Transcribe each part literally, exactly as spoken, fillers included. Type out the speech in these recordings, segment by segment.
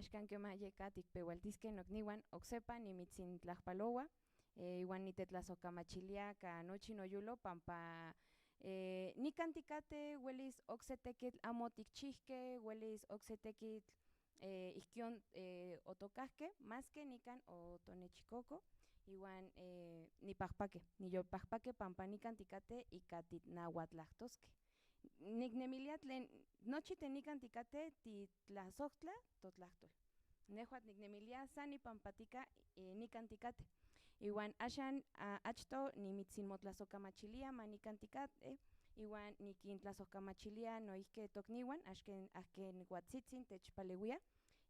Axka kema yeka tikpehualtiske nokniwan, oksepa nimitsin tlajpalohua, eh, iwan nitetlajsohkamachilia ka nochi noyulo pampa, eh, nikan tikate uelis okse tekitl amo tikchijke, uelis okse tekitl, eh, ijkion, eh, otokahke, maske nikan otonechikoko, iwan, eh, nipajpake, niyolpajpake pampa nikan tikate ika titnahuatlajtoske. Niknemilia tlen nochi tlen nikan tikate titlajsohtla totlajtol. Nejua niknemilia san nipampatika, eh, nikan tikate. Iwan axan, ah, achto nimitsin motlajsohkamachilia ma nikan tikate, iwan nikintlajsohkamachilia noijki tokniwan, axken, ahken uatsitsin techpaleuia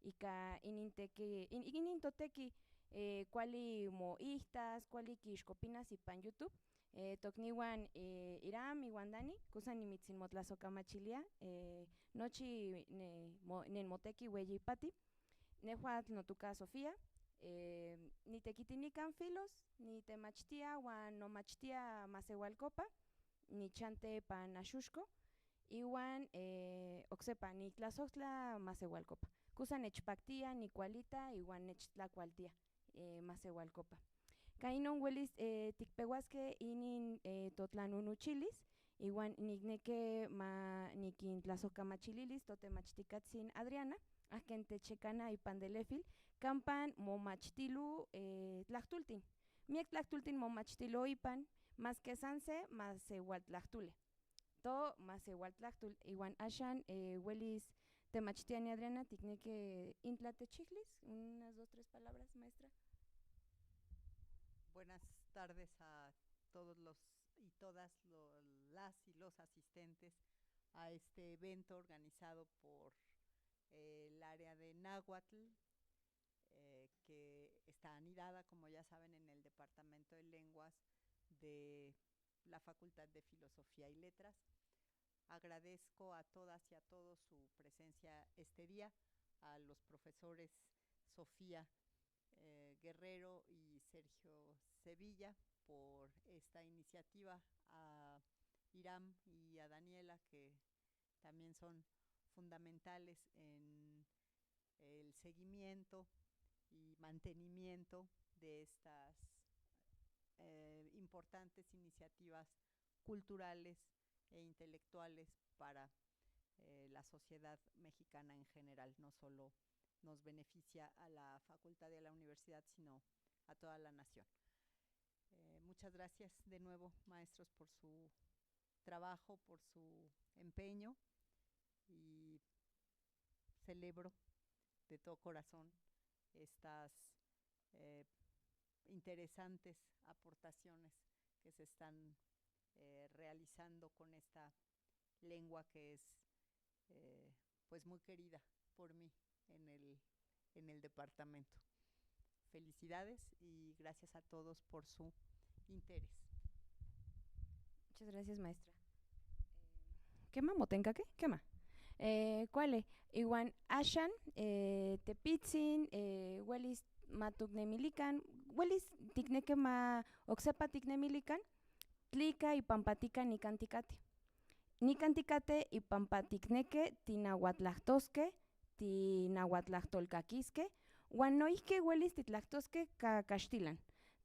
ika inin teki, in, inin toteki, eh, kuali moihtas, kuali kixkopinas ipan YouTube. Eh, tokniwan, eh, Iram iwan Dani, kusa nimitsin motlajsohkamachilia, eh, nochi ne, mo, nen moteki ueyi pati. Nehuatl notoka Sofía, eh, nitekiti nikan Filos, nitemachtia huan nomachtia Masehualkopa, nichante pan Axuxco, ihuan, eh, oksepa nitlajsohtla Masehualkopa. Kusa nechpaktia, nikualita, ihuan nechtlakualtia, eh, Masehualkopa. Ka inon uelis, eh, tikpehuaske inin, eh, totlanunuchilis, ihuan nikneki ma nikintlajsohkamachililis totemachtikatsin Adriana, ahken techekana ipan Delefil, kampan momachtilo, eh, tlahtultin. Miek tlahtultin momachtilo ipan, maske san se Masehualtlahtole. To Masehualtlahtol, ihuan axan, eh, uelis temachtia ni Adriana, tikneki intla techijlis, unas dos, tres palabras, maestra. Buenas tardes a todos los y todas lo- las y los asistentes a este evento organizado por, eh, el área de Náhuatl, eh, que está anidada, como ya saben, en el Departamento de Lenguas de la Facultad de Filosofía y Letras. Agradezco a todas y a todos su presencia este día, a los profesores Sofía, eh, Guerrero y Sergio Sevilla por esta iniciativa, a Iram y a Daniela, que también son fundamentales en el seguimiento y mantenimiento de estas, eh, importantes iniciativas culturales e intelectuales para, eh, la sociedad mexicana en general. No solo nos beneficia a la facultad y a la universidad, sino a toda la nación. Eh, muchas gracias de nuevo, maestros, por su trabajo, por su empeño, y celebro de todo corazón estas, eh, interesantes aportaciones que se están, eh, realizando con esta lengua que es, eh, pues, muy querida por mí en el, en el departamento. Felicidades y gracias a todos por su interés. Muchas gracias, maestra. Kema, motenkake, kema. Eh, kuale, iwan axan, eh, tepitsin, eh, uelis ma toknemilikan, uelis tikneki ma oksepa tiknemilikan, tlika ipampatika nikan tikate. Nikan tikate ipampa tikneki tinahuatlajtoske, tinahuatlahtolkakiske, huan noijki uelis titlajtoske ka kaxtilan.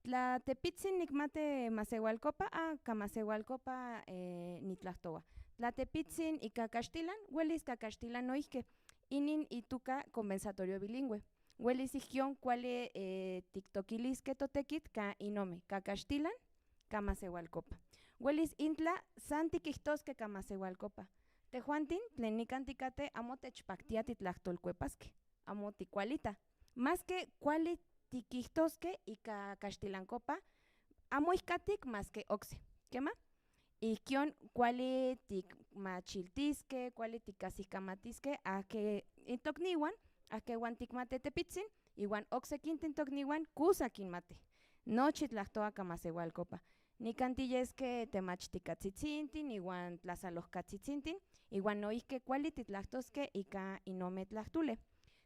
Tla tepitsin nikmati Masehualkopa, a, ka Masehualkopa, eh, nitlajtohua. Tla tepitsin ika kaxtilan, uelis ka kaxtilan noijki. Inin itoka compensatorio bilingüe. Uelis ijkion kuali, eh, tiktokiliske totekit ka inome, ka kaxtilan, ka Masehualkopa. Uelis intla san tikijtoske ka Masehualkopa. Tehuantin tlen nikan tikate amo techpaktia titlajtolkuepaske, amo tikualita. Maske kuali tikijtoske ika kaxtilankopa, amo ijkatik maske okse. Kema? Ijkion kuali tikmachiltiske, kuali tikajsikamatiske, ahke toknihuan, ahke uan tikmati tepitsin, ihuan oksekintin toknihuan kusa kinmati. Nochi tlajtohua ka Masehualkopa. Nikan tiyeske temachtikatzitzinthin ihuan tlasalohkatzitzinthin, ihuan noijki kuali titlajtoske ika inome tlahtole.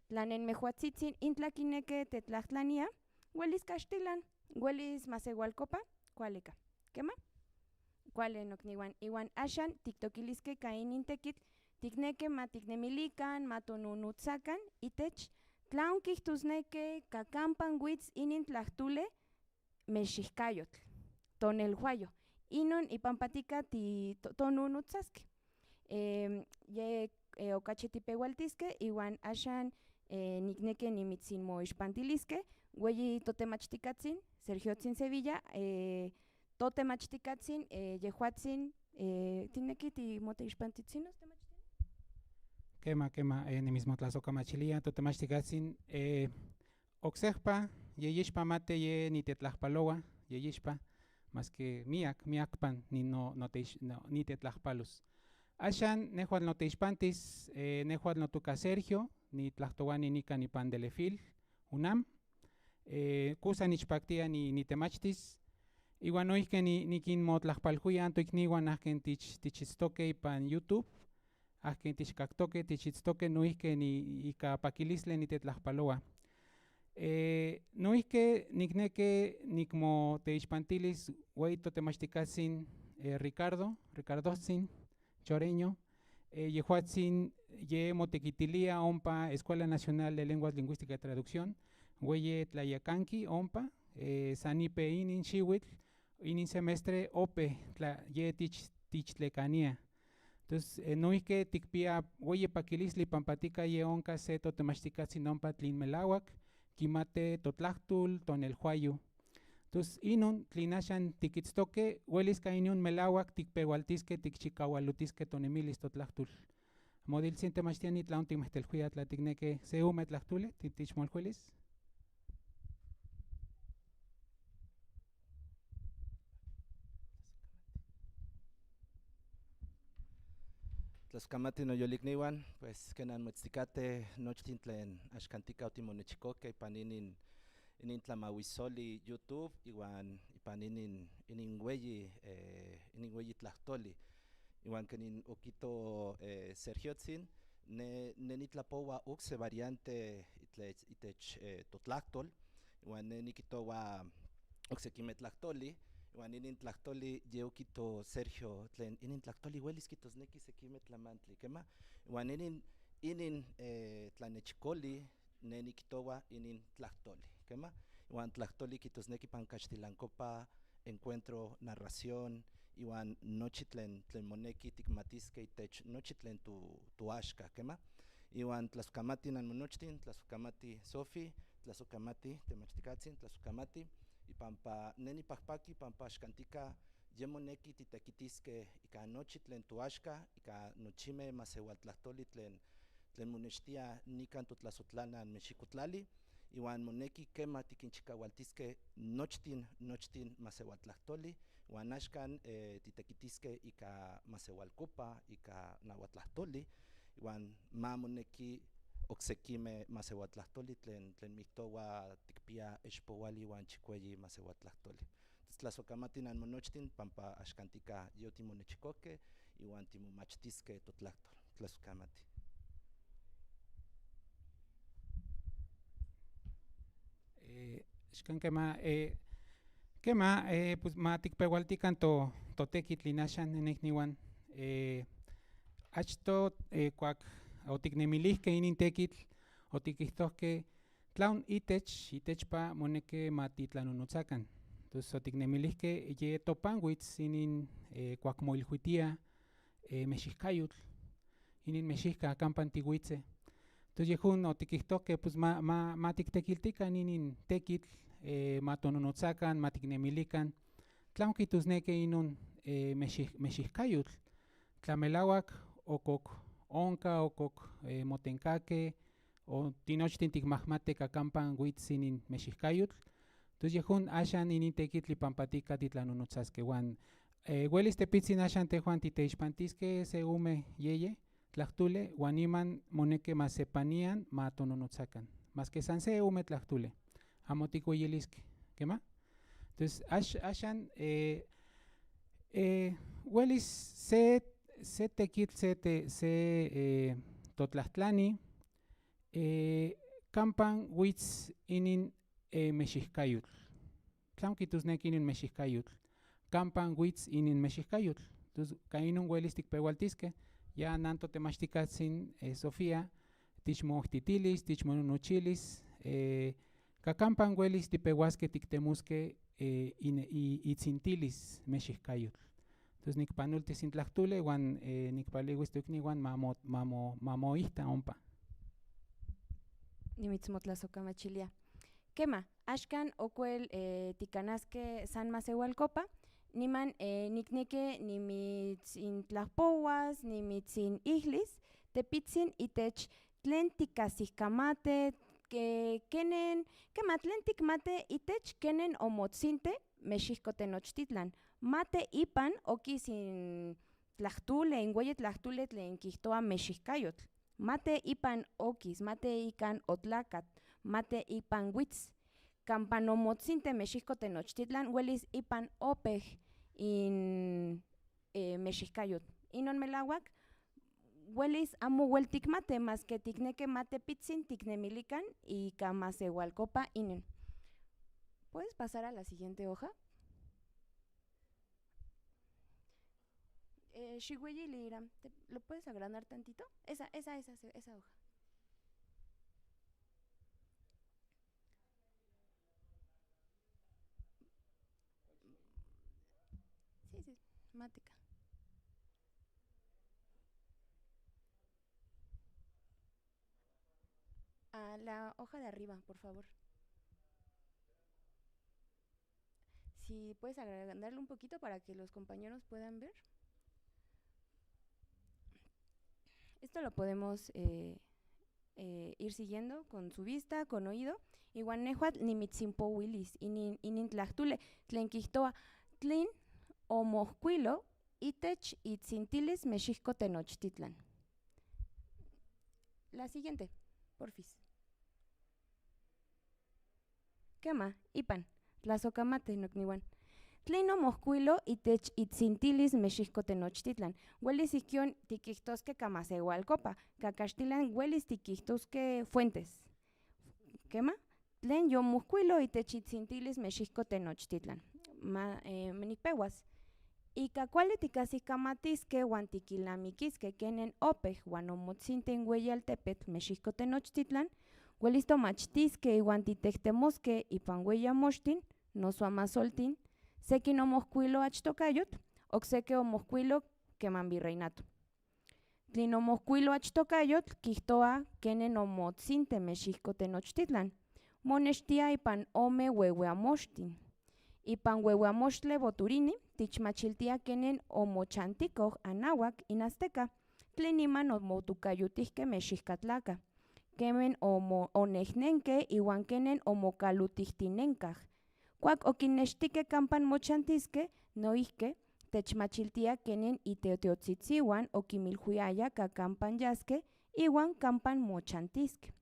Tla nen mehuatzitsin intla kineki tetlajtlania, uelis kaxtilan, uelis Masehualkopa, kuali ka. Kema? Kuali noknihuan, ihuan axan tiktokiliske ka inin tekitl, tikneki ma tiknemilikan, ma tonunotsakan itech Tlaun kijtusneke kakampan wits inin tlahtule mexijkayotl, tonelhuayo. Inun ipan patika ti to-, tonunutsaske. Em, ye, eh, okachi tipehualtiske, iwan axan, eh, nikneki nimitsin moixpantiliske, weyi totemachtikatsin, Sergiotzin Sevilla, eh, totemachtikatsin, eh, yehuatsin, eh, tineki timoteixpantitsinos temachtin? Kema, kema, eh, nimismo tlasokamachilian, totemachtikatsin, eh, oksejpa, yeyixpa mate ye nitetlajpaloua, yeyixpa, maske miak, miakpan ni no, no te, no, nitetlajpalos. Axan, nehual noteixpantis, eh, nehual notuka Sergio, nitlajtoani nikan ipan Delefil, UNAM. Eh, kusa nichpaktia ni, nitemachtis. Iwan noihke ni, nikinmotlajpalhuia anto ikniwan ahken tich, tichitztoke ipan YouTube. Ahken tichkaktoke, tichitztoke, noihke ni ika pakilistli nitetlajpaloua. Eh, noihke nikneki nikmoteixpantilis uei totemachtikatsin, eh, Ricardo, Ricardotzin Choreño, eh, yehuatsin ye motekitilia ompa Escuela Nacional de Lenguas Lingüística y Traducción, uei ye tlayakanki ompa, eh, sanipe inin xiuitl, inin semestre ope tla ye tich, tichtlekania. Tos, eh, noihke tikpia ueyi pakilistli pampa tika ye onka se totemachtikatsin ompa tlin melauak kimate totlajtol tonelhuayo. Tos, inun tlin axan tikitztoke, uelis ka inun melauak tikpehualtiske, tikchikaualutiske tonemilis totlajtol. Modiltzin temachtia ni tlaun tikmehteluia tla tikneki se ome tlahtole, ti-, tichmolhuilis. Tlaskamati noyolikniwan, pues, ken nanmoitztikate nochtin tlen axkantika otimonechikoke ipan inin, inin tlamahuisoli YouTube, iwan ipan inin, inin ueyi, eh, inin ueyi tlahtoli. Iwan ken nin okito, eh, Sergiotzin, ne, ne nitlapoua okse variante itech, itech, eh, totlahtol. Iwan ne nikitoua oksekime tlahtoli, iwan inin tlahtoli ye okito Sergio tlen inin tlahtoli uelis kijtosneki sekime tlamantli, kema. Iwan inin, inin, eh, tlanechikoli, ne nikijtoua inin tlahtoli, kema. Iwan tlahtoli kijtosneki pan kaxtilankopa encuentro, narración, iwan nochi tlen, tlen moneki tikmatiske itech nochi tlen tu, tuaxka, kema. Iwan tlasokamati nanmonochtin, tlasokamati Sofi, tlasokamati temachtikatsin, tlasokamati. Ipan pa ne nipakpaki, pampa axkantika ye moneki titekitiske ika nochi tlen tuaxka, ika nochime maseualtlahtoli tlen, tlen monextia nikan totlazotlanan Mexikotlali, iwan moneki kema tikinchikaualtiske nochtin, nochtin maseualtlahtoli, iwan axkan, eh, titekitiske ika maseualkopa, ika nahuatlahtoli, iwan ma moneki oksekime maseualtlahtoli tlen, tlen miktohua tikpia expouali iwan chikueyi maseualtlahtoli. Tos tlasokamati nanmonochtin pampa axkantika yotimonechikoke iwan timomachtiske totlajtol. Tlasokamati. Eh, xkan kema, eh, kema, eh, pues ma tikpehualtikan to, totekitl inaxan, nenekniwan. Eh, achto, eh, kuak otiknemilijke inin tekitl, otikijtohke tlaun itech, itechpa moneki ma titlanonotsakan. Tos otiknemilijke ye topanwits inin, eh, kuak moilhuitia, eh, mexijkayotl, inin mexijka kampan tiwitse. Tos yejun otikijtohke, pues ma, ma, ma tiktekiltikan inin tekitl, eh, ma tononotsakan, ma tiknemilikan. Tlaun kijtosneki inun, eh, mexij-, mexijkayotl. Tla melauak okok onka, okok, eh, motenkake, o tinochtin tikmahmate ka kampan wits inin mexijkayotl. Tos yejun axan inin tekitl ipan patika titlanonotsaske huan, eh, uelis tepitzin axan tehuan titeixpantiske se ome yeye tlahtole, huan niman moneki ma sepanian ma tononotsakan. Maske san se ome tlahtole. Amo tikueyiliske. Kema? Tos, ax-, axan, eh, eh, uelis se, se tekitl, se te-, se, eh, totlahtlani, eh, kampan wits inin, eh, mexijkayotl. Tlaun kijtosneki inin mexijkayotl. Kampan wits inin mexijkayotl. Tos, ka inun uelis tikpehualtiske, ya nan totemachtikatsin, eh, Sofía, tich moojtitilis, tich monunuchilis, eh, kakampan uelis tipehuaske tiktemuske, eh, in-, i-, itsintilis mexijkayotl. Entonces, nikpanoltis in tlahtole huan, eh, nikpaleuis toknihuan ma mo-, ma mo-, ma moijta ompa. Nimitsmotlasokamachilia. Kema, axkan okuel, eh, tikanaske San Masehualkopa, niman, eh, nikneki nimitsintlapouas, nimitsinijlis, tepitzin itech tlen tikasijkamate, ke-, kenen, kema tlen tikmate itech kenen omotsinte Mexijko Tenochtitlan. Mate ipan okis in tlahtole, in ueyi tlahtole tlen kijtoa mexijkayotl. Mate ipan okis, mate ikan otlakat, mate ipan wits. Kampa omotsinte Mexijko Tenochtitlan, uelis ipan opej in, eh, mexijkayotl. Inon melauak, uelis amo uel tikmate, maske tikneki ma tepitzin tiknemilikan ika Masehualkopa inin. ¿Puedes pasar a la siguiente hoja? Eh, Shiweyili Iram, ¿te- ¿lo puedes agrandar tantito? Esa, esa, esa, esa hoja. Sí, sí, mática. A la hoja de arriba, por favor. Si puedes agrandarlo un poquito para que los compañeros puedan ver. Esto lo podemos, eh, eh, ir siguiendo con su vista, con oído. Iwan nehuatl nimitsinpouilis inin, inin tlahtole tlen kijtoa tlen omojkuilo itech itsintilis Mexijko Tenochtitlan. La siguiente, porfis. Kema, ipan, tlasojkamati nokniuan. Tlen omojkuilo itech itsintilis Mexijko Tenochtitlan. Uelis ijkon tikijtoske ka Masehualkopa, ka Kaxtilan uelis tikijtoske fuentes. Kema, tlen yomojkuilo itech itsintilis Mexijko Tenochtitlan. Ma, eh, nikpeuas. Ika kuali tikasijkamatiske huan tikilnamikiske kenen opej huan omotsinte in ueyi altepetl Mexijko Tenochtitlan, uelis tomachtiske ihuan titejtemoske ipan ueyi amoxtin noso amasoltin, seki omojkuilo achtokayotl, okseki omojkuilo keman virreinato. Tlen omojkuilo achtokayotl kijtoa kenen omotsinte Mexijko Tenochtitlan. Moneshtia ipan ome huehue amoxtin. Ipan huehue amoxtle Boturini, tichmachiltia kenen omochantiko anauak in azteca, tlen niman omotokayotijke mexijkatlaka. Kenen omo-, onejnenke ihuan kenen omokalotijtinenkaj. Kuak okinnextike kampan mochantiske, noijke techmachiltia kenen iteotiotsitzihuan okinmilhuiaya ka kampan yaske ihuan kampan mochantiske.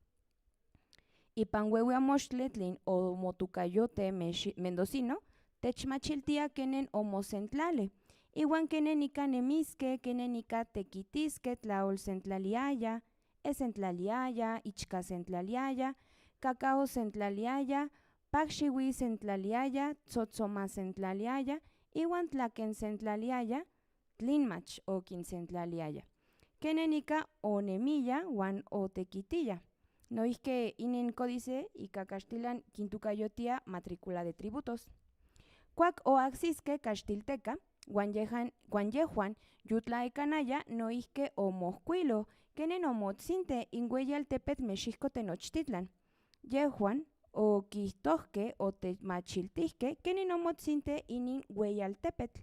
Ipan huehue amoxtle tlen omotokayote Meshi-, Mendocino, techmachiltia kenen omosentlali, ihuan kenen ika nemiske, kenen ika tekitiske, tlaol sentlaliaya, e sentlaliaya, ichka sentlaliaya, kakao sentlaliaya, pakxiui sentlaliaya, tsotsoma sentlaliaya, ihuan tlaken sentlaliaya, tlinmach okinsentlaliaya. Kenen ika onemiya huan otekitiya. Noijke inin códice ika Kaxtilan kintokayotia matrícula de tributos. Kuak oahsiske Kaxtilteka, huan yehan-, huan yehuan yotlaekanaya noijke omojkuilo kenen omotsinte in hueyi altepetl Mexijko Tenochtitlan. Yehuan okijtojke o techmachiltijke kenen omotsinte inin hueyi altepetl.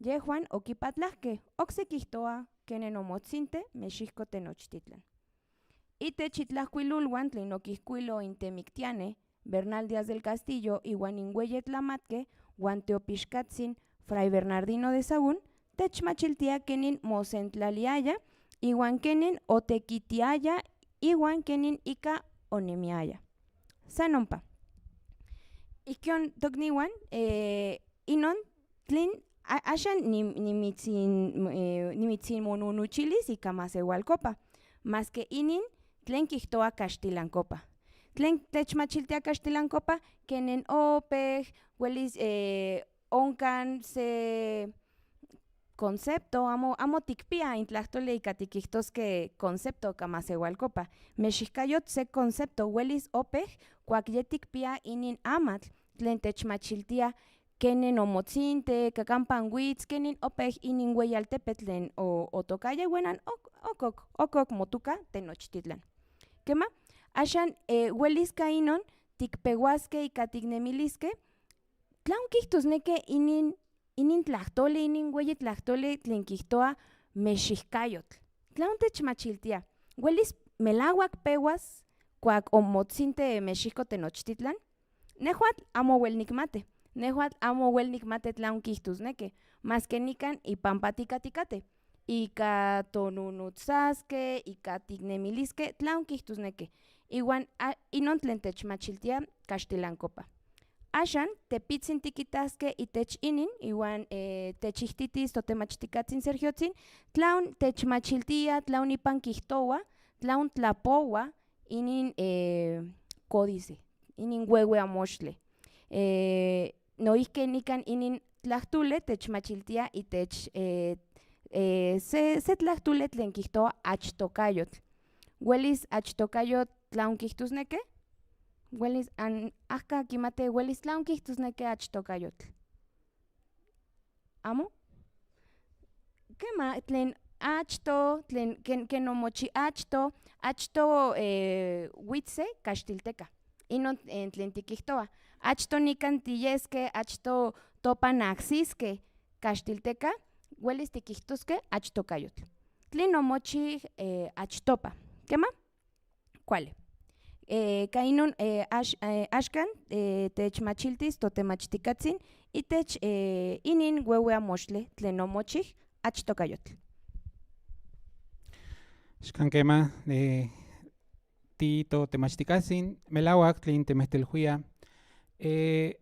Yehuan okipatlajke, okse kijtoa kenen omotsinte Mexijko Tenochtitlan. Itech itlajkuilolhuan tlen okijkuilo in temiktiane, Bernal Díaz del Castillo ihuan in hueyi tlamatke huan teopixkatsin Fray Bernardino de Sahagún, techmachiltia kenen mosentlaliaya, ihuan kenen otekitiaya, ihuan kenen ika onemiaya. San ompa. Ijkon, toknihuan, eh, inon tlen a-, axan nim-, nimitsin-, eh, nimitsinmonunuchilis ika Masehualkopa, maske inin tlen kijtoa Kaxtilankopa. Tlen techmachiltia Kaxtilankopa, kenen opej, uelis, eh, onkan se concepto, amo, amo tikpia in tlajtol ika tikijtoske concepto ka masehualkopa. Mexijkayotl se concepto, uelis opek kuak ye tikpia inin amatl tlen techmachiltia kenen omotzinte, kakampan wits, kenen opek inin uei altepetl tlen o-, otokaya, wenan ok-, okok, okok motuka Tenochtitlan. Kema, axan, eh, uelis ka inon tikpehuaske ika tiknemiliske tlaun kijtosneke inin, inin tlajtoli, inin ueyi tlajtoli tlen kijtoa mexijkayotl. Tlaun techmachiltia? Uelis melauak pehuas kuak omotzinte Mexiko Tenochtitlan? Nehuatl amo uel nikmati. Nehuatl amo uel nikmati tlaun kijtosneke. Maske nikan ipampa tikati kate. Ika tonunotsaske, ika tiknemiliske, tlaun kijtosneke. Iwan a-, inon tlen techmachiltia kaxtilankopa. Axan, tepitzin tikitaske itech inin, iwan, eh, techititis totemachtikatzin Sergiotzin, tlaun techmachiltia, tlaun ipan kijtoua, tlaun tlapoua, inin, eh, códice, inin ueue amoxtle. Eh, noihke nikan inin tlajtole techmachiltia itech, eh, eh, se, se tlajtole tlen kijtoa achtokayotl. Uelis achtokayotl tlaun kijtosneke? Uelis an-, ahka kimati uelis tlaun kijtosneke achtokayotl? Amo? Kema, tlen achto, tlen ken, ken omochi achto, achto, eh, huitze kaxtilteka. Inon, eh, tlen tikijtoa. Achto nikan tiyeske, achto topan ahsiske kaxtilteka, uelis tikijtoske achtokayotl. Tlen omochi, eh, achtopa. Kema? Kuali. Eh, ka inon, eh, ax-, eh, axkan, eh, techmachiltis totemachtikatzin itech, eh, inin ueue amoxtle tlen omochi achtokayotl. Axkan kema, eh, ti totemachtikatzin, melauak tlen temehteluia. Eh,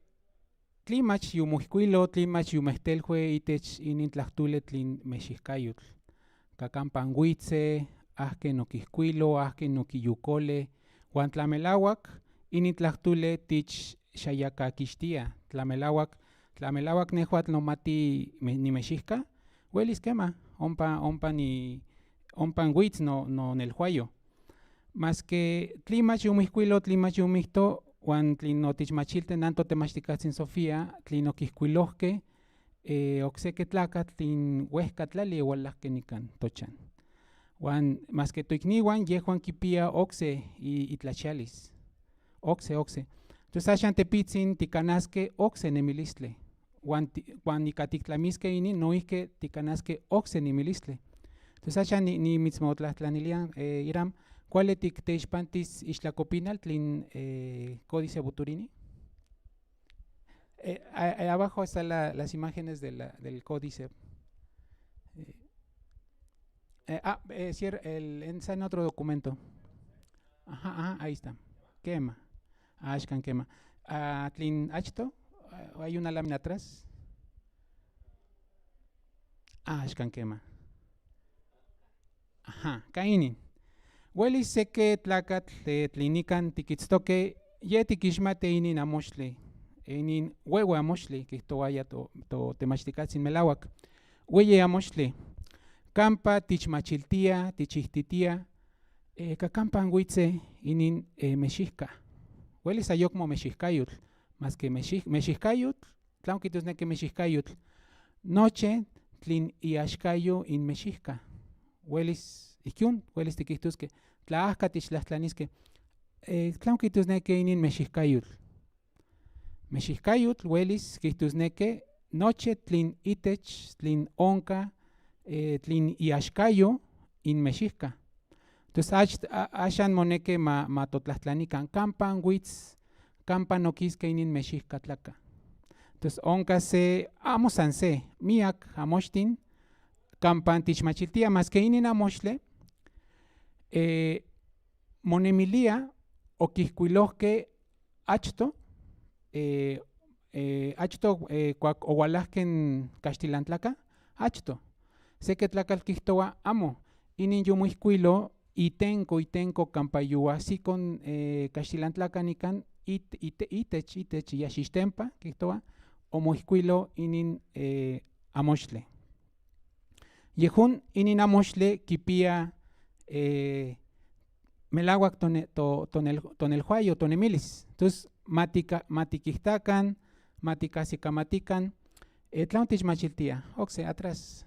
tlin mach yumoijkuilo, tlin mach yumehteluei itech inin tlajtole tlen mexijkayotl? Kakampan huitze, ahken nokijkuilo, ahken nokiyukole, huan tla melauak inin tlajtole tich xayakakixtia, tla melauak, tla melauak nehuatl nomati me-, nimexijka, uelis kema, ompa, ompa ni, ompa huits no, nonelhuayo. Maske tlin mach yumoijkuilo, tlin mach yumoijto, huan tlin otichmachilti nan totemachtikatzin Sofía, tlin okijkuiloke, eh, okseki tlakatl tlin huejka tlali oualahki nikan tochan. Huan maske toiknihuan, yehuan kipia okse i-, itlachialis. Okse, okse. Tos axan tepitzin tikanaske okse nemilistli. Huan ti-, huan ika tiktlamiske inin, noihki tikanaske okse nemilistli. Tos axan ni, nimitsmotlajtlanilia, eh, Iram, kuali tikteixpantis ixtlakopinal tlin, eh, Códice Buturini? Eh, a-, eh, abajo están la, las imágenes de la, del códice. Eh, eh, ah, eh, cierra el, en, está en otro documento. Ajá, ajá, ahí está. Kema. Axkan kema. Ah, tlin achto, ah, hay una lámina atrás. Ah, axkan kema. Ajá, ka inin. Uelis seki tlakatl, eh, tlin nikan tikitstoke, ye tikixmati inin amoxtli, inin ueue amoxtli, kijtouaya to, totemachtikatzin melauak. Ueue amoxtli. Kampa tichmachiltia, tichititia, eh, kakampan uitse inin, eh, mexijka. Uelis ayokmo mexijkayotl, maske mexij-, mexijkayotl, tlaun kijtosneki mexijkayotl? Nochi tlin iaxkayo in mexijka. Uelis, ijkon, uelis tikijtoske, tla ahka tichtlajtlaniske, eh, tlaun kijtosneki inin mexijkayotl? Mexijkayotl uelis kijtosneki nochi tlin itech, tlin onka, eh, tlin iaxkayo in mexijka. Tos ach-, a-, axan moneki ma, ma totlajtlanikan kampa wits, kampa nokiske inin mexijka tlaka. Tos onka se, amo san se, miak amoxtin, kampa tichmachiltia maske inin amoxtli, eh, monemilia okijkuiloke achto, eh, eh, achto, eh, kuak oualahke in kaxtilantlaka, achto. Seki tlakatl kijtoua, amo, inin yomoijkuilo itenko, itenko kampa youajsiko in, eh, kaxtilantlaka nikan it-, ite-, itech, itech Iyaxixtempa, kijtoua, omoijkuilo inin, eh, amoxtli. Yejun inin amoshtle kipia, eh, melahuak tone-, to-, tonel-, tonelhuai o tonemilis. Tus matika-, matikijtakan, matikajsikamatikan, eh, tlaon tichmachiltia. Okse, atrás.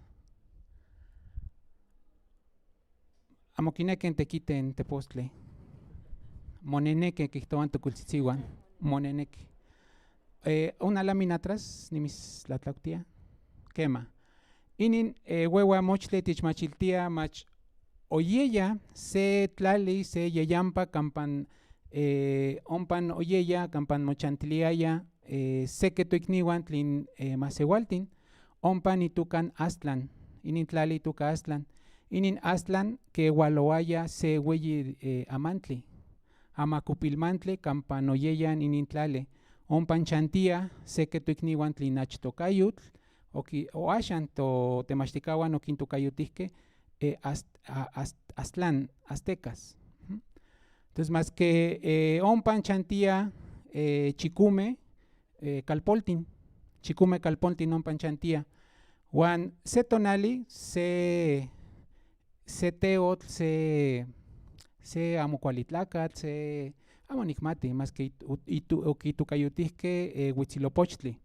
Amo kineki tekiti tepostli. Moneneki kijtohuan tokuiltsitzihuan. Moneneki. Eh, una lámina atrás, nimislatlautia. Kema. Inin, eh, huehua amoshtle tichmachiltia mach oyeya se tlali, se yeyampa kampan, eh, ompan oyeya kampan mochantiliaya, eh, seke toiknihuan tlin, eh, masehualtin, ompa nitukan Aztlán, inin tlali ituka Aztlán. Inin Aztlán ke hualohuaya se hueyi, eh, amantli, amakupilmantli kampan oyeya inin tlali. Ompa chantia seke toiknihuan tlin ach tokayutl, o ki-, o axan to temachtikahuan okintokayutijke, eh, Ast-, a-, Ast-, Aztlán, aztecas. Ujú. Entonces, maske, eh, ompa chantia, eh, chikome, eh, kalpoltin, chikome kalpoltin ompa chantia. Huan se tonali, se, se teotl, se, se amo kuali tlakatl, se amo nikmati, maske it-, ut-, itu-, okitokayutijke, eh, Huitzilopochtli.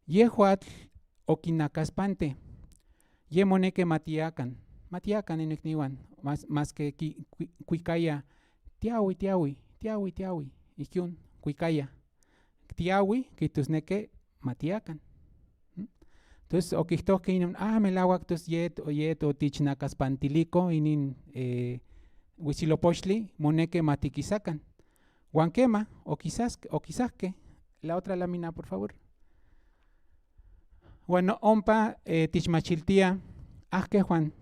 Yehuatl okinakaspante. Ye moneki matiakan. Matiakan nin noiknihuan. Mas-, maske ki-, kui-, kuikaya, tiahui, tiahui, tiahui, tiahui. Ijkon, kuikaya. Tiahui, kijtosneki, matiakan. ¿Mm? Entonces, okijtojke inin, ah, melahuak, tos yet, yet otichnakaspantiliko inin, eh, Huitzilopochtli, moneki matikisakan. Huan kema, okisas-, okisajke. La otra lámina, por favor. Huan ompa, eh, tichmachiltia, ah, kehuan,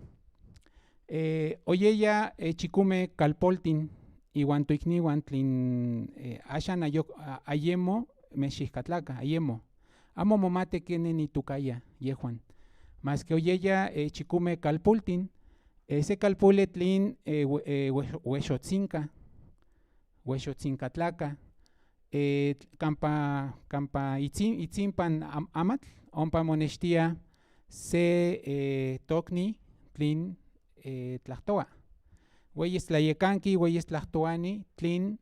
eh, oyeya, eh, chikome kalpoltin ihuan toiknihuan tlin, eh, axan ayok-, a-, ayemo mexijkatlaka, ayemo. Amo momati kenen itokaya yehuan. Maske oyeya, eh, chikome kalpoltin, eh, se kalpoli tlin, eh, hue-, eh, hue-, huexotzinka, huexotzinkatlaka, eh, kampa, kampa itzin-, itzimpan am-, amatl, ompa monextia se, eh, tokni tlin, eh, tlajtoa. Hueyes tlayekanki, hueyes tlajtoani, tlin,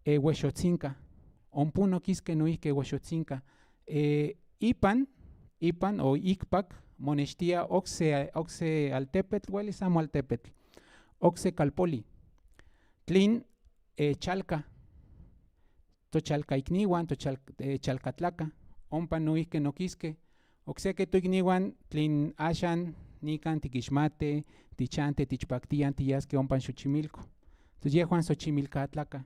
eh, huexotzinka. Ompu nokiske noijke huexotzinka. Eh, ipan, ipan o ikpak, monextia okse, okse altepetl, huelis amo altepetl. Okse kalpoli. Tlin, eh, chalka. Tochalka iknihuan, tochal-, eh, chalkatlaka. Ompa noijke nokiske. Okseki toiknihuan tlin axan nikan tikixmati, tichante, tichpaktia, tiaske ompa Xochimilco. Tos yehuan Xochimilkatlaka.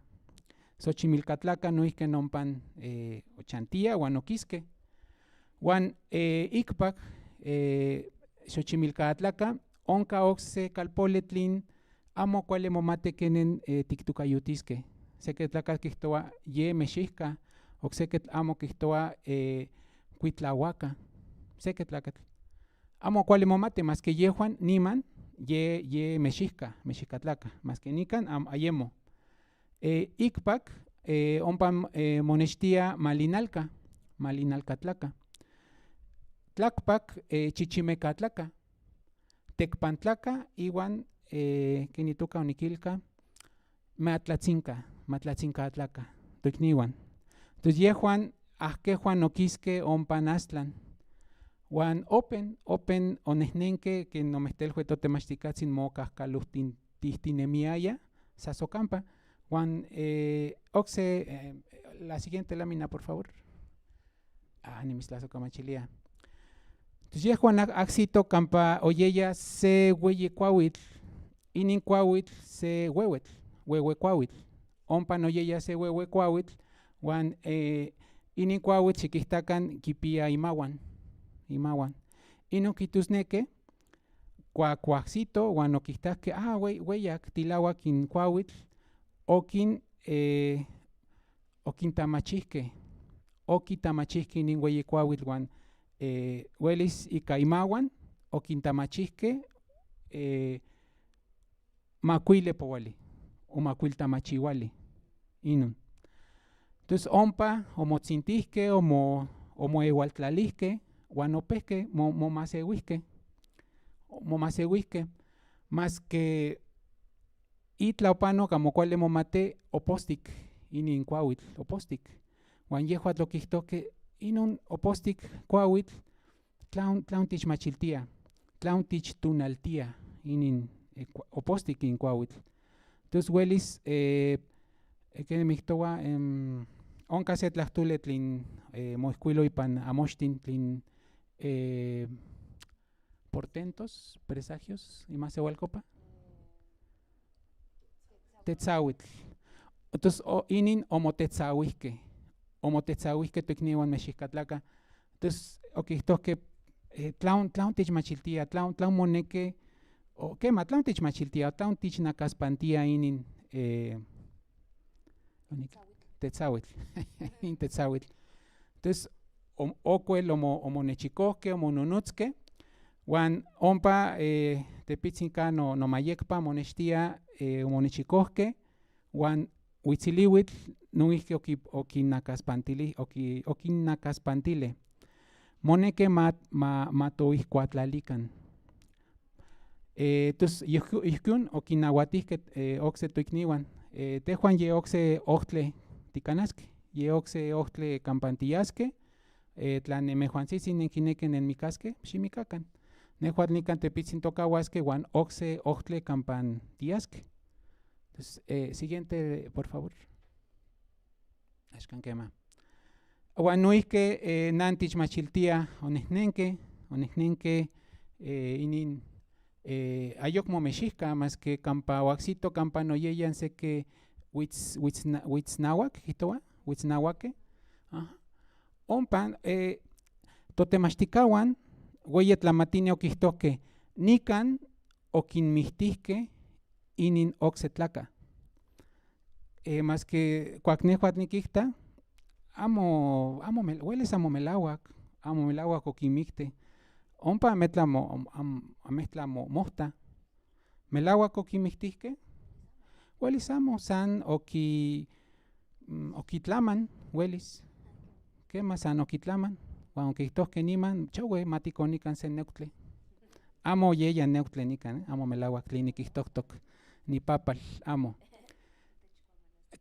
Xochimilkatlaka noijke ompan, eh, ochantia huan okiske. Huan, eh, ikpak, eh, Xochimilkatlaka, onka okse kalpoli tlin amo kuali momati kenen, eh, tiktokayutiske. Seki tlakatl kijtoa ye mexijka, okseki amo kijtoa, eh, kuitlahuaka. Seki tlakatl. Amo kuali momati, maske yehuan niman ye, ye mexijka, mexijkatlaka. Maske nikan am-, ayemo. Eh, ikpak, eh, ompa, eh, monextia Malinalka, Malinalkatlaka. Tlakpak, eh, Chichimekatlaka. Tekpantlaka, ihuan, eh, ken itoka onikilka, Matlatzinka, Matlatzinkatlaka, toiknihuan. Tos yehuan, ah, kehuan okiske ompa Aztlán. Huan open, open onehnenke ken nomehtelhue totemachtikatsin mokajkalojtijtinemiaya, saso kampa. Huan, eh, okse, eh, la siguiente lámina, por favor. Ah, nimislasokamachilia. Tos yehuan aj-, ajsito kampa oyeya se hueyi kuahuitl, inin kuahuitl se huehuetl, huehue kuahuitl. Ompa oyeya se huehue kuahuitl, huan, eh, inin kuahuitl xikijtakan kipia imahuan, imahuan. Inon kijtosneki, kua-, kuajsito huan okijtajke, ah, huei-, hueyak tilahuak in kuahuitl, okin, eh, okintamachijke, okitamachijke nin hueyi kuahuitl huan, eh, huelis ika imahuan okintamachijke, eh, makuil lepouali, o makuil tamachiuali. Inon. Tos ompa omotzintijke, omo-, omoehualtlalijke, huan opejke mo-, momasehuijke. momasehuihke, maske itla opanok amo kuali momate, opostik inin kuauitl, opostik. Huan yehuatl okijtohke, inun opostik kuauitl, tlaun, tlaun tichmachiltia, tlaun tichtonaltia inin, eh, kua-, opostik in kuauitl. Tus huelis, eh, eh, ken nimijtohua, em, onka se tlahtoli tlin, eh, moihkuilo ipan Amoxtin tlin, eh, portentos, presagios, imaseualkopa? Tetsahuitl. Tus, o, inin omotetsahuihke, omotetsahuihke toiknihuan mexijkatlakal. Tus, okijtohke, eh, tlaun, tlaun tichmachiltia, tlaun, tlaun moneke, o kema, tlaun tichmachiltia, o tlaun tichnakaspantia inin, eh, tetsahuitl. In tetsahuitl. Tus, om-, okuel omo-, omonechikohke, omononotske, huan ompa, eh, tepitzin ka no-, nomayekpa monextia, eh, omonechikohke, huan huitziliuitl noihki oki-, okinakaspantili-, oki-, okinnakaspantili. Moneke ma-, ma-, matoihkuatlalikan. Eh, tus, ijku-, ijkon okinahuatihke, eh, okse toiknihuan. Eh, tehuan yek okse ohtli tikanaske, yek okse ohtli kampa tiaske, eh, tla nemehuantsitsin nenkineki nenmikaske, ximikakan. Nehuatl nikan tepitzin tokahuaske huan okse ohtli kampa tiaske. Tus, eh, siguiente, por favor. Axkan kema. Huan noihki, eh, nan tichmachiltia, onehnenke, onehnenke, eh, inin, eh, ayok momexijka, maske kampa uaksito, kampa noyeyan seke huits-, huitsna-, huitsnahuak, kijtohua, huitsnahuake. Aha. Ompa, eh, totemachtikahuan, hueyi tlamatinel okijtohke, nikan okinmiktihke inin okse tlakal. Eh, maske kuak nehuatl nikijta, amo, amo mel-, huelis amo melahuak, amo melahuak okinmikti. Ompa amehtla mo-, am-, am-, amehtla mo-, mohta. Melahuak okinmiktihke? Huelis amo, san oki-, mm, okitlaman, huelis. Kema, san okitlaman. Huan okijtohke niman, choue, matikonikan se neuktli. Amo yeyan neuktli nikan, eh, amo melahuak tlin nikijtohtok. Nipapal, amo.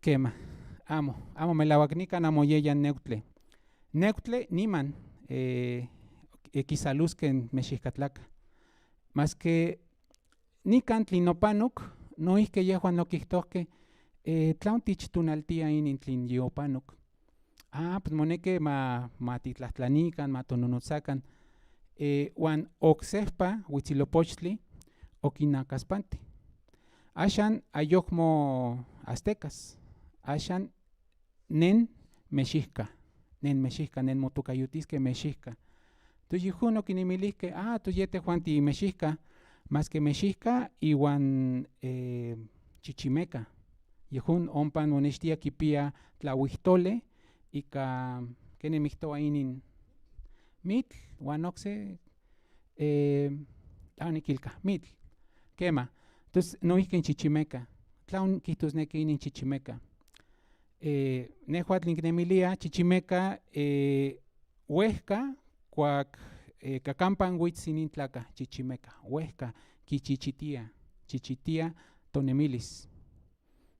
Kema, amo, amo melahuak nikan, amo yeyan neuktli. Neuktli niman, eh, eh, kisaluske mexijkatlakal. Maske nikan tlin opanok, noihki yehuan okijtohke, eh, tlaun tichtonaltia inin tlin yopanok. Ah, pues moneki ma, ma titlajtlanikan, ma tononotsakan. Eh, huan oksejpa huitzilopochtli okinnakaspanti. Axan ayokmo aztecas, axan nen mexijka, nen mexijka, nen motokayutiske mexijka. Tus yihun okinemilihke, ah, tus yej tehuan timexijka, maske mexijka ihuan, eh, chichimekas. Yihun ompa monextia kipia tlahuijtoli ika, ken nimijtohua inin, mitl, huan okse, eh, ah, nikilka, mitl. Kema, tus noihki chichimekas. Tlaun kijtosneki inin chichimekas. Eh, nehuatl niknemilia chichimekas, eh, huejka, kuak, eh, kakampan huits inin tlakal, chichimekas, huejka, kichichitia, chichitia tonemilis.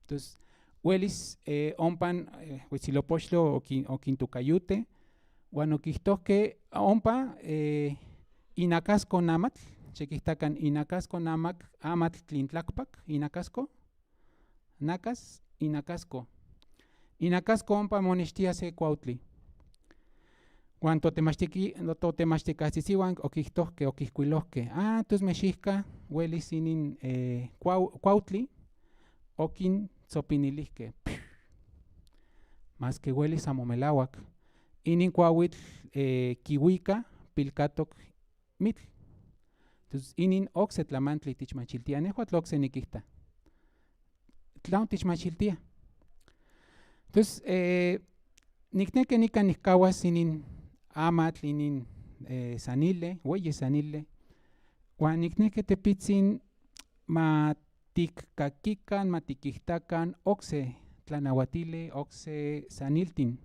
Tus, huelis, eh, ompan, eh, huitzilopochtli okin-, okintokayuti, huan okijtohke, ompa, eh, inakasko in amatl, xikijtakan, inakasko in amak-, amatl tlin tlakpak, inakasko, nakas, inakasko. Inakasko ompa monextia se kuautli. Huan totemachtiki-, totemachtikatsitzihuan okijtohke, okijkuilohke, ah, tus mexijka, huelis inin, eh, kuau-, kuautli, okintzopinilihke. Maske huelis amo melahuak. Inin kuauitl, eh, kihuika pilkatok mitl. Tus inin okse tlamantli tichmachiltia. Nehuatl okse nikijta. Tlaun tichmachiltia. Tus, eh, nikneki nikan nikahuas inin amatl, inin, eh, sanile, hueyi sanile. Huan nikneki tepitzin ma tikkakikan, ma tikijtakan okse tlanahuatili, okse saniltin.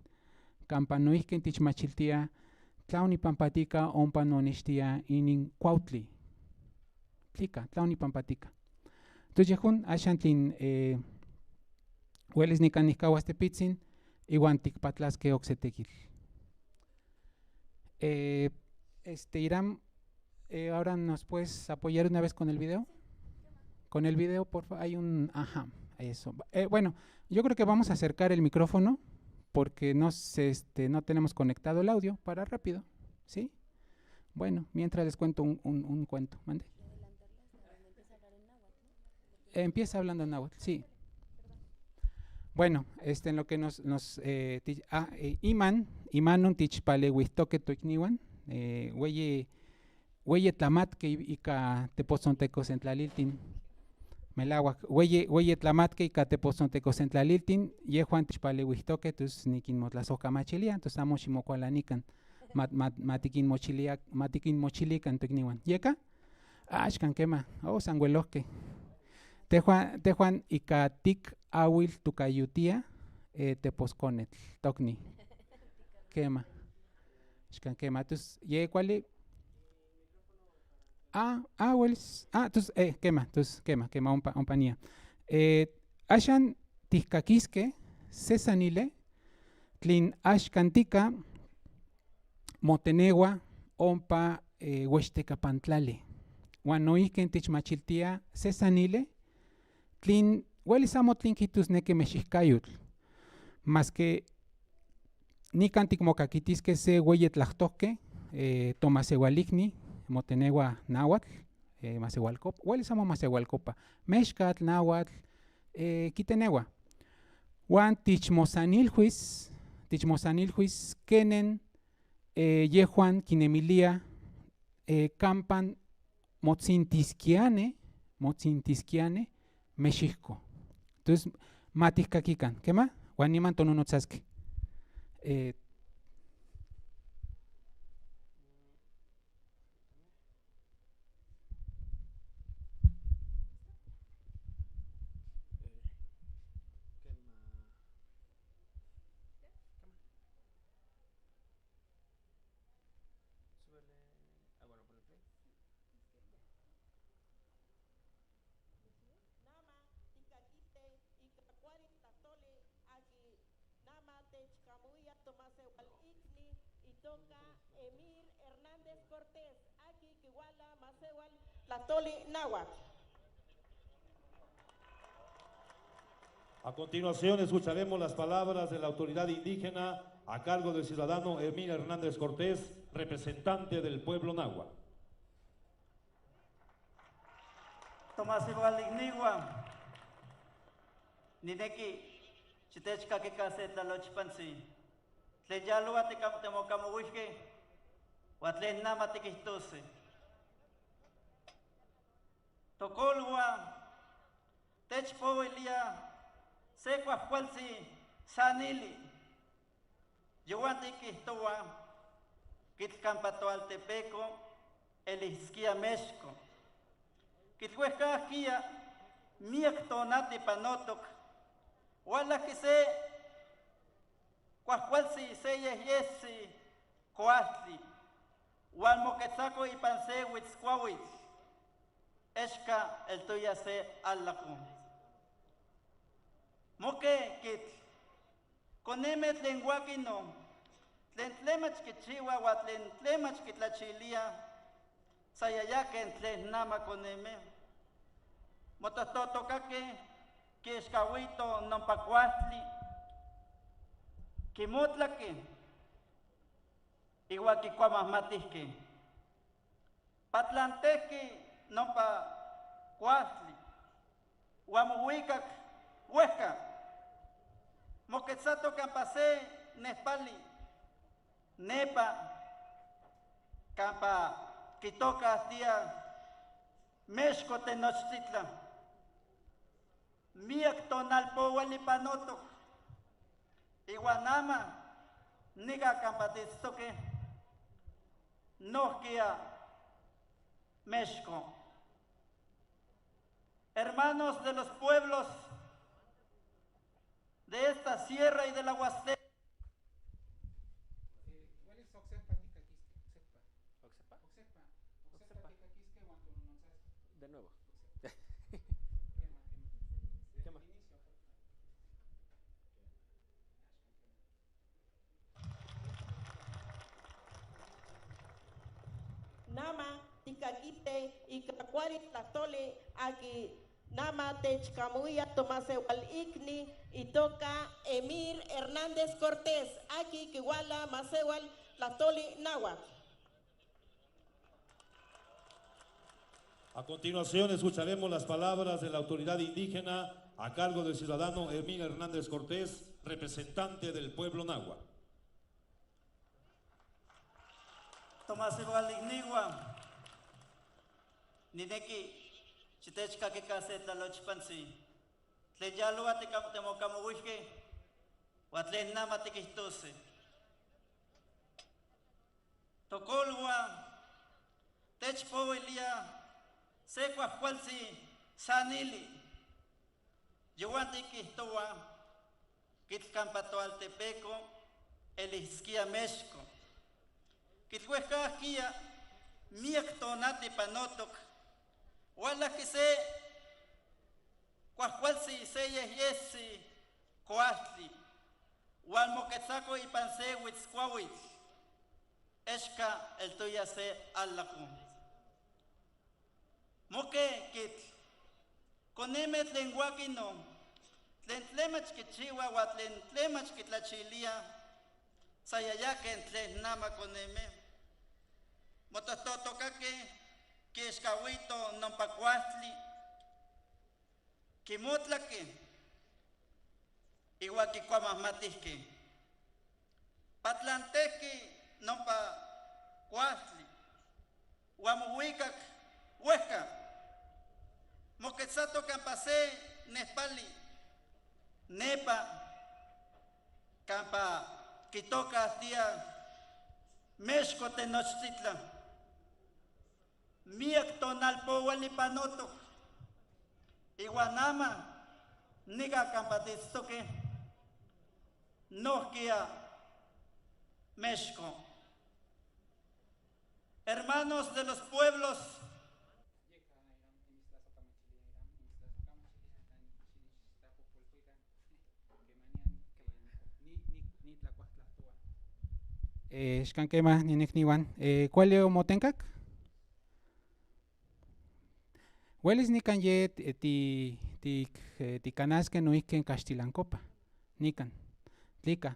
Kampa noihki tichmachiltia, tlaun nipampatika ompa nonextia inin kuautli. tika, tlaoni pampa tika. Tus yejun, ashan tlin, eh, uelis nikan nikahuas tepitzin, iwan tikpatlaske okse tekitl. Eh, este, Iram, eh, ahora nos puedes apoyar una vez con el video. Con el video, por favor, hay un, ajá, eso. Eh, bueno, yo creo que vamos a acercar el micrófono porque no se, este, no tenemos conectado el audio para rápido, ¿sí? Bueno, mientras les cuento un, un, un cuento. Mande. Empieza hablando náhuatl, sí. Bueno, este, en lo que nos, nos, eh, ti-, ah, eh, iman, iman non tichpalehuijtoke toiknihuan, eh, ueyi, ueyi tlamatke ika tepotzontekosentlaliltin. Melauak, ueyi, ueyi tlamatke ika tepotzontekosentlaliltin, yejuan tichpalehuijtoke, tus nikinmotlasohkamachilia, tus amo ximokualanikan, mat-, mat-, matikinmochilia-, matikinmochilikan toiknihuan. Yeka, axkan kema, o, san huelohke. Tehuan, tehuan ika tik awil tokayutia, eh, teposkonetl, tokni. Kema. Axkan kema, tus, ye kuali. Ah, ah, uelis. Ah, tus, eh, kema, tus, kema, kema, ompa, ompa nia. Eh, ashan tikakiske se sanile, tlin axkan tika, motenehua ompa, eh, hueshtekapan tlali. Huan no ijken tichmachiltia se sanile, tlin uelis amo tlin kijtosneki mexijkayotl. Maske nikan tikmokakitiske se ueyi tlajtohke, eh, tomaseualikni, motenehua nahuatl, eh, maseualkop-, uelis amo maseualkopa. Mexkatl, nahuatl, eh, kitenehua. Huan tichmosanilhuis, tichmosanilhuis kenen, eh, yehuan kinemilia, eh, kampan motsintiskiane, motsintiskiane, Mexijko. Tus, matikakikan, kema, huan niman tononotsaske. Eh, Súbele. Ah, bueno, ponle play. Nama, tikakiste, ika kuain tlajtoli, aki, nama, techkamuia tomaseual-ikni, itoka Emir Hernández Cortés, aki kiuala maseual tlajtoli nahuatl. A continuación, escucharemos las palabras de la autoridad indígena a cargo del ciudadano Emil Hernández Cortés, representante del pueblo nahua. Tomaseual-iknihuan, nineki, chi techkakika se tlalochpantsin. Tlen yalua tikam-, timokamuhuihke, huan tlen nama tikijtose. Tokolhuan, techpohuilia se kuajkualtsin sanili. Yehuan tikijtohua, kitl kampa toaltepeku, eliskia Mexko. Kitl uejkajkia, miak tonati panotok. Ualajki se kuajkualtsin, se yehyejtsin kuajtli. Huan moketzako ipan se huitzkuauitl. Exka eltoya se alako. Moke kitl. Koneme tlen huakino, tlen tlemach kichihua huan tlen tlemach kitlachilia, sayayake tlen nama koneme. Motohtotokake, kixkahuito nompa kuajtli. Kimotlake, ihuan kikuamajmatihke. Patlantehki nompa kuajtli, huan mohuikak huejka. Moketzato kampa se nejpali, nepa kampa kitokahtia Mexko Tenochtitlan. Miak tonalpohuali panotok, ihuan nama, nika kampa tiitztoke, nohkia Mexko. Hermanos de los pueblos de esta sierra y de la Huasteca. Eh, ¿cuál es Oxepa Ticaquisque? Oxepa. Oxepa. Oxepa. Oxepa Ticaquisque, Huantununonsaski. De nuevo. ¿Qué más? Nahma tikakiti ika kuali tlajtoli aki nahma techkamuia tomasehual ikni itoka Emir Hernández Cortés, aki kiuala maseual tlajtoli nahuatl. A continuación, escucharemos las palabras de la autoridad indígena a cargo del ciudadano Emir Hernández Cortés, representante del pueblo nahua. Tomasehual iknihuan, nineki chi techkakika se tlalochpantzin tlen yalua temokamuhuike, huan tlen nahma tikijtose. Tokolhuan techpohuilia se kuajkualtsin sanili. Yehuantin kijtohua, kitl kampa Toaltepeco eliskia Mexco. Kitl uejkajkia miak tonati panotok, hualajki se kuajkualtsin se yehyestsin kuajtli, huan moketzako ipan se huitzkuauitl, exka eltoya se alako. Moke kitl, koneme tlen huakino, tlen tlemach kichihua huan tlen tlemach kitlachilia, tzayaya ken tlen nahma koneme. Motohtotokake, kiexkahuito nompa kuajtli, kimotlake, ihuan kikuamahmatihke. Patlantehki nompa kuajtli, huan mohuikak huejka. Moketzato kampa se nehpali, nepa kampa kitokahtia Mexco Tenochtitlan. Miak tonal pohuali panotok, ihuan nahma nikan kampa tiitztoke, nohkia Mexco. Hermanos de los pueblos. Eh, xkan kema, niniknihuan. Eh, kuali omotenkak? Huelis nikan ye ti, ti, ti, eh, tikanaske noijki ken kaxtilankopa. Nikan. Tlika.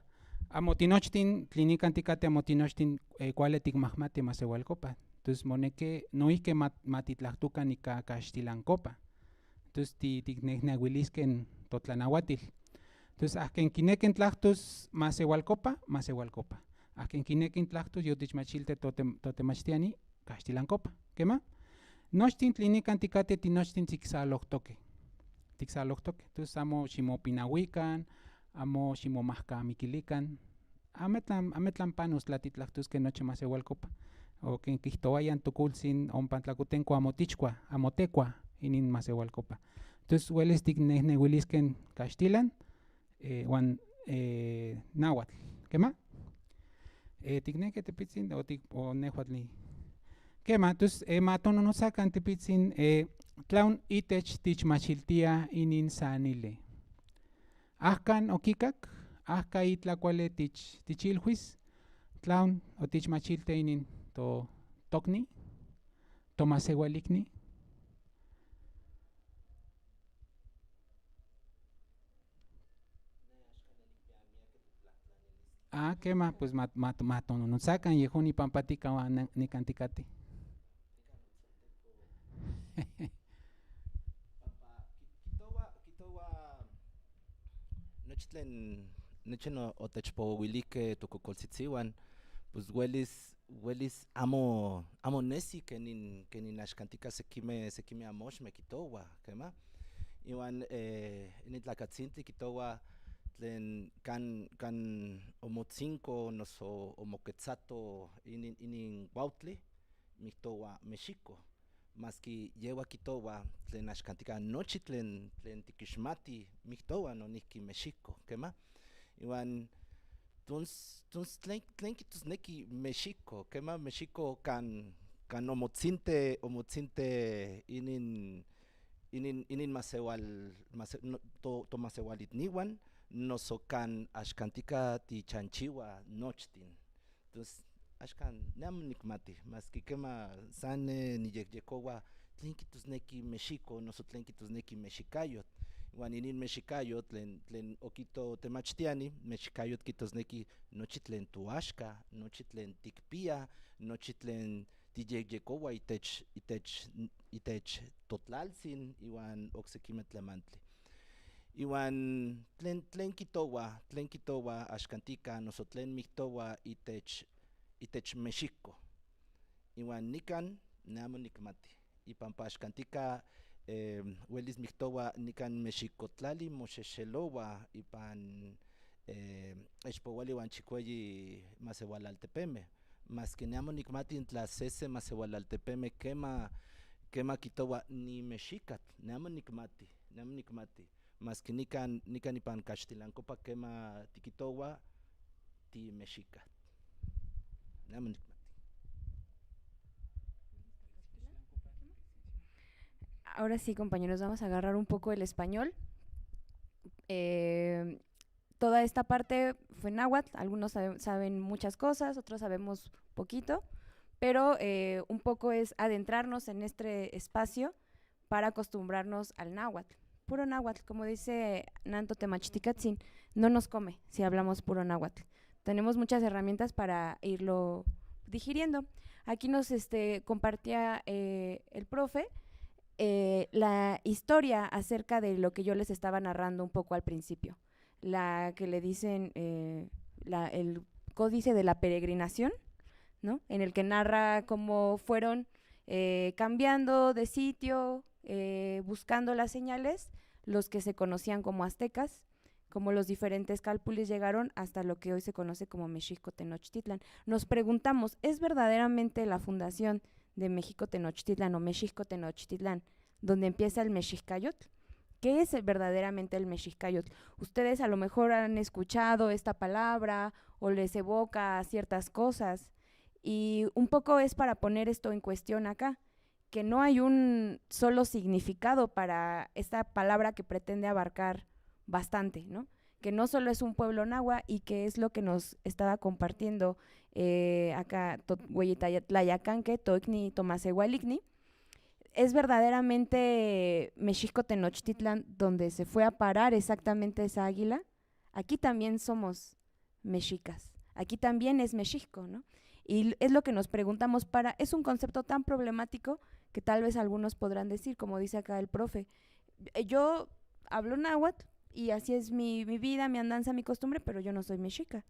Amo tinochtin, tlin nikan tikate, amo tinochtin, eh, kuali tikmahmati masehualkopa. Tus moneki noijki ma, ma titlajtokan ika kaxtilankopa. Tus ti, tiknejnehuiliske totlanahuatil. Tus, a ken kineki tlajtos masehualkopa, masehualkopa. A ken kineki tlajtos, yo tichmachilti totem, totemachtiani kaxtilankopa. Kema? Nochtin tlin nikan tikate, tinochtin tiksalojtoke. Tiksalojtoke. Tus amo ximopinahuikan, amo ximomahkamikilikan. Ametlan, ametlan panos tla titlajtoske nochi masehualkopa. O ken kijtohuaya tokultzin ompa tlakotenkua, amo tichkua, amo tekua inin masehualkopa. Tus huelis tiknejnehuiliske kaxtilan, eh, huan, eh, nahuatl. Kema? Eh, tikneki tepitzin o ti, o nehuatl ni. Kema, tus, eh, ma tononotsakan tepitzin, eh, tlaon itech tichmachiltia inin sanile. Ahkan okikak, ahka itla kuali tich, tichilhuis, tlaon otichmachilti inin to, tokni, tomasehualikni. Ah, kema, pues ma, ma, ma tononotsakan, yejon nipan patika huan nikan tikate. Pampa ki-, kitohua, kitohua nochi tlen, nochi no otechpohuilike tokokoltsitzihuan, pues huelis, huelis amo, amo nesi ken nin, ken nin axkantika sekime, sekime amoxme kitohua, kema. Ihuan, eh, nin tlakatsintli kitohua tlen kan, kan omotzinko noso omoketzato inin, inin huautli, miktohua Mexiko. Maski yehua kitohua tlen axkantika nochi tlen, tlen tikixmati miktohua nonijki Mexiko, kema. Ihuan, tons, tons, tlen, tlen kijtosneki Mexiko, kema, Mexiko kan, kan omotzinte, omotzinte inin, inin, inin maseual, mase-, no, to, to maseual it niwan, noso kan axkantika tichanchihua nochtin. Entonces, axkan, ne amo nikmati, maski kema san, eh, niyekyekoua tlen kijtosneki Mexiko, noso tlen kijtosneki mexicayotl. Huan inin mexicayotl tlen, tlen okito temachtiani, mexicayotl kijtosneki nochi tlen toaxka, nochi tlen tikpia, nochi tlen tiyekyekoua itech, itech, itech totlaltzin, ihuan oksekime tlamantli. Ihuan tlen, tlen kitoua, tlen kitoua axkantika, noso tlen miktoua itech, itech Mexiko. Ihuan nikan, ne amo nikmati. Ipan paxkantika, eh, huelis miktoua nikan Mexikotlali moxexeloua ipan, eh, echpouali huan chikueyi maseualaltepeme. Maski ne amo nikmati tla sese maseualaltepeme kema, kema kitoua ni mexikatl, ne amo nikmati, ne amo nikmati. Maski nikan, nikan ipan kaxtilankopa kema tikitoua ti mexikatl. Ne amo nikmati. Ahora sí, compañeros, vamos a agarrar un poco el español. Eh, toda esta parte fue náhuatl, algunos sabe-, saben muchas cosas, otros sabemos poquito, pero, eh, un poco es adentrarnos en este espacio para acostumbrarnos al náhuatl. Puro náhuatl, como dice Nanto Temachtikatsin, no nos come si hablamos puro náhuatl. Tenemos muchas herramientas para irlo digiriendo. Aquí nos, este, compartía, eh, el profe, eh, la historia acerca de lo que yo les estaba narrando un poco al principio, la que le dicen, eh, la, el códice de la peregrinación, ¿no? En el que narra cómo fueron, eh, cambiando de sitio, eh, buscando las señales, los que se conocían como aztecas, cómo los diferentes calpulis llegaron hasta lo que hoy se conoce como Mexiko Tenochtitlan. Nos preguntamos, ¿es verdaderamente la fundación de México Tenochtitlan o México Tenochtitlan donde empieza el mexicayotl? ¿Qué es verdaderamente el mexicayotl? Ustedes a lo mejor han escuchado esta palabra o les evoca ciertas cosas, y un poco es para poner esto en cuestión acá, que no hay un solo significado para esta palabra que pretende abarcar bastante, ¿no? Que no solo es un pueblo nahua y que es lo que nos estaba compartiendo, eh, acá to-, Hueyitaya-, Tlayacanque, Toikni, Tomás Egualikni. Es verdaderamente Mexiko Tenochtitlan donde se fue a parar exactamente esa águila. Aquí también somos mexicas. Aquí también es México, ¿no? Y es lo que nos preguntamos para, es un concepto tan problemático que tal vez algunos podrán decir, como dice acá el profe, eh, yo hablo náhuatl y así es mi, mi vida, mi andanza, mi costumbre, pero yo no soy mexica.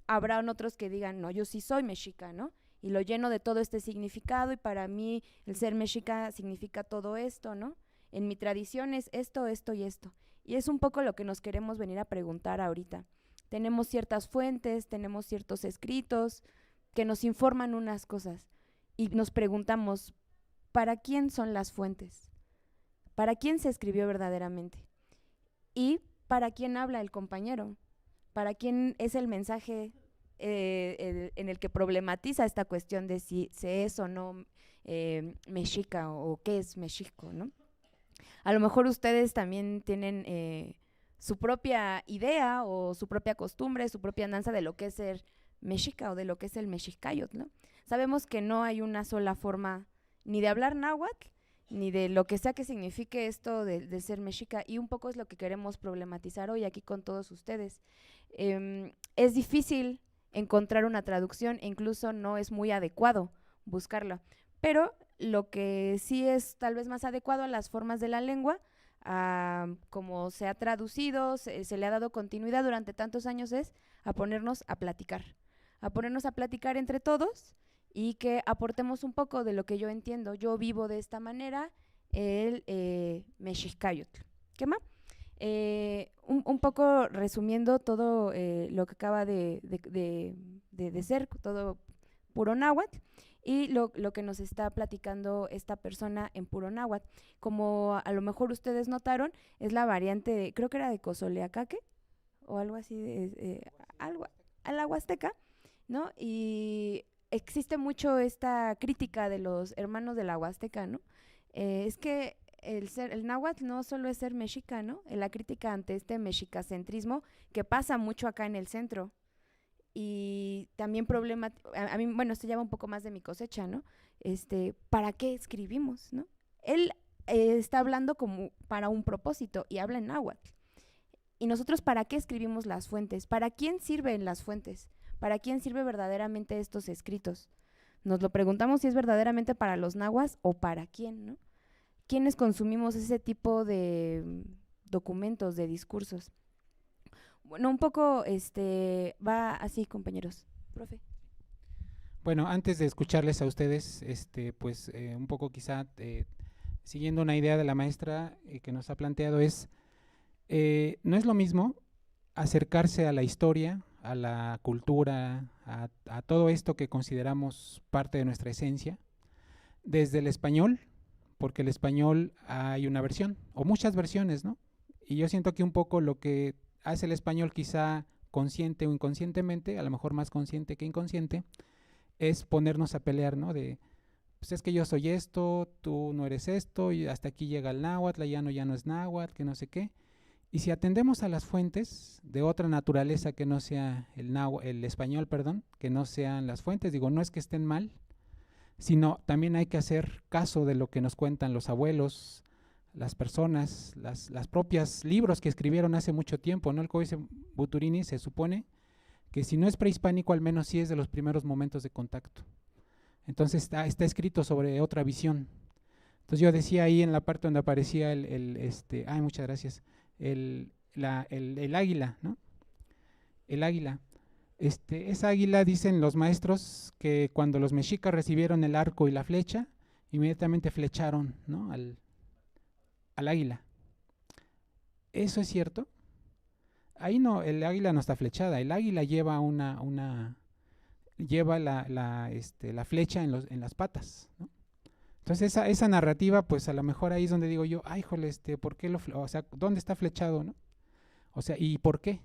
Habrán otros que digan, no, yo sí soy mexica, ¿no? Y lo lleno de todo este significado y para mí el ser mexica significa todo esto, ¿no? En mi tradición es esto, esto y esto. Y es un poco lo que nos queremos venir a preguntar ahorita. Tenemos ciertas fuentes, tenemos ciertos escritos que nos informan unas cosas y nos preguntamos, ¿para quién son las fuentes? ¿Para quién se escribió verdaderamente? ¿Y para quién habla el compañero? ¿Para quién es el mensaje, eh, el, en el que problematiza esta cuestión de si se es o no, eh, mexica o, o qué es México, ¿no? A lo mejor ustedes también tienen, eh, su propia idea o su propia costumbre, su propia andanza de lo que es ser mexica o de lo que es el mexicayotl, ¿no? Sabemos que no hay una sola forma ni de hablar náhuatl, ni de lo que sea que signifique esto de, de ser mexica, y un poco es lo que queremos problematizar hoy aquí con todos ustedes. Em, es difícil encontrar una traducción e incluso no es muy adecuado buscarla, pero lo que sí es tal vez más adecuado a las formas de la lengua, a como se ha traducido, se, se le ha dado continuidad durante tantos años, es a ponernos a platicar, a ponernos a platicar entre todos y que aportemos un poco de lo que yo entiendo. Yo vivo de esta manera el, eh, mexicayotl. ¿Qué más? Eh, un, un poco resumiendo todo, eh, lo que acaba de, de, de, de, de ser, todo puro náhuatl, y lo, lo que nos está platicando esta persona en puro náhuatl. Como a lo mejor ustedes notaron, es la variante, de, creo que era de Cozoleacaque, o algo así, de, eh, algo, a la huasteca, ¿no? Y existe mucho esta crítica de los hermanos de la Huasteca, ¿no? Eh, es que el ser, el náhuatl no solo es ser mexica, ¿no? La crítica ante este mexicacentrismo que pasa mucho acá en el centro. Y también problema, a, a mí, bueno, esto ya va un poco más de mi cosecha, ¿no? Este, ¿para qué escribimos, no? Él eh, está hablando como para un propósito y habla en náhuatl. ¿Y nosotros para qué escribimos las fuentes? ¿Para quién sirven las fuentes? ¿Para quién sirve verdaderamente estos escritos? Nos lo preguntamos si es verdaderamente para los nahuas o para quién, ¿no? ¿Quiénes consumimos ese tipo de mm, documentos, de discursos? Bueno, un poco, este, va así, compañeros. Profe. Bueno, antes de escucharles a ustedes, este, pues eh, un poco quizá eh, siguiendo una idea de la maestra eh, que nos ha planteado es, eh, no es lo mismo acercarse a la historia, a la cultura, a, a todo esto que consideramos parte de nuestra esencia, desde el español, porque el español hay una versión, o muchas versiones, ¿no? Y yo siento que un poco lo que hace el español, quizá consciente o inconscientemente, a lo mejor más consciente que inconsciente, es ponernos a pelear, ¿no? De, pues es que yo soy esto, tú no eres esto, y hasta aquí llega el náhuatl, ya no, ya no es náhuatl, que no sé qué. Y si atendemos a las fuentes de otra naturaleza que no sea el, el español, perdón, que no sean las fuentes, digo, no es que estén mal, sino también hay que hacer caso de lo que nos cuentan los abuelos, las personas, las, las propias libros que escribieron hace mucho tiempo, ¿no? El Códice Buturini se supone que si no es prehispánico, al menos sí es de los primeros momentos de contacto. Entonces está, está escrito sobre otra visión. Entonces yo decía ahí en la parte donde aparecía el, el este, ay, muchas gracias, el, la, el, el águila, ¿no? El águila. Este, esa águila, dicen los maestros, que cuando los mexicas recibieron el arco y la flecha, inmediatamente flecharon, ¿no? Al, al águila. ¿Eso es cierto? Ahí no, el águila no está flechada, el águila lleva una, una lleva la, la, este, la flecha en, los, en las patas, ¿no? Entonces esa, esa narrativa, pues a lo mejor ahí es donde digo yo, ay, híjole, este, ¿por qué lo, o sea, ¿dónde está flechado, no? O sea, ¿y por qué?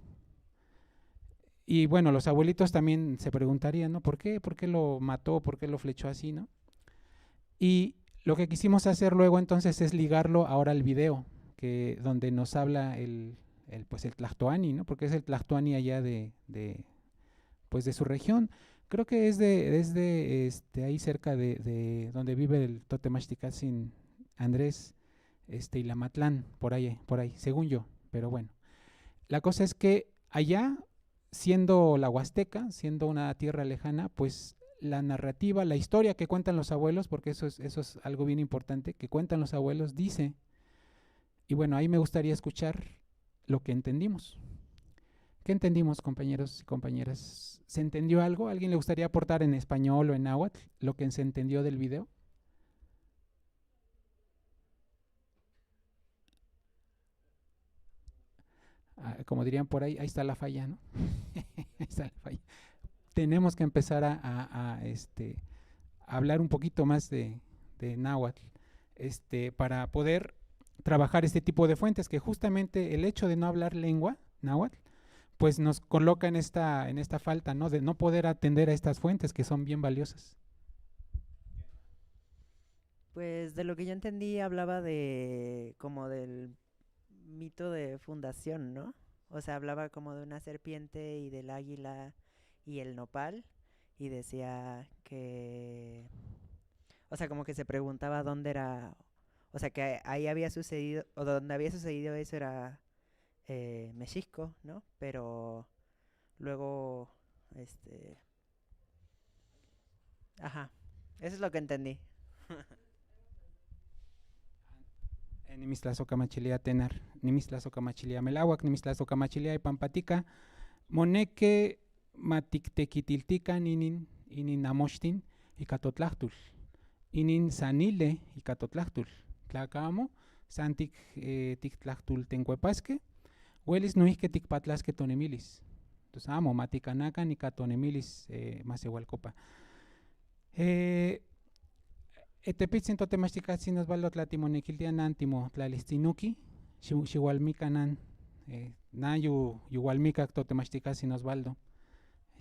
Y bueno, los abuelitos también se preguntarían, ¿no? ¿Por qué? ¿Por qué lo mató? ¿Por qué lo flechó así, no? Y lo que quisimos hacer luego entonces es ligarlo ahora al video, que donde nos habla el, el, pues el tlahtoani, ¿no? Porque es el tlahtoani allá de, de, pues de su región. Creo que es de, es de este, ahí cerca de, de donde vive el Totemachticatzin Andrés, este, Ilamatlán, por ahí, por ahí, según yo, pero bueno. La cosa es que allá, siendo la Huasteca, siendo una tierra lejana, pues la narrativa, la historia que cuentan los abuelos, porque eso es, eso es algo bien importante, que cuentan los abuelos, dice, y bueno, ahí me gustaría escuchar lo que entendimos. ¿Qué entendimos, compañeros y compañeras? ¿Se entendió algo? ¿Alguien le gustaría aportar en español o en náhuatl lo que se entendió del video? Ah, como dirían por ahí, ahí está la falla, ¿no? Ahí está la falla. Tenemos que empezar a, a, a, este, a hablar un poquito más de, de náhuatl, este, para poder trabajar este tipo de fuentes, que justamente el hecho de no hablar lengua náhuatl, pues nos coloca en esta, en esta falta, ¿no? De no poder atender a estas fuentes que son bien valiosas. Pues de lo que yo entendí hablaba de como del mito de fundación, ¿no? O sea, hablaba como de una serpiente y del águila y el nopal y decía que, o sea, como que se preguntaba dónde era, o sea, que ahí había sucedido, o donde había sucedido eso era eh, Mexisco, ¿no? Pero luego, este, ajá, eso es lo que entendí. Nimistlazokamachilia Tenar, nimistlazokamachilia Melawak, nimistlazokamachilia Ipan Patika. Moneki matiktekitiltikan inin, inin namoshtin ika totlahtul. Inin san nili ika totlahtul. Tla kamo, san tik, eh, tiktlahtul tenkuepaske, uelis noihki tikpatlaske tonemilis. Entonces, amo, matikanakan ika tonemilis, eh, maseualkopa. Eh, e tepitzin totemachtikatsin Osvaldo, tla timonekiltia nan timotlalistzinoki, xi, xiualmika nan, eh, nan yu, yualmikak totemachtikatsin Osvaldo.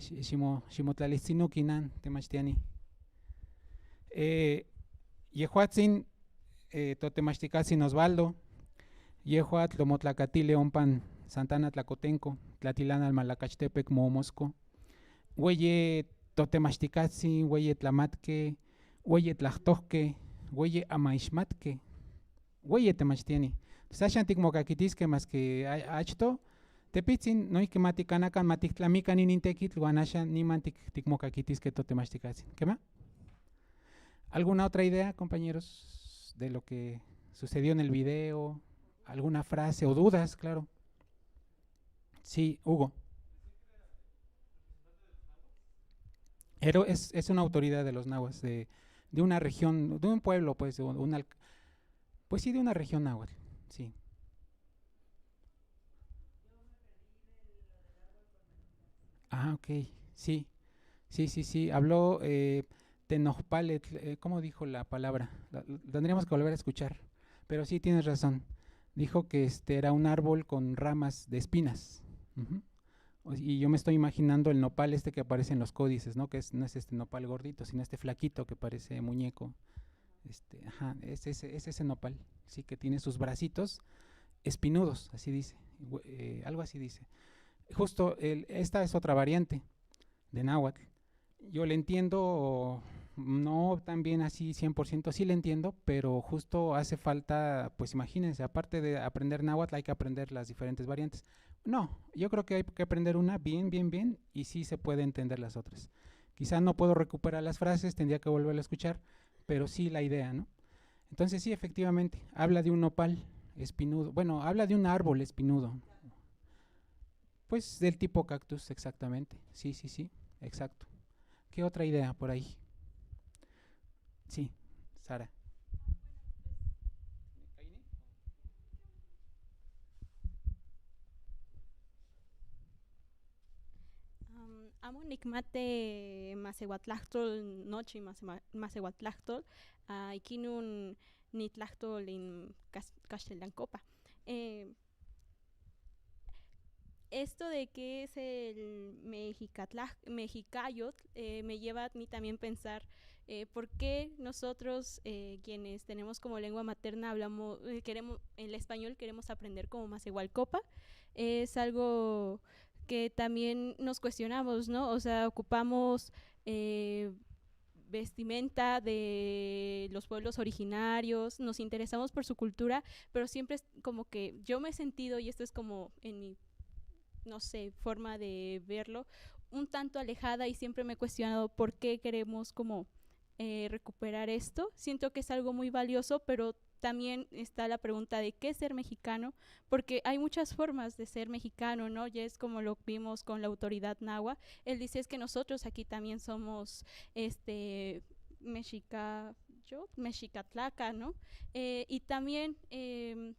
Xi-, ximo-, ximotlalistzin nuki nan temachtiani. Eh, yejuatsin, eh, totemachtikatsin Osvaldo, yejua tlomotlakatili ompa Santa Ana Tlacotenco, tlatilanal Malacachtepec, Moomosco. Hueye totemachtikatsin, hueye tlamatke, hueye tlajtohke, hueye amaixmatke, hueye temachtiani. Tos axan tikmokakitiske maske a-, achto, tepitsin, noihki matikanakan, matiktlamikan inin tekitl, huan axan niman tik-, tikmokakitiske totemachtikatsin. Kema? ¿Alguna otra idea, compañeros, de lo que sucedió en el video? ¿Alguna frase o dudas, claro? Sí, Hugo. Pero es, es una autoridad de los nahuas, de, de una región, de un pueblo, pues, de un, un al-, pues sí, de una región náhuatl, sí. Ah, ok, sí. Sí, sí, sí. Habló, eh, Tenojpal, eh, ¿cómo dijo la palabra? La, la tendríamos que volver a escuchar. Pero sí, tienes razón. Dijo que este era un árbol con ramas de espinas. Ujú. O-, y yo me estoy imaginando el nopal este que aparece en los códices, ¿no? Que es, no es este nopal gordito, sino este flaquito que parece muñeco. Este, ajá, es ese, es ese nopal, sí, que tiene sus bracitos espinudos, así dice. Hue-, eh, algo así dice. Justo, el, esta es otra variante de náhuatl. Yo le entiendo, no tan bien así cien por ciento, sí le entiendo, pero justo hace falta, pues imagínense, aparte de aprender náhuatl, hay que aprender las diferentes variantes. No, yo creo que hay que aprender una bien, bien, bien, y sí se puede entender las otras. Quizá no puedo recuperar las frases, tendría que volverla a escuchar, pero sí la idea, ¿no? Entonces sí, efectivamente, habla de un nopal espinudo, bueno, habla de un árbol espinudo. Pues del tipo cactus, exactamente. Sí, sí, sí, exacto. ¿Qué otra idea por ahí? Sí, Sara. Am, amo nikmati masehuatlahtol nochi, mase-, masehuatlahtol, ah, ikinin nitlahtol in kas-, kaxtlan kopa. Eh, esto de qué es el mexicatla-, mexicayotl, eh, me lleva a mí también pensar, eh, por qué nosotros, eh, quienes tenemos como lengua materna, hablamos, eh, queremos, el español, queremos aprender como masehualcopa. Es algo que también nos cuestionamos, ¿no? O sea, ocupamos, eh, vestimenta de los pueblos originarios, nos interesamos por su cultura, pero siempre es como que yo me he sentido, y esto es como en mi, no sé, forma de verlo, un tanto alejada y siempre me he cuestionado por qué queremos como, eh, recuperar esto. Siento que es algo muy valioso, pero también está la pregunta de qué es ser mexicano, porque hay muchas formas de ser mexicano, ¿no? Ya es como lo vimos con la autoridad nahua. Él dice, es que nosotros aquí también somos, este, mexica-, yo, mexicatlaca, ¿no? Eh, y también, em,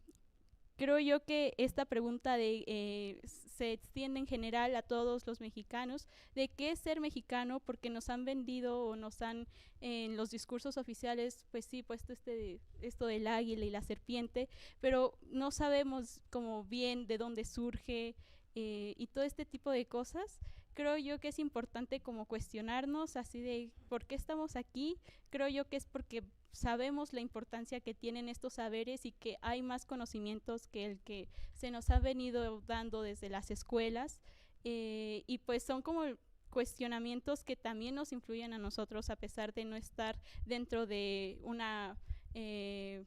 creo yo que esta pregunta de, eh, se extiende en general a todos los mexicanos, de qué es ser mexicano, porque nos han vendido o nos han, en los discursos oficiales, pues sí, puesto este, esto del águila y la serpiente, pero no sabemos como bien de dónde surge, eh, y todo este tipo de cosas. Creo yo que es importante como cuestionarnos así de por qué estamos aquí. Creo yo que es porque sabemos la importancia que tienen estos saberes y que hay más conocimientos que el que se nos ha venido dando desde las escuelas. Eh, y pues son como cuestionamientos que también nos influyen a nosotros a pesar de no estar dentro de una, eh,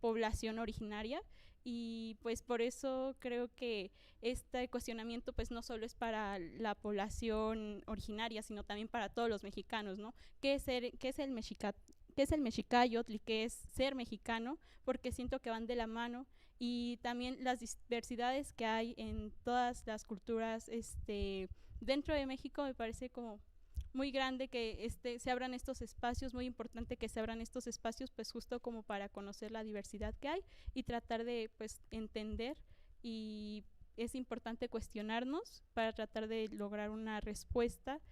población originaria. Y pues por eso creo que este cuestionamiento pues no solo es para la población originaria, sino también para todos los mexicanos, ¿no? ¿Qué es ser, qué es el mexica-, qué es el mexicayotl y qué es ser mexicano? Porque siento que van de la mano y también las diversidades que hay en todas las culturas, este, dentro de México me parece como muy grande que este, se abran estos espacios, muy importante que se abran estos espacios, pues justo como para conocer la diversidad que hay y tratar de, pues, entender, y es importante cuestionarnos para tratar de lograr una respuesta,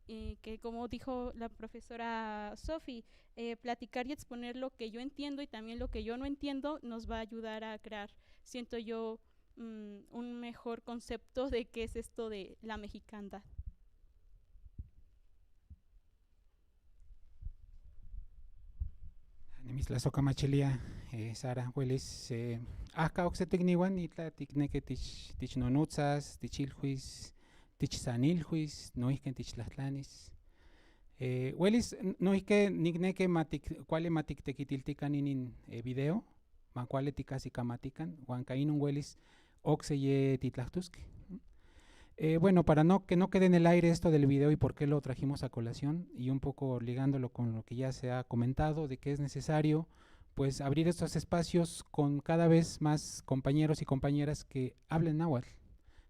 eh, que como dijo la profesora Sophie, eh, platicar y exponer lo que yo entiendo y también lo que yo no entiendo nos va a ayudar a crear, siento yo, mm, un mejor concepto de qué es esto de la mexicandad. Tlahsokamachiliaj, eh, Sara, welis, eh, ahka okse tikniwan, itla tikneki tich, tichnunutsas, tichilhuis, tichsanilhuis, no ijken tichtlajtlanis. Eh, welis, n-, no ijken nikneki ma tik-, kuali ma tiktekitiltikan inin, eh, video, ma kuali tikajsikamatikan, huan ka inun welis okse ye titlajtoskej. Eh, bueno, para no, que no quede en el aire esto del video y por qué lo trajimos a colación, y un poco ligándolo con lo que ya se ha comentado, de que es necesario, pues, abrir estos espacios con cada vez más compañeros y compañeras que hablen náhuatl,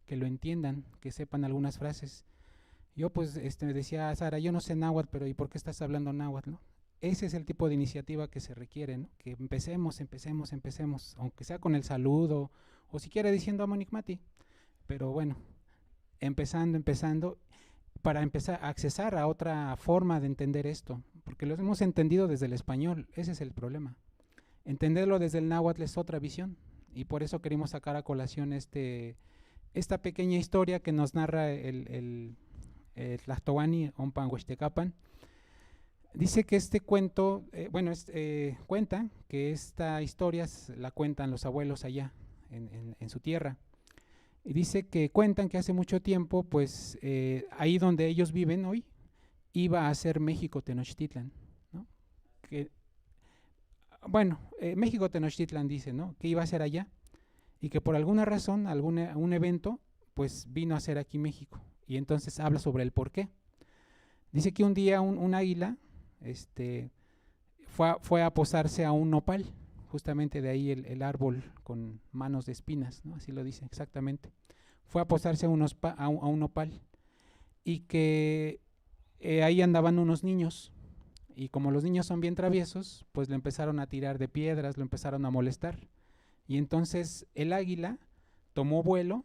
que lo entiendan, que sepan algunas frases. Yo, pues, este, decía a Sara, yo no sé náhuatl, pero ¿y por qué estás hablando náhuatl, no? Ese es el tipo de iniciativa que se requiere, ¿no? Que empecemos, empecemos, empecemos, aunque sea con el saludo, o siquiera diciendo amo nikmati. Pero bueno, empezando, empezando, para empezar a accesar a otra forma de entender esto, porque lo hemos entendido desde el español, ese es el problema. Entenderlo desde el náhuatl es otra visión, y por eso queremos sacar a colación este, esta pequeña historia que nos narra el, el, el Tlajtouani ompa Hueytecapan. Dice que este cuento, eh, bueno, es, eh, cuenta que esta historia s-, la cuentan los abuelos allá en, en, en su tierra. Y dice que cuentan que hace mucho tiempo, pues, eh, ahí donde ellos viven hoy, iba a ser México Tenochtitlan, ¿no? Que, bueno, eh, México Tenochtitlan dice, ¿no? Que iba a ser allá y que por alguna razón, algún e-, un evento, pues vino a ser aquí México. Y entonces habla sobre el por qué. Dice que un día un, un águila, este, fue a, fue a posarse a un nopal, justamente de ahí el, el árbol con manos de espinas, ¿no? Así lo dice, exactamente. Fue a posarse a unos pa-, a un, a un nopal y que, eh, ahí andaban unos niños y como los niños son bien traviesos, pues lo empezaron a tirar de piedras, lo empezaron a molestar. Y entonces el águila tomó vuelo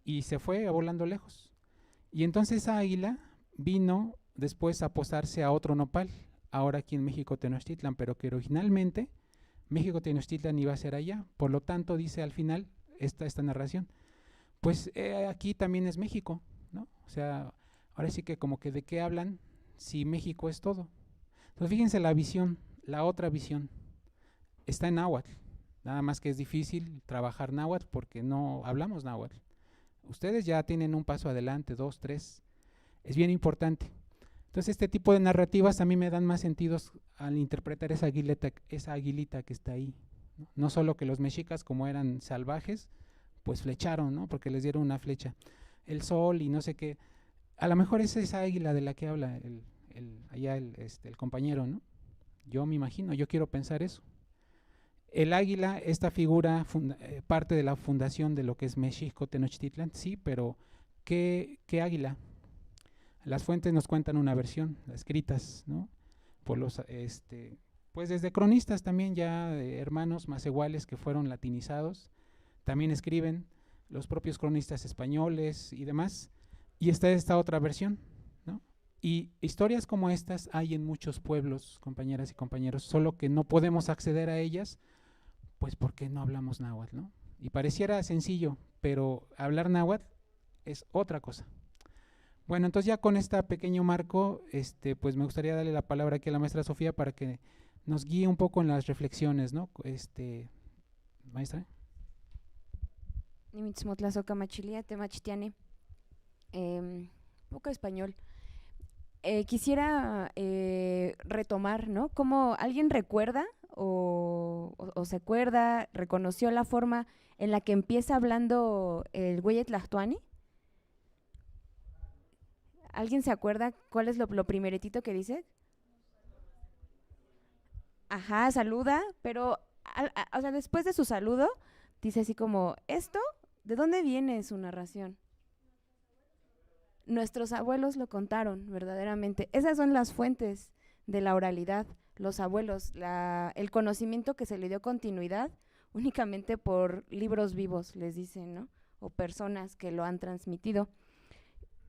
y se fue volando lejos. Y entonces esa águila vino después a posarse a otro nopal, ahora aquí en México Tenochtitlan, pero que originalmente México Tenochtitlan iba a ser allá. Por lo tanto, dice al final esta, esta narración, pues, eh, aquí también es México, ¿no? O sea, ahora sí que como que de qué hablan si México es todo. Entonces, fíjense la visión, la otra visión. Está en náhuatl, nada más que es difícil trabajar náhuatl porque no hablamos náhuatl. Ustedes ya tienen un paso adelante, dos, tres. Es bien importante. Entonces, este tipo de narrativas a mí me dan más sentidos al interpretar esa aguileta, esa aguilita que está ahí, ¿no? No solo que los mexicas, como eran salvajes, pues flecharon, ¿no? Porque les dieron una flecha. El sol y no sé qué. A lo mejor es esa águila de la que habla el, el, allá el, este, el compañero, ¿no? Yo me imagino, yo quiero pensar eso. El águila, esta figura funda-, eh, parte de la fundación de lo que es Mexixco Tenochtitlan, sí, pero ¿qué, qué águila? Las fuentes nos cuentan una versión, las escritas, ¿no? Por los, este, pues desde cronistas también ya, eh, hermanos más iguales que fueron latinizados, también escriben los propios cronistas españoles y demás, y está esta otra versión, ¿no? Y historias como estas hay en muchos pueblos, compañeras y compañeros, solo que no podemos acceder a ellas, pues porque no hablamos náhuatl, ¿no? Y pareciera sencillo, pero hablar náhuatl es otra cosa. Bueno, entonces ya con este pequeño marco, este, pues me gustaría darle la palabra aquí a la maestra Sofía para que nos guíe un poco en las reflexiones, ¿no? Este, maestra. Nimitz motlasoka machilia, te machitiani. Em, poco español. Eh, quisiera, eh, retomar, ¿no? Cómo alguien recuerda o, o, o se acuerda, reconoció la forma en la que empieza hablando el Weyes Tlatoani. ¿Alguien se acuerda cuál es lo, lo primeritito que dice? Ajá, saluda, pero, al-, a-, o sea, después de su saludo, dice así como, esto, ¿de dónde viene su narración? Nuestros abuelos lo contaron, verdaderamente. Esas son las fuentes de la oralidad, los abuelos, la, el conocimiento que se le dio continuidad únicamente por libros vivos, les dicen, ¿no? O personas que lo han transmitido.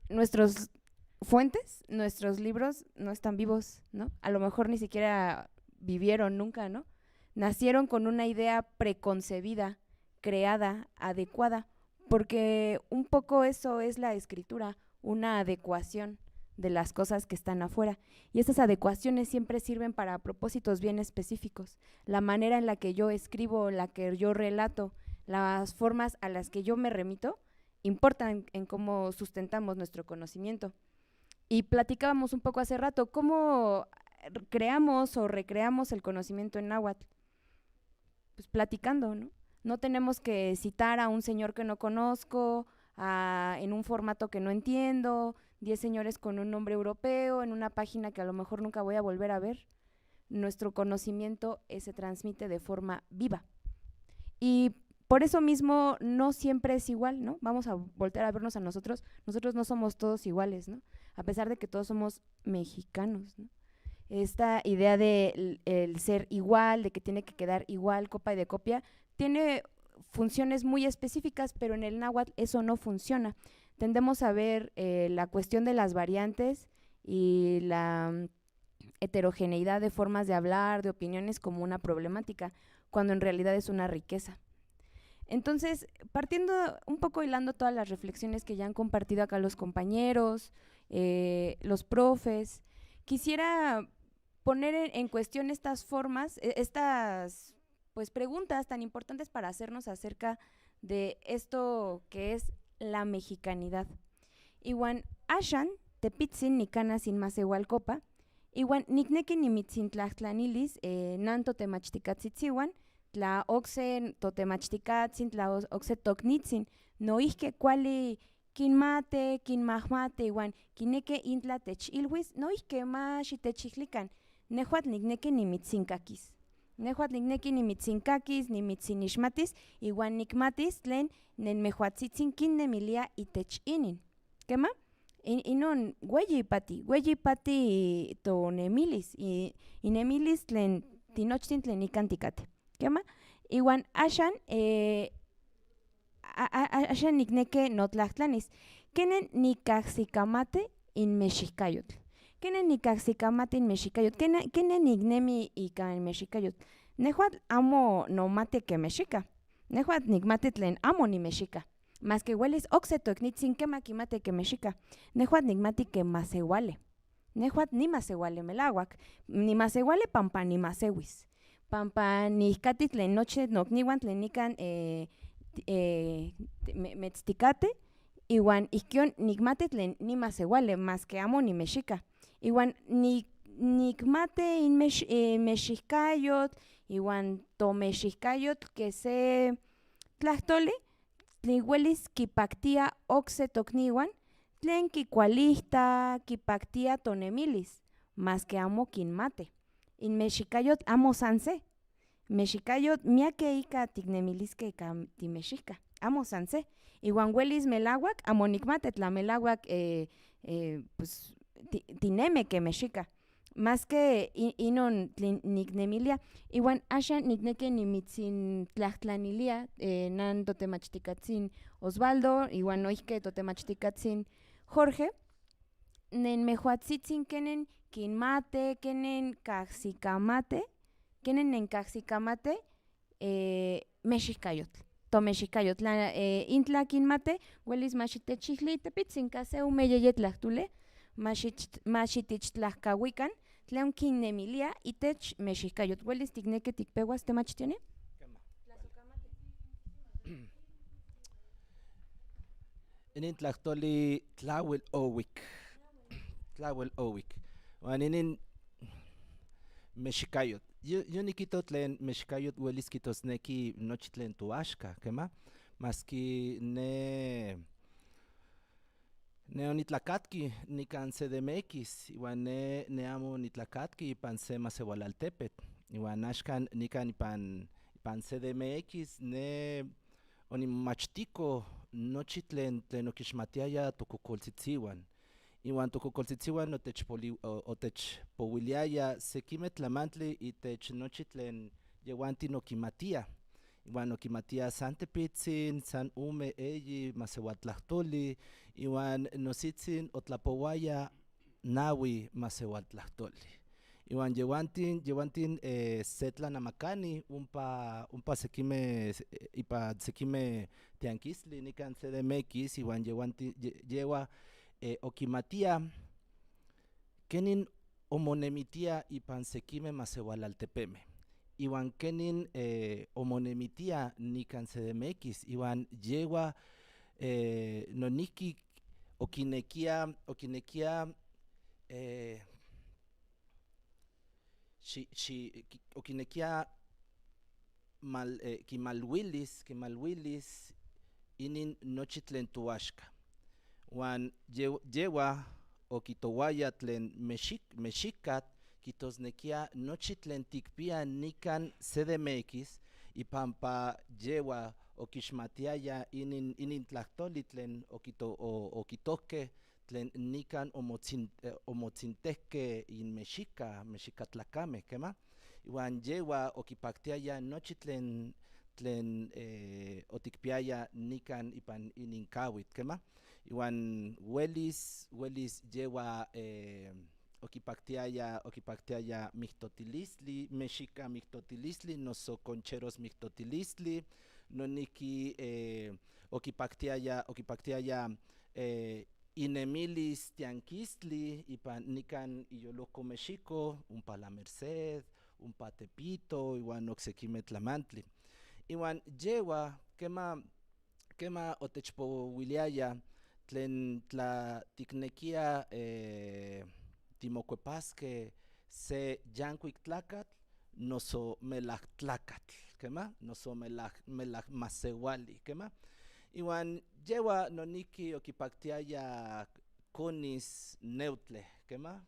Nuestros fuentes, nuestros libros no están vivos, ¿no? A lo mejor ni siquiera vivieron nunca, ¿no? Nacieron con una idea preconcebida, creada, adecuada, porque un poco eso es la escritura, una adecuación de las cosas que están afuera. Y esas adecuaciones siempre sirven para propósitos bien específicos. La manera en la que yo escribo, la que yo relato, las formas a las que yo me remito, importan en cómo sustentamos nuestro conocimiento. Y platicábamos un poco hace rato, ¿cómo creamos o recreamos el conocimiento en náhuatl? Pues platicando, ¿no? No tenemos que citar a un señor que no conozco, a, en un formato que no entiendo, diez señores con un nombre europeo, en una página que a lo mejor nunca voy a volver a ver. Nuestro conocimiento, eh, se transmite de forma viva. Y por eso mismo no siempre es igual, ¿no? Vamos a voltear a vernos a nosotros. Nosotros no somos todos iguales, ¿no? A pesar de que todos somos mexicanos, ¿no? Esta idea de el, el ser igual, de que tiene que quedar igual, copa y de copia, tiene funciones muy específicas, pero en el náhuatl eso no funciona. Tendemos a ver, eh, la cuestión de las variantes y la, mm, heterogeneidad de formas de hablar, de opiniones, como una problemática, cuando en realidad es una riqueza. Entonces, partiendo un poco, hilando todas las reflexiones que ya han compartido acá los compañeros, eh, los profes, quisiera poner en, en cuestión estas formas, e-, estas, pues, preguntas tan importantes para hacernos acerca de esto que es la mexicanidad. Iwan ashan, tepitzin nikanas in maseual kopa, iwan nikneki nimitsintlajtlanilis, eh, nan totemachtikatzitsiwan, tla okse totemachtikatsin, tla os-, okse toknitzin, noihke kuali kin mate, kin mahmate, iwan kineki intla techilhuis, noihke ma xitechilhuikan, nehuatl nikneki nimitsinkakis. Nehuatl nikneki nimitsinkakis, nimitsinixmatis, iwan nikmatis tlen nenmehuatzitzin kin nemilia itech inin. Kema? In-, inon weyi pati, weyi pati tonemilis, i-, inemilis tlen tinochtin tlen nikan tikate. Kema? Iwan ashan, eh, a-, a-, a-, ashan nikneki notlajtlanis. Kenen nikajsikamati in mexikayotl? Kenen nikajsikamati in mexikayotl? Kenen, kenen niknemi ika in mexikayotl? Nehuatl amo nomati ke mexika. Nehuatl nikmati tlen amo nimexika. Maske uelis okse toknitzin kema kimati ke mexika. Nehuatl nikmati ke maseuali. Nehuatl nimaseuali melahuak. Nimaseuali pampa nimaseuis. Pampa nihkati tlen nochi nokniwan tlen nikan, eh, ti-, eh, ti-, me-, metztikate, iwan ikion nikmati tlen nimaseuali, maske amo nimexika. Iwan nik-, nikmati in mex-, eh, mexikayotl, iwan tomexikayotl ke se tlahtoli, tlen uelis kipaktia okse tokniwan, tlen kikualihta, kipaktia tonemilis, maske amo kinmati. In mexikayotl amo san se. Mexikayotl miak ke ika tiknemiliske ika timexika. Amo san se. Iwan uelis melahuak, amo nikmati tla melahuak, eh, eh, pues, ti-, tinemi ke mexika. Maske i-, inon tlen niknemilia. Iwan ashan nikneki nimitsintlajtlanilia, eh, nan totemachtikatsin Osvaldo, iwan noihke totemachtikatsin Jorge, nenmehuatzitzin kenen kinmati, kenen kajsikamati, kenen nenkajsikamati, eh, mexikayotl. Tomexikayotl. La, eh, intla kinmati, uelis ma xitechilhi tepitzin ka se ome yeye tlahtoli, ma xit-, ma xitechtlajkahuikan tlen kinnemilia itech mexikayotl. Uelis tikneki tikpehuas temachtioni? Inin tlahtoli tlahuel ouik. Tlahuel ouik. Huan inin mexikayotl. Yo, yo nikito tlen mexikayotl uelis kitosneki nochi tlen toaxka, kema? Maski ne, ne onitlakatki nikan C D M X, iwan ne, ne amo onitlakatki ipan se maseualaltepet. Iwan axkan nikan ipan, ipan C D M X, ne onimomachtiko nochi tlen, tlen okixmatiaya tokokoltsitzihuan. Iwan tokokoltsitzihuan otechpoli-, o-, otechpouiliaya sekime tlamantli itech nochi tlen yehuantin okimatia. Iwan okimatia san tepitzin, san ome, eyi maseualtlahtoli, iwan nositzin otlapouaya nahui maseualtlahtoli. Iwan yehuantin, yehuantin, eh, se tlanamakani ompa, ompa sekime, eh, ipan sekime tianguistli nikan C D M X, iwan yehuantin, ye-, yehua, eh, okimatia kenin omonemitia ipan sekime masewalaltepeme. Iwan kenin, eh, omonemitia nikan C D M X, iwan yehua, eh, noniki okinekia, okinekia, eh, si, si, ki, okinekia mal, eh, kimaluilis, kimaluilis inin nochi tlen tuaxka. Huan ye, yehua okitouaya tlen mexik, mexikat, kitosnekia nochi tlen tikpia nikan C D M X, ipampa yehua okixmatiaya inin, inin tlajtoli tlen okito, o, okitohke, tlen nikan omotsin, eh, omotsintehke in mexika, mexika tlakame, kema. Iwan yehua okipaktiaya nochi tlen, tlen, eh, otikpiaya nikan ipan inin kawit, kema. Iwan huelis, huelis yehua, eh, okipaktiaya, okipaktiaya mihtotilistli, mexika mihtotilistli, noso concheros mihtotilistli, noniki, eh, okipaktiaya, okipaktiaya, eh, inemilis tianguistli ipan nikan iyoloko Mexiko, ompa La Merced, ompa Tepito, iwan oksekime tlamantli. Iwan yehua, kema, kema otechpouiliaya tlen tla tiknekia, eh, timokuepaske se yankuik tlakatl, noso melak tlakatl, kema, noso melak, melak masewali, kema. Iwan yehua noniki okipaktiaya konis neutle, kema.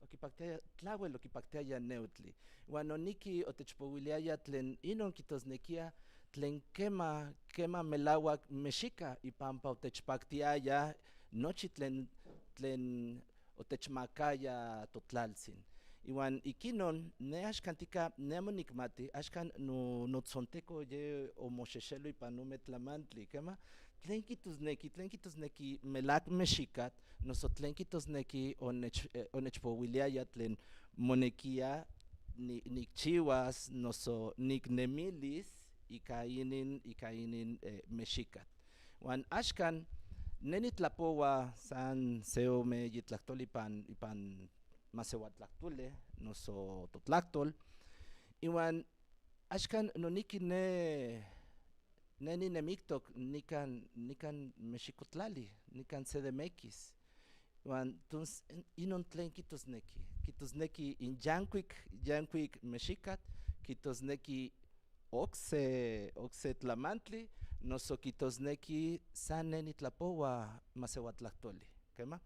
Okipaktiaya, tlahuel okipaktiaya neutli. Iwan noniki otechpouiliaya tlen inon kitosnekia tlen kema, kema melahuak mexika ipampa otechpaktiaya nochi tlen, tlen otechmakaya totlaltzin. Iwan ikinon, ne axkantika, ne amo nikmati, axkan no, notzontekoh ye omosheshelo ipan ome tlamantli, kema, tlen kitosneki, tlen kitosneki melak mexikat, noso tlen kitosneki onech, eh, onechpouiliaya tlen monekia ni, nikchiuas, noso niknemilis ika inin, ika inin, eh, mexikat. Huan axkan, ne nitlapoua san se ome yi tlahtol ipan, ipan masewal tlahtole, noso totlahtol. Iwan axkan noniki ne, ne ninemiktok nikan, nikan Mexikotlali, nikan C D M X. Huan tons, inon tlen kitosneki. Kitosneki in yankuik, yankuik mexikat, kitosneki okse, okse tlamantli, noso kitosneki san ne nitlapoua masewal tlahtoli. Kema?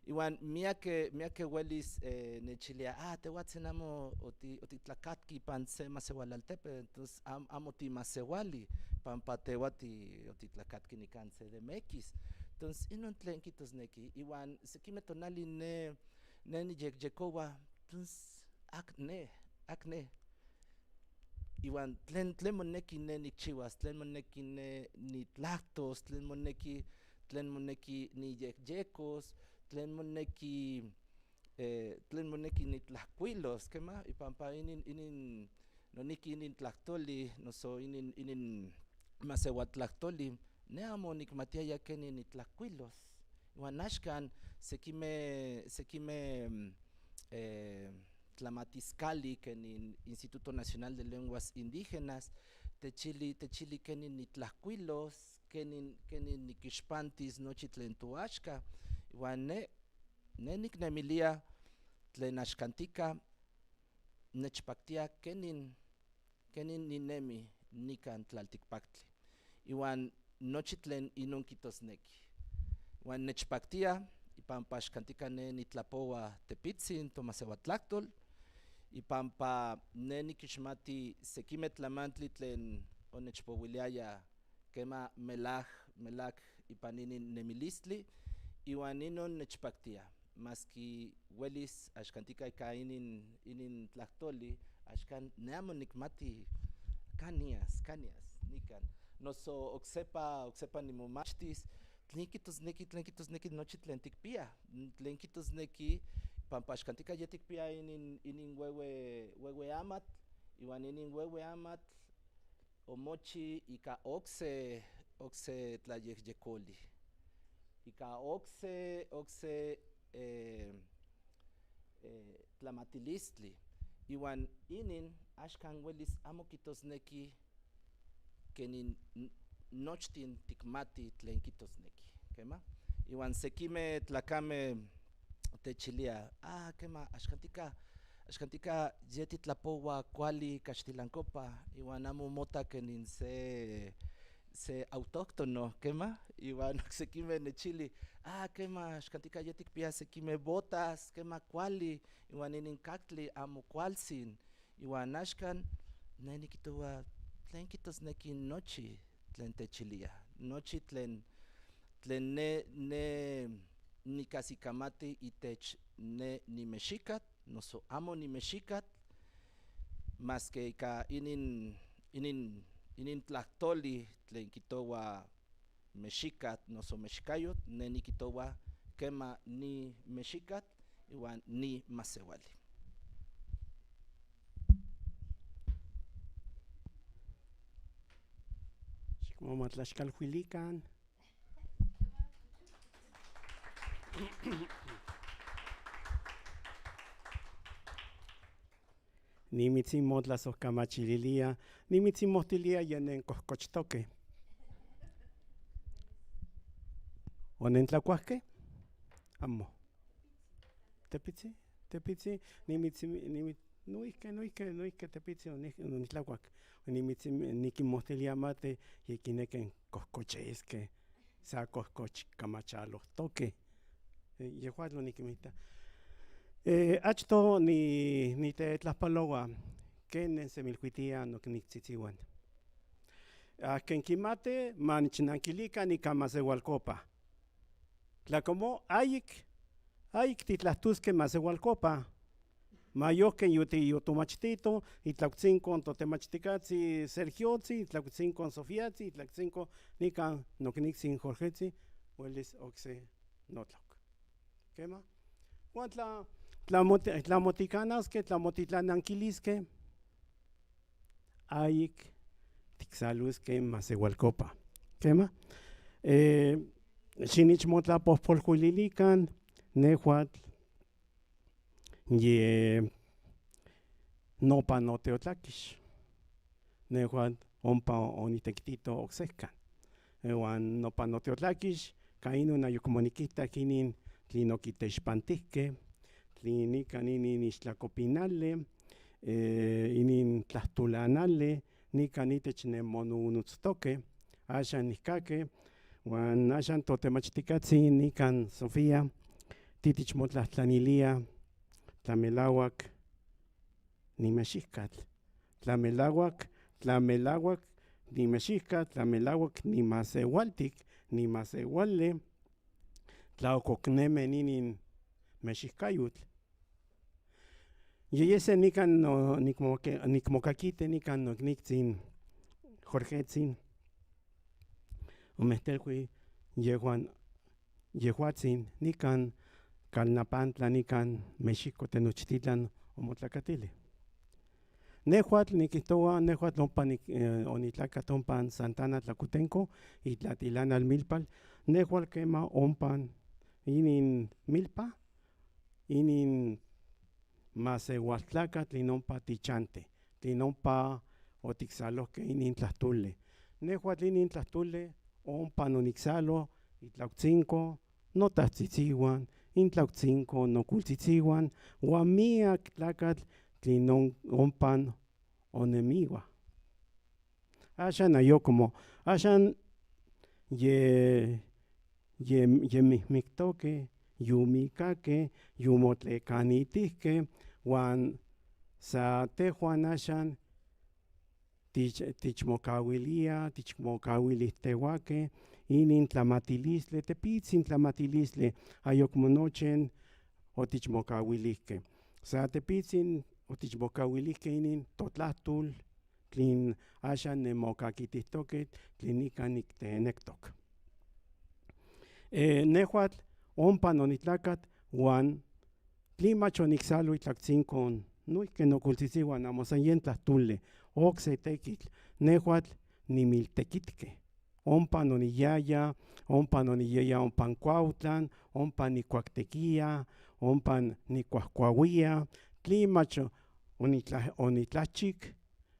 Iwan miake, miake huelis, eh, nechilia, ah, tehuatzin amo oti, otitlakatki ipan se masewal altepetl, entonces am, amo timasewali, pampa tehuatzin otitlakatki nikan C D M X. Entonces, inon tlen kitosneki, iwan sekime tonali ne, ne niyekyekoua, entonces, ak ne, ak ne. Iwan tlen, tlen moneki ne nikchiuas, tlen moneki ne nitlahtos, tlen moneki, tlen moneki niyekyekos, tlen moneki, eh, tlen moneki nitlahkuilos, kema, ipampa inin, inin, noniki inin tlahtoli, noso inin, inin masewal tlahtoli, ne amo nikmatiaya keni nitlahkuilos. Iwan axkan sekime, sekime, mm, eh, tlamatiskali ken in Instituto Nacional de Lenguas Indígenas, techili, techili keni nitlahkuilos, keni, keni nikixpantis nochi tlen tuaxka. Iwan ne, ne niknemilia tlen axkantika, nechpaktia keni, keni ninemi nikan tlaltikpaktli. Iwan nochi tlen inon kitosneki. Iwan nechpaktia, ipampa axkantika ne nitlapoua tepitzin tomasewal tlahtol, ipampa ne nikixmati sekime tlamantli tlen onechpouiliaya kema melak, melak ipan inin nemilistli, iwan inon nechpaktia. Maski huelis axkantika ika inin, inin tlahtoli, axkan ne amo nikmati kanias, kanias, nikan. Noso oksepa, oksepa nimomachtis, tlen kitosneki, tlen kitosneki nochi tlen tikpia, tlen kitosneki, pampa axkantika ye tikpia inin, inin huehue, huehue amatl, iwan inin huehue amatl, omochi ika okse, okse tlayekyekoli. Ika okse, okse, eh, eh, tlamatilistli. Iwan inin, axkan welis amo kitosneki ken in n-, nochtin tikmati tlen kitosneki. Kema? Iwan sekime tlakame techilia, ah, kema, axkantika, axkantika ye titlapowa kuali kaxtilan kopa, iwan amo mota ken in se, se autóctono, kema? Iwan oksekime nechili, ah, kema, axkantika ye tikpia sekime botas, kema kuali, iwan inin kaktli amo kualsin, iwan axkan, ne nikijtoua, tlen kitosneki nochi tlen techilia, nochi tlen, tlen ne, ne nikasikamati itech ne nimexikat, noso amo nimexikat, maske ika inin, inin, inin tlahtoli tlen kijtoua mexikat, noso mexikayot, ne nikijtoua kema nimexikat, iwan nimaseuali. Xikmo ma tlaxkalhuilikan. Nimitsin mo tlasohkamachililia, nimitsin mohtilia ye nen kohkochtoke. O nen tlakuahke? Amo. Tepitzi, tepitzi, nimitzi, nimi-, noihke, noihke, noihke tepitzi, o nih-, o nitlakuak. Nimitzi, nikinmohtilia mate, ye kineke kohkocheske, sa kohkoch kamachalohtoke. Eh, yehuatl onikinmita. Eh, achto ni, nitetlajpaloua, ken nensemilhuitia nokniktsitzihuan. Ah, ken kimate, ma nichnankilikani ika maseualkopa. Tla komo ayik, ayik titlahtoske maseualkopa. Mayohke yoti-, yotomachtito, itlauktzinko totemachtikatzi Sergiotzi, itlauktzinko Sofiatzi, itlauktzinko nikan nokniktsin Jorgetzi, uelis okse notlauk. Kema? Huan tla, tla moti-, tla motikanaske, tla motitlannankiliske, ayik tiksaluske maseualkopa. Kema? Eh, xinichmotlapohpolhuililikan, nehuatl ye nopan noteotlakish. Nehuatl ompa onitekitito oksejkan. Huan nopan noteotlakish, ka inon ayok monikihtak inin tlin okiteshpantihke, tlin nikan inin ixtlakopinale, eh, inin tlahtolnale, nikan itech nen monunutztoke, axan nihkake, huan axan totemachtikatzi nikan Sofía, titichmotlajtlanilia, tla melauak nimexijkatl, tla melauak, tla melauak nimexijkatl, tla melauak nimaseualtik, nimaseuale, tla okokneme inin mexijkayotl. Yeyese nikan no, nikmoke-, nikmokakiti nikan nokniktsin Jorgetsin. Omehtelkui yehuan, yehuatsin nikan Kalnapantla nikan México tenochtitlan omotlakatili. Nehuatl nikijtoua, nehuatl ompa nik-, eh, onitlakat ompa Santa Ana Tlacotenco, itlatilanal Milpal. Nehuatl kema ompa inin Milpa, inin maseualtlakatl tlin ompa tichante, tlin ompa otiksalohke inin tlahtole. Nehuatl inin tlahtole ompa noniksalo itlautzinko notajtzitziguan, intlautzinko nokultzitziguan, huan miak tlakatl tlin on-, ompa onemihua. Axan ayok komo, axan ye, ye, yemikmiktoke, yumikake, yumotlekanitihke, huan sa tehuan axan tich-, tichmokahuilia, tichmokahuilitehuake, inin tlamatilistli, tepitzin tlamatilistli, ayok mo nochen otichmokahuilihke. Sa tepitzin otichmokahuilihke inin totlahtol, tlin axan nemokakitihtoke, tlin nikan niktenektok. Eh, nehuatl ompa nonitlakat, huan tlin mach oniksalo itlautzinko noihke nokultzitzin huan amo san yen tlahtole, okse tekitl, nehuatl nimiltekitke. Ompa noniyaya, ompa noniyaya, ompa Cuautlan, ompa nikuaktekiya, ompa nikuajkuahuia, tlimach onitla-, onitlachik,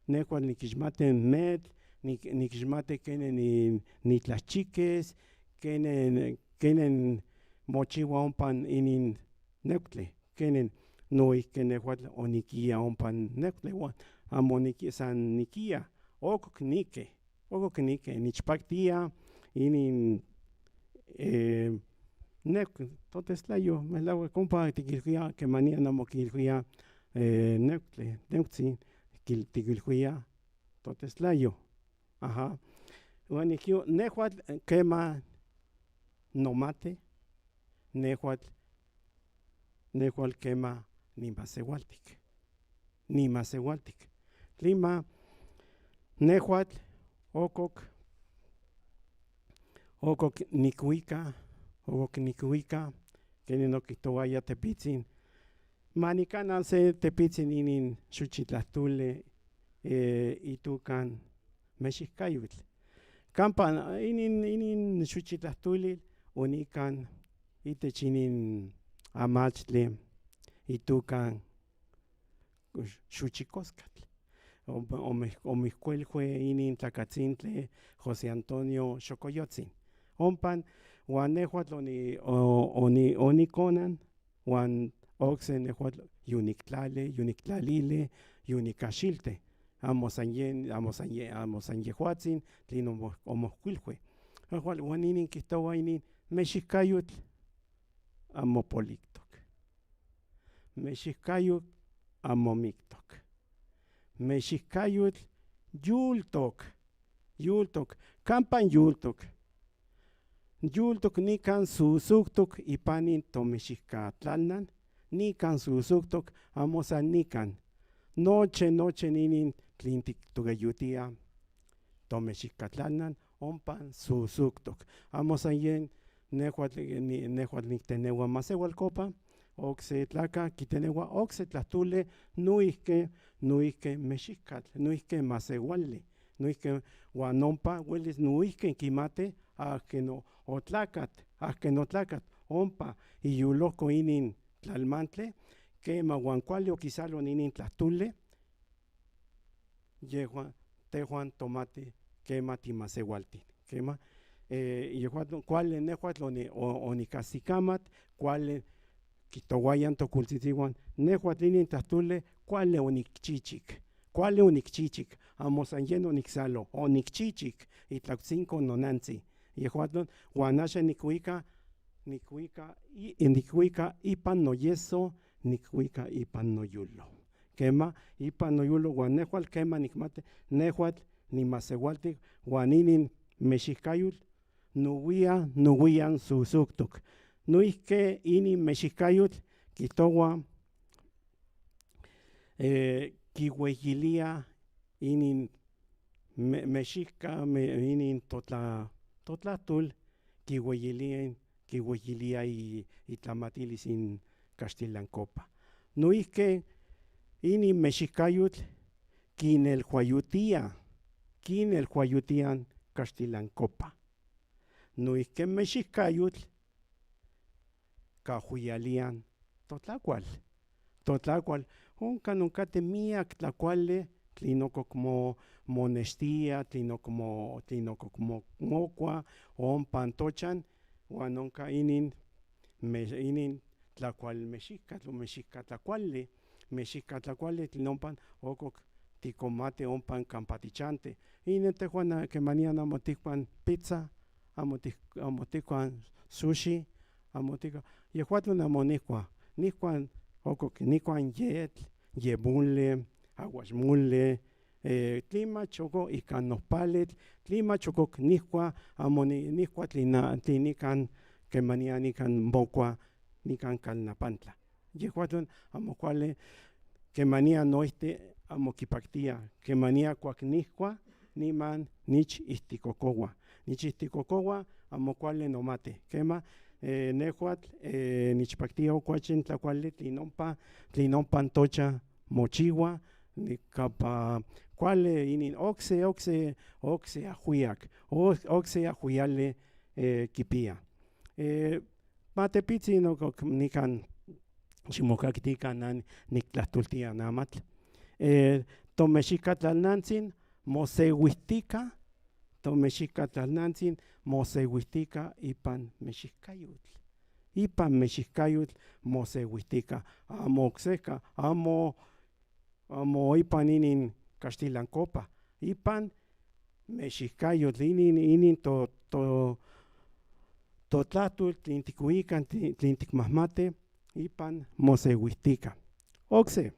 nehuatl nikixmati metl, nik-, nikixmati kene ni-, nitlachikis, kene, kene mochihua ompa inin nektli, kene no ijke nehuatl onikiya ompa nektli, huan amo niki-, san nikiya, okok nike, okok nike, nichpaktia inin, eh, nek-, totestlayo, melahuak ompa tikilhuia, kemanian amo kilhuia, eh, nektli, nektli, kil-, tikilhuia, totestlayo. Aha. Huan nikio, nehuatl, eh, kema nomati, nehuatl, nehuatl kema nimasehualtik. Nimasehualtik. Tlima, nehuatl, okok, okok nikuika, okok nikuika, kene nokijtohuaya tepitsin. Manikana se tepitsin inin xochitlahtuli, eh, itukan mexijkayotl. Kampa inin, inin xochitlahtuli onikan itech inin amachtli itukan xochikoskatl. Om-, ome-, omijkuilhue inin tlakatsintli José Antonio Xokoyotsin. Ompan, huan nehuatl oni-, o-, oni-, onikonan, huan okse nehuatl yoniktlali, yoniktlalili, yonikashilti. Amo san yen, amo san ye-, amo san yehuatsin, tlin omo-, omojkuilhue. Nehuatl huan inin kijtohua inin, mexijkayotl amo poliktok. Mexijkayotl amo miktok. Mexijkayotl yultok. Yultok. Kampan yultok. Yultok nikan susuktok ipan in tomexijkatlalnan. Nikan susuktok, amo san nikan. Noche, noche inin tlin tiktokayotia tomexijkatlalnan, ompan susuktok. Amo san yen nehuatl, ni-, nehuatl niktenehua masehualkopa, okse tlaka kitenehua okse tlahtuli, noijki, noijki mexijkatl, noijki maseuali, noijki huan ompa huelis noijki kimati, aken o-, otlakat, aken otlakat, ompa iyulohko inin tlalmantli, kema huan kuali okisalo inin tlahtuli, yehuan, tehuan tomati, kema timaseualtin, kema, eh, yehuan kuali nehuatl oni-, o-, onikajsikamat, kuali kijtohuaya tokuiltzitsihuan, nehuatl inin tlahtuli, kuali onikchichik, kuali onikchichik, amo san yen oniksalo, onikchichik, itlautzintiko nonantsin. Yehuan, huan asha nikhuika, nikhuika, i-, nikhuika ipan noyeso, nikhuika ipan noyulo. Kema, ipan noyulo, huan nehuatl kema nikmati, nehuatl nimaseualtik, huan inin mexijkayotl, nohuia, nohuian susuktok. Noijki inin mexijkayotl, kijtohua, eh, kihueyilia inin me-, mexijka, me-, inin totla-, totlahtol, kihueyilia, kihueyilia i-, itlamatilis in kaxtilankopa. Noijki inin mexijkayotl, kinelhuayotia, kinelhuayotia kaxtilankopa. Noijki mexijkayotl, kahuialian totlakual. Totlakual, onka non kati miak tlakuali, tlin okok mo-, monextia, tlin okok mo-, tlin okok mo-, mokua, ompa tochan, huan onka inin, me-, inin tlakual mexijkatl, mexijkatl tlakuali, mexijkatl tlakuali, tlin ompa okok tikomati ompa kampa tichanti. Inin tehuan a, kemanian amo tikuan pizza, amo ti-, amo tikuan sushi, amo tikuan, yehuatlon amo nihkua, nihkuan okok, nihkuan yetl, yemole, aguasmole, eh, tlin mach okok ika nojpaltl, tlin mach okok nihkua, amo ni-, nihkua tlin na-, tlin nikan kemanian nikan mokua, nikan kalnapantla. Yehuatlon amo kuali, kemanian noijti amo kipaktia, kemanian kuak nihkua, niman nich ijtikokohua. Nich ijtikokohua, amo kuali nomati. Kema, eh, nehuatl, eh, nichpaktia okuachen tlakuali tlin ompa, tlin ompa tocha mochihua, ni-, kampa kuali inin okse, okse, okse ahuiak, o-, okse ahuiali, eh, kipia. Eh, ma tepitzin okok nikan Ximokaktikan nan niktlajtoltia namatl. Eh, tomexikatlalnantsin mosehuijtika, tomexikatlalnantsin mosehuijtika ipan mexikayotl. Ipan mexikayotl mosehuijtika. Amo okseka, amo, amo ipan inin kaxtilankopa. Ipan mexikayotl inin, inin to, to, totlajtol tlin tikuikan, tlin, tlin tikmamate, ipan mosehuijtika. Okse,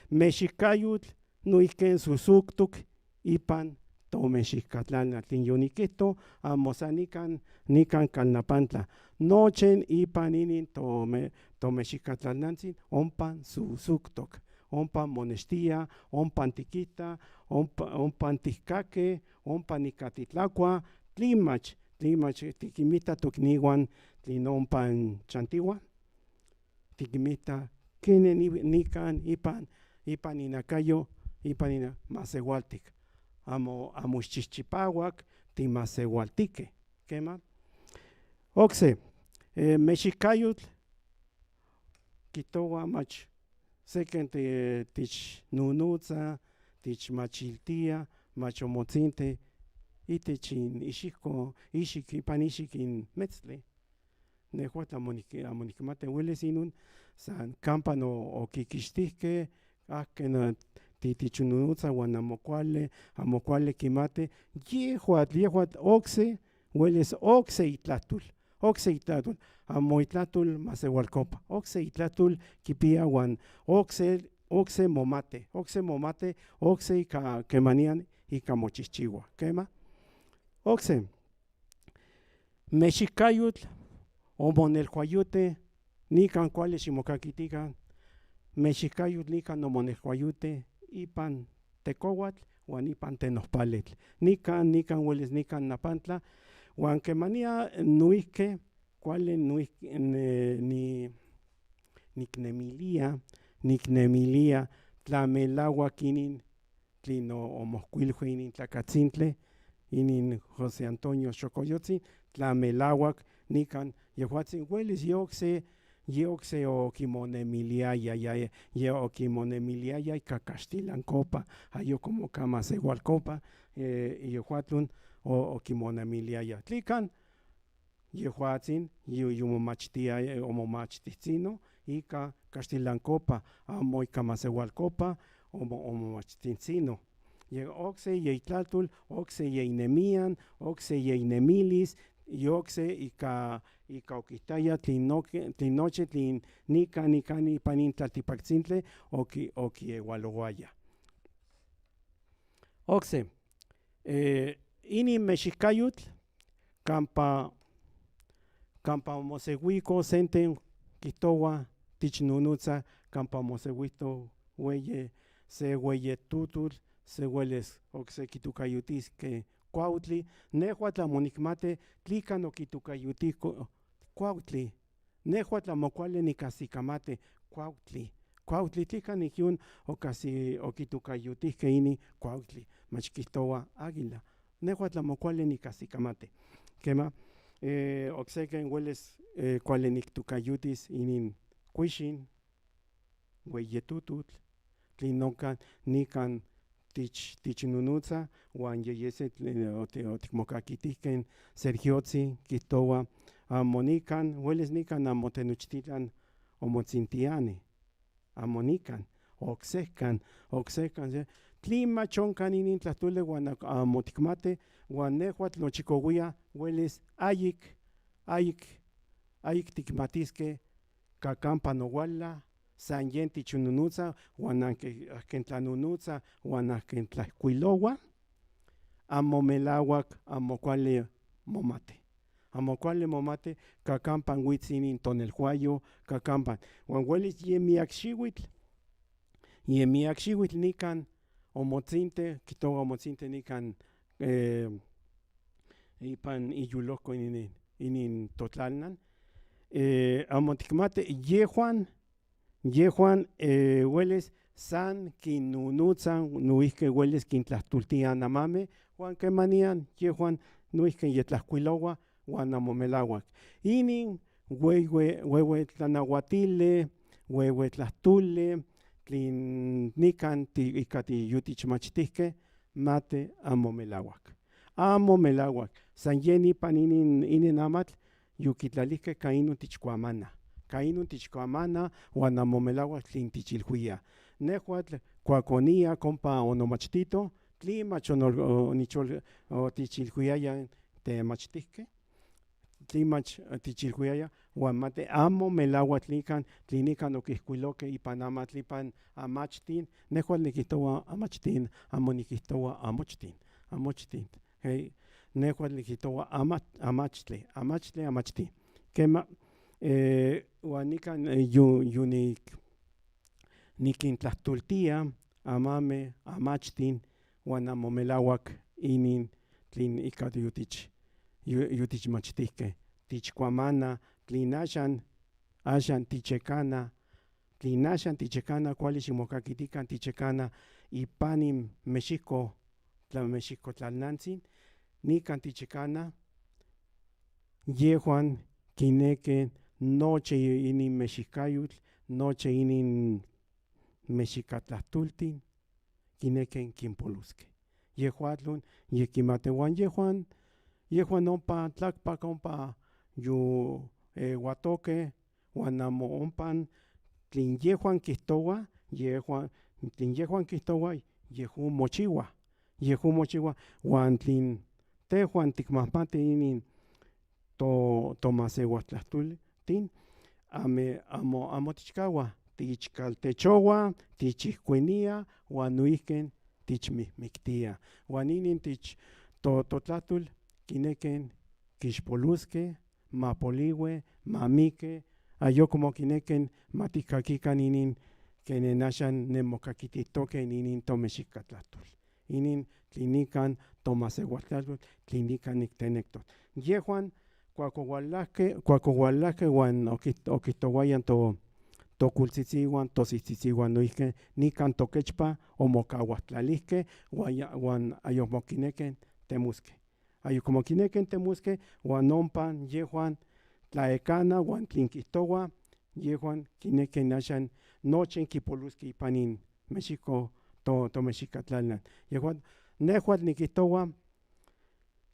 mexikayotl noijken susuktok ipan tomexikatlalnal tlin yonikijto, amo san nikan, nikan Kalnapantla. Nochen ipan inin tome-, tomexikatlalnantsin ompa susuktok, ompa monextia, ompa tikita, ompa, ompa tikake, ompa nikatitlakua, tlimach, tlimach tikinmita tokniwan tlin ompa chantihua. Tikinmita kene ni-, nikan ipan, ipan inakayo, ipan ina-, masehualtik. Amo, amo xchijchipahuak timasehualtike. Kema. Okse, eh, mexikayotl, kijtohua mach seken ti-, tichnonotsa, tichmachiltia, mach omotzintij itich in ixiko, ixik, ipan ixik in metztli. Nehuatl amo nik-, amo nikmati uelis inon, san kampa no okikixtijke, ah, ken ti-, tichononotsa huan amo kuali, amo kuali kimati, yehuatl, yehuatl okse, uelis okse itlajtol, okse itlajtol, amo itlajtol masehualkopa, okse itlajtol kipia huan okse, okse momati, okse momati, okse ika kemanian ika mochijchihua. Kema. Okse. Mexikayotl, omonelhuayote, nikan kuali ximokakitikan, mexikayotl nikan omonelhuayote, ipan tekohuatl, huan ipan tenojpaletl. Nikan, nikan uelis nikan Napantla, huan kemania noijke, kuali noijke, ne-, ni-, niknemilia, niknemilia, tla melahuak inin, tlin o-, omojkuilhue inin tlakatzintle, inin José Antonio Xokoyotzin, tla melahuak nikan yehuatzin uelis ye okse, ye okse okimonemiliaya, ya, ye okimonemiliaya ika kaxtilankopa, ayok omo ika masehualkopa, eh, yehuatlon o-, okimonemiliaya. Tlikan, yehuatzin, yu-, yumomachtia, eh, omomachtijtzino, ika kaxtilankopa, amo ika masehualkopa, omo-, omomachtijtzino. Ye okse, ye itlajtol, okse, ye inemian, okse, ye inemilis, ye okse, ika, ika okijtaya, tlin no-, tlin nochi, tlin nikan, nikan, ipan in tlaltipaktzintli, oki-, okiehualohuaya. Okse, eh, inin mexikayotl, kampa, kampa mosehuiko senten kijtohua tichnonotsa, kampa mosehuito hueye, se hueyetototl, se uelis okse kitokayotiske kuautli, nehuatl amo nikmati tlikan okitokayotiko kuautli. Nehuatl amo kuali nikajsikamati kuautli. Kuautli, tlikan ikion okasi-, okitokayotijke inin kuautli, mach kijtohua águila. Nehuatl amo kuali nikajsikamati. Kema, eh, okse ken uelis, eh, kuali niktokayotis inin kuishin, hueyetototl, tlin nonka nikan tich-, tichnonotsa, huan yeyese tlin oti-, otikmokakitijken Sergiotzi, kijtohua, amo nikan, uelis nikan amo tenochtitlan omotzintiani. Amo nikan, oksejkan, oksejkan, se, tlin mach onka inin tlajtoli huan ak-, amo tikmati, huan nehuatl nochikouia, uelis ayik, ayik, ayik tikmatiske, ka kampa nohuala, san yen tichononotsa, huan anke-, anken tlanonotsa, huan anken tlajkuilohua, amo melahuak, amo kuali momati. Amo kuali momati, ka kampa huits inin tonelhuayo, ka kampa. Huan uelis ye miak xiuitl, ye miak xiuitl nikan omotzinte, kijtohua omotzinte nikan, eh, ipan iyulohko inin, inin totlalnan. Eh, amo tikmati, yehuan, yehuan, eh, uelis san kinnonotsa, noijki uelis kintlajtoltia namame, huan kemanian yehuan noijki yetlajkuilohua, huan amo melahuak. Inin huehue, huehue tlanahuatile, huehue tlatule, tlin nikan ti, ika ti yu tichmachtihke, mate amo melahuak. Amo melahuak. San yeni nipan inin, inin amatl, yu kitlalihke ka inun tichkuamana. Ka inun tichkuamana, huan amo melahuak tlin tichilhuia. Nehuatl kuakoniak ompa onomachtito, tlin mach ono, o, nichol, o, tichilhuiaya temachtihke. Tlin mach, eh, tichilhuiaya, huan mate amo melahuak tlin nikan, tlin nikan okihkuiloke ipan amatl, ipan amachtin, nehuatl nikijtoua amachtin, amo nikijtoua amochtin, amochtin. Hei, nehuatl nikijtoua ama-, amachtle, amachtle, amachtin. Kema, eh, huan nikan, eh, yu, yu nik-, nikintlahtultia amame, amachtin, huan amo melahuak inin tlin ika yu tich-, yu, yu tichmachtihke. Tichkuamana, tlin axan, axan tichekana, tlin axan tichekana, kuali ximokakitikan tichekana, ipan in Mexiko, tla Mexiko tlalnantsin, nikan tichekana, yehuan kineke nochi inin mexikayutl, nochi inin mexikatlahtultin, kineke kinpoluske. Yehuatlon, ye kimate huan yehuan, yehuan ompa tlakpak ompa yu, eh, uatoke, huan amo ompan tlin yehuan kijtoua, yehuan, tlin yehuan kijtoua, yehun mochiua, yehun mochiua, huan tlin tehuan tikmahmati inin to, tomasehualtlahtultin, ame, amo, amo tichkahua, tichkaltechoua, tichijkuinia, huan noihken tichmikmiktia. Huan inin tich, to, totlahtol, kineke kixpoluske, mapolihue, mamike, ayokmo kineke matikakikan inin, kenen axan nemokakitihtoke inin tomexikatlahtol. Inin tlin nikan tomasehualtlahtol, tlin nikan niktenektok. Yehuan, kuak oualahke, kuak oualahke huan okij-, okijtouaian to, tokultsitsinhuan, tosistsitsihuan noihke, nikan tokechpa, omokahuatlalihke, huan ya-, huan ayokmo kineke temuske. Ayokmo kineke temuske, huan ompan yehuan tlaekana, huan tlin kijtoua, yehuan kineke axan nochi kipoluske ipan in Mexiko, to, tomexikatlalnan. Yehuan, nehuatl nikijtoua,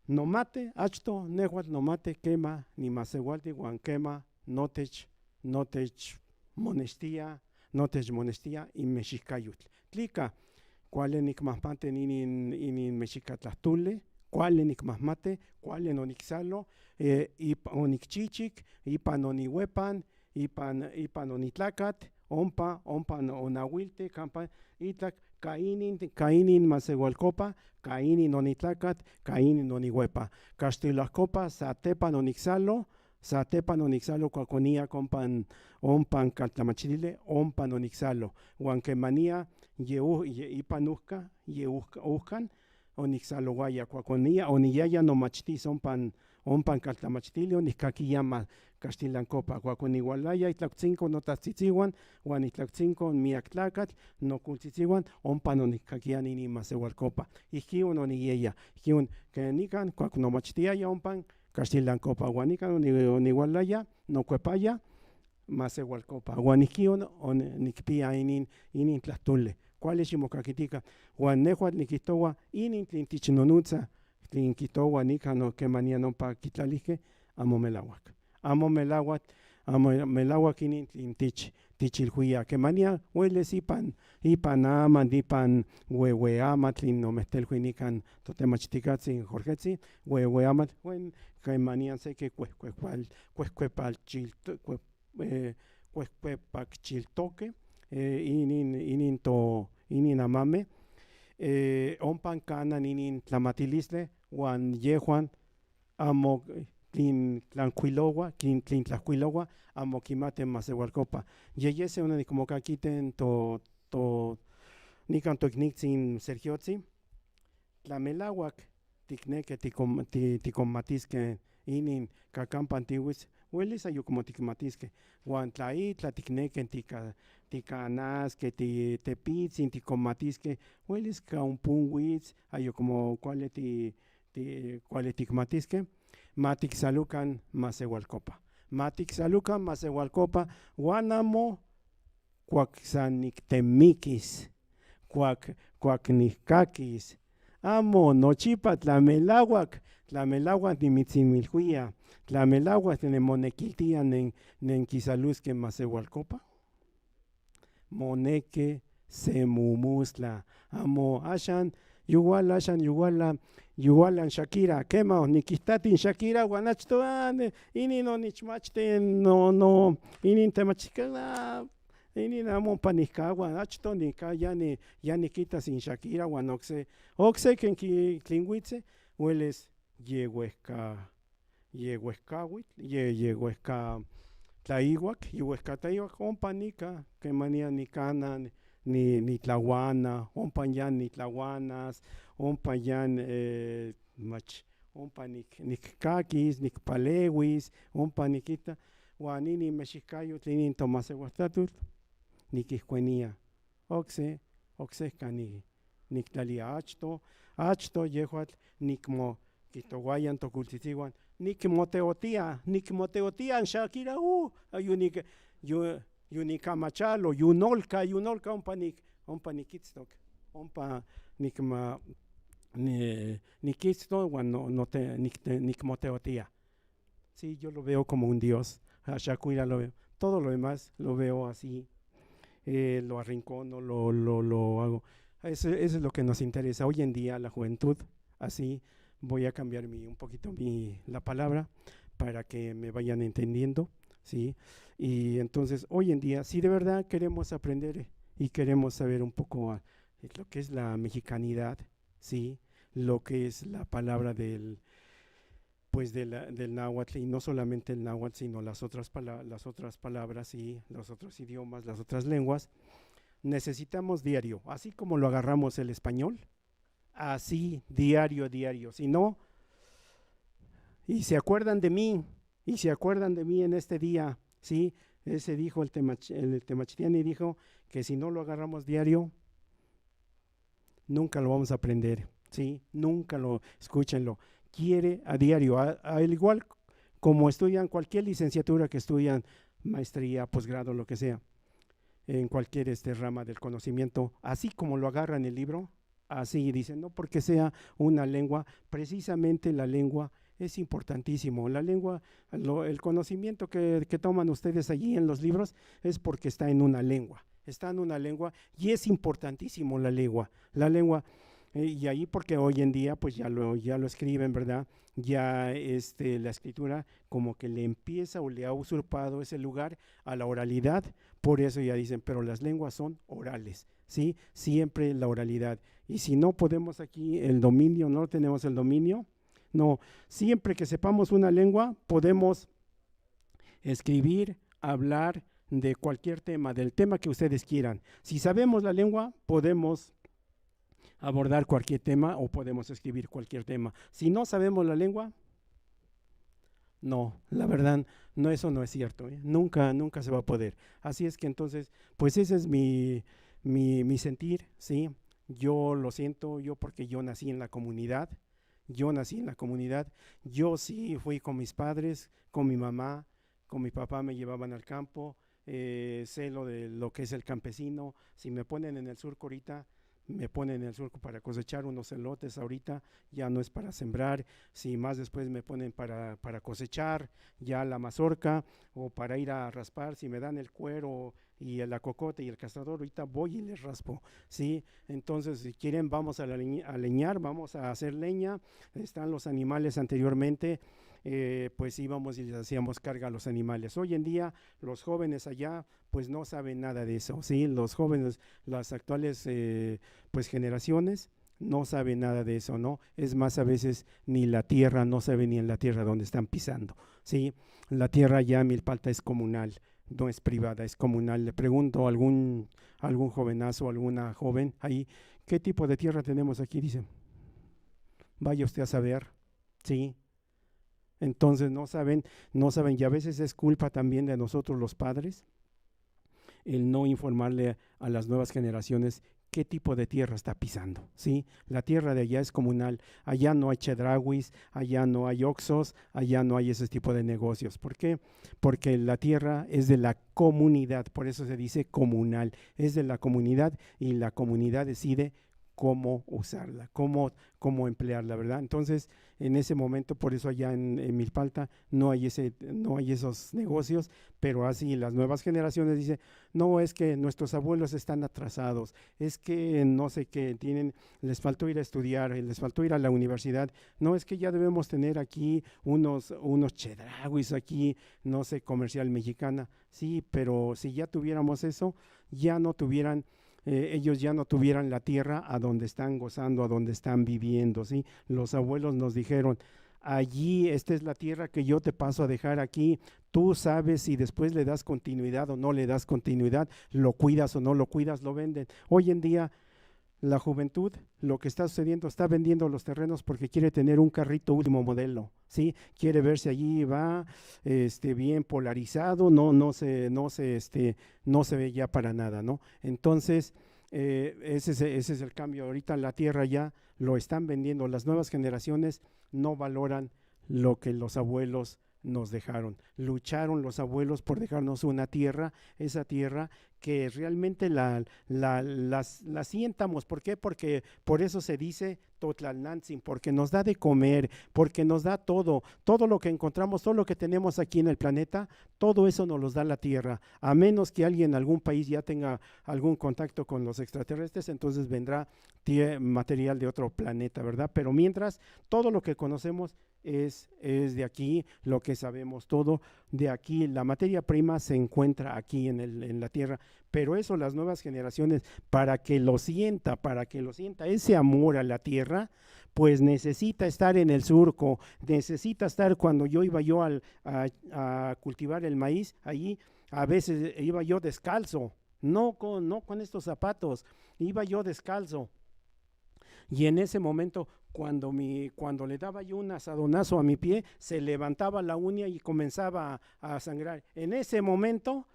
nomate, achto, nehuatl nomate, kema nimasehualti, huan kema notech, notech moneshtia, notech moneshtia in mexikayutl. Tlika, kuali nikmahmati inin, inin mexikatlahtole, kuali nikmahmati, kuali noniksalo, eh, ip-, onikchichik, ipan nonihuepan, ipan, ipan nonitlakat, ompa, ompa no-, onahuilti, kampa itlak, ka inin, ka inin masehualkopa, ka inin nonitlakat, ka inin nonihuepa. Kaxtilahkopa, satepan noniksalo, satepan noniksalo, kuak oniak ompan, ompan kaltlamachtili, ompa noniksalo. Huan kemania, ye u-, ye ipan uhka, ye uhk-, uhkan, oniksalouaya, kuak oniya-, oniyaya nomachtis ompan, ompan kaltlamachtili, onikakiyama kaxtilankopa. Kuak onihualaya itlaktzintko notajtsitsinhuan, huan itlaktzintko miak tlakatl, nokultsitsinhuan, ompa onikakiya inin masehualkopa. Ijki oniyaya, ijki on-, ken nikan, kuak nomachtiaya ompan kaxtilankopa, huan nikan oni-, onihualaya, nokuepaya, masehualkopa. Huan ijki on-, on-, nikpia inin, inin tlahtole. Kuali ximokakitikan. Huan nehuatl nikijtoua, inin tlin tichnonotsa, tlin kijtoua nikan no kemanian ompa kitlalihke, amo melahuak. Amo melahuak, amo melahuak inin tlin tich, tichilhuia. Kemanian huelis ipan, ipan amatl, ipan huehue amatl tlin nomehtelhui nikan totemachtijkatsin Jorgetsin, huehue amatl, wen, kemanian se ke kueh, kueh, kual, kueh, kueh, palchil, kueh, eh, kuehkuepakchiltoke, eh, inin, inin to, inin amame, eh, ompa kanan inin tlamatilistli, huan yehuan amo, eh, tlin tlankuiloua, tlin, tlin tlankuiloua, amo kimati masehualkopa. Yeyese onikmokakiti to, to, nikan toikniktzin Sergiotsin, tla melahuak tikneki tikom-, ti-, tikonmatiske inin kakampan tihuits, huelis ayokmo tikmatiske. Huan tla itla tikneki tika-, tikanaske, ti-, tepitzin tikonmatiske, huelis kampon huits, ayokmo kuali ti-, ti-, kuali tikmatiske. Matiksalukan masehualkopa. Matiksalukan masehualkopa, huan amo kuak san niktemikis, kuak, kuak nikakis. Amo, nochipa tla melahuak, tla melahuak nimitsimilhuia, tla melahuak nimonekiltia nen, nenkisaluiske masehualkopa. Moneki se momustla. Amo, ashan, yuhuala, ashan, yuhuala, yuhuala in Shakira. Kema, nikitati in Shakira, huan achto, ah, ne, inin no nichmachti, no, no, inin temachika, ah, inin amo ompa nikahua, achto nika, ya ni, ya nikitas in Shakira, huan okse, okse ken ki, tlin huitze, hueles, yehuehka, yehuehkahuitl, ye, yehuehka tlaihuak, yehuehka tlaihuak, ompa nika, kemania nikana, ni, nitlahuana, ompa ya nitlahuanas, ompa ya, eh, mach, ompa nik, nikkakis, nikpaleuis, ompa nikita, huan inin mexikayotl, inin tomasehualtatutl, nikihkuenia. Okse, okseka ni, niktlalia achto, achto yehuatl nikmo, kijtohuaya in tokultzitzin huan, nikmoteotia, nikmoteotia in Shakira, uh, yu nik, yu, yu nikamachalo, yu nolka, yu nolka, ompa nik, ompa nikitztok, ompa nikma, ni, nikitztok, huan no, no te, nik, te, nikmoteotia. Sí, yo lo veo como un Dios. A Shakira lo veo. Todo lo demás lo veo así. Eh, lo arrincono, lo, lo, lo hago. Eso, eso es lo que nos interesa hoy en día, la juventud. Así voy a cambiar mi, un poquito mi, la palabra para que me vayan entendiendo, ¿sí? Y entonces, hoy en día, si de verdad queremos aprender y queremos saber un poco, ah, lo que es la mexicanidad, ¿sí? Lo que es la palabra del, pues, de la, del náhuatl, y no solamente el náhuatl, sino las otras pala-, las otras palabras y los otros idiomas, las otras lenguas, necesitamos diario, así como lo agarramos el español, así, diario, diario. Si no, y se acuerdan de mí, y se acuerdan de mí en este día, ¿sí? Ese dijo el Temach-, el Temachtiani dijo que si no lo agarramos diario, nunca lo vamos a aprender, ¿sí? Nunca lo, escúchenlo. Quiere a diario, a, al igual como estudian cualquier licenciatura que estudian, maestría, posgrado, lo que sea, en cualquier, este, rama del conocimiento, así como lo agarran el libro, así dicen, no porque sea una lengua, precisamente la lengua es importantísimo. La lengua, lo, el conocimiento que, que toman ustedes allí en los libros es porque está en una lengua. Está en una lengua y es importantísimo la lengua. La lengua, eh, y ahí porque hoy en día, pues ya lo, ya lo escriben, ¿verdad? Ya, este, la escritura como que le empieza o le ha usurpado ese lugar a la oralidad. Por eso ya dicen, pero las lenguas son orales, ¿sí? Siempre la oralidad. Y si no podemos aquí el dominio, no tenemos el dominio, no, siempre que sepamos una lengua, podemos escribir, hablar de cualquier tema, del tema que ustedes quieran. Si sabemos la lengua, podemos abordar cualquier tema o podemos escribir cualquier tema. Si no sabemos la lengua, no, la verdad, no, eso no es cierto, ¿eh? Nunca, nunca se va a poder. Así es que entonces, pues ese es mi, mi, mi sentir, ¿sí? Yo lo siento, yo porque yo nací en la comunidad, yo nací en la comunidad, yo sí fui con mis padres, con mi mamá, con mi papá me llevaban al campo, eh, sé lo de lo que es el campesino. Si me ponen en el surco ahorita, me ponen en el surco para cosechar unos elotes ahorita, ya no es para sembrar. Si más después me ponen para, para cosechar ya la mazorca o para ir a raspar, si me dan el cuero y la cocota y el cazador, ahorita voy y les raspo, ¿sí? Entonces, si quieren, vamos a la leñ-, a leñar, vamos a hacer leña. Están los animales anteriormente, eh, pues íbamos y les hacíamos carga a los animales. Hoy en día, los jóvenes allá, pues no saben nada de eso, ¿sí? Los jóvenes, las actuales, eh, pues generaciones, no saben nada de eso, ¿no? Es más, a veces ni la tierra, no saben ni en la tierra donde están pisando, ¿sí? La tierra ya en Milpalta es comunal, no es privada, es comunal. Le pregunto a algún, algún jovenazo, alguna joven ahí, ¿qué tipo de tierra tenemos aquí? Dice, vaya usted a saber, ¿sí? Entonces no saben, no saben, y a veces es culpa también de nosotros los padres el no informarle a las nuevas generaciones qué tipo de tierra está pisando, ¿sí? La tierra de allá es comunal. Allá no hay chedrauis, allá no hay Oxxos, allá no hay ese tipo de negocios. ¿Por qué? Porque la tierra es de la comunidad, por eso se dice comunal. Es de la comunidad y la comunidad decide cómo usarla, cómo, cómo emplearla, ¿verdad? Entonces, en ese momento, por eso allá en, en Milpalta no hay ese, no hay esos negocios, pero así las nuevas generaciones dicen, no, es que nuestros abuelos están atrasados, es que no sé qué, tienen, les faltó ir a estudiar, les faltó ir a la universidad, no, es que ya debemos tener aquí unos, unos chedrauis aquí, no sé, Comercial Mexicana, sí, pero si ya tuviéramos eso, ya no tuvieran eh, ellos ya no tuvieran la tierra a donde están gozando, a donde están viviendo, ¿sí? Los abuelos nos dijeron, allí, esta es la tierra que yo te paso a dejar aquí, tú sabes si después le das continuidad o no le das continuidad, lo cuidas o no lo cuidas, lo venden. Hoy en día, la juventud, lo que está sucediendo, está vendiendo los terrenos porque quiere tener un carrito último modelo, ¿sí? Quiere ver si allí va, este, bien polarizado, no, no se, no se, este, no se ve ya para nada, ¿no? Entonces, eh, ese es, ese es el cambio. Ahorita la tierra ya lo están vendiendo. Las nuevas generaciones no valoran lo que los abuelos nos dejaron. Lucharon los abuelos por dejarnos una tierra, esa tierra que realmente la, la, las- la sientamos. ¿Por qué? Porque por eso se dice Totlalnantzin, porque nos da de comer, porque nos da todo, todo lo que encontramos, todo lo que tenemos aquí en el planeta, todo eso nos los da la tierra, a menos que alguien, algún país ya tenga algún contacto con los extraterrestres, entonces vendrá tie- material de otro planeta, ¿verdad? Pero mientras, todo lo que conocemos es, es de aquí, lo que sabemos todo de aquí, la materia prima se encuentra aquí en el, en la tierra, pero eso las nuevas generaciones, para que lo sienta, para que lo sienta, ese amor a la tierra, pues necesita estar en el surco, necesita estar cuando yo iba yo al, a, a cultivar el maíz, allí a veces iba yo descalzo, no con, no con estos zapatos, iba yo descalzo. Y en ese momento, cuando, mi, cuando le daba yo un asadonazo a mi pie, se levantaba la uña y comenzaba a, a sangrar. En ese momento,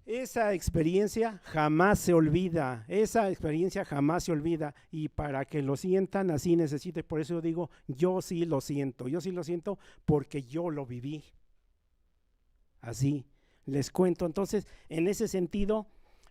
esa experiencia jamás se olvida, esa experiencia jamás se olvida. Y para que lo sientan, así necesite. Por eso digo, yo sí lo siento, yo sí lo siento porque yo lo viví. Así les cuento. Entonces, en ese sentido,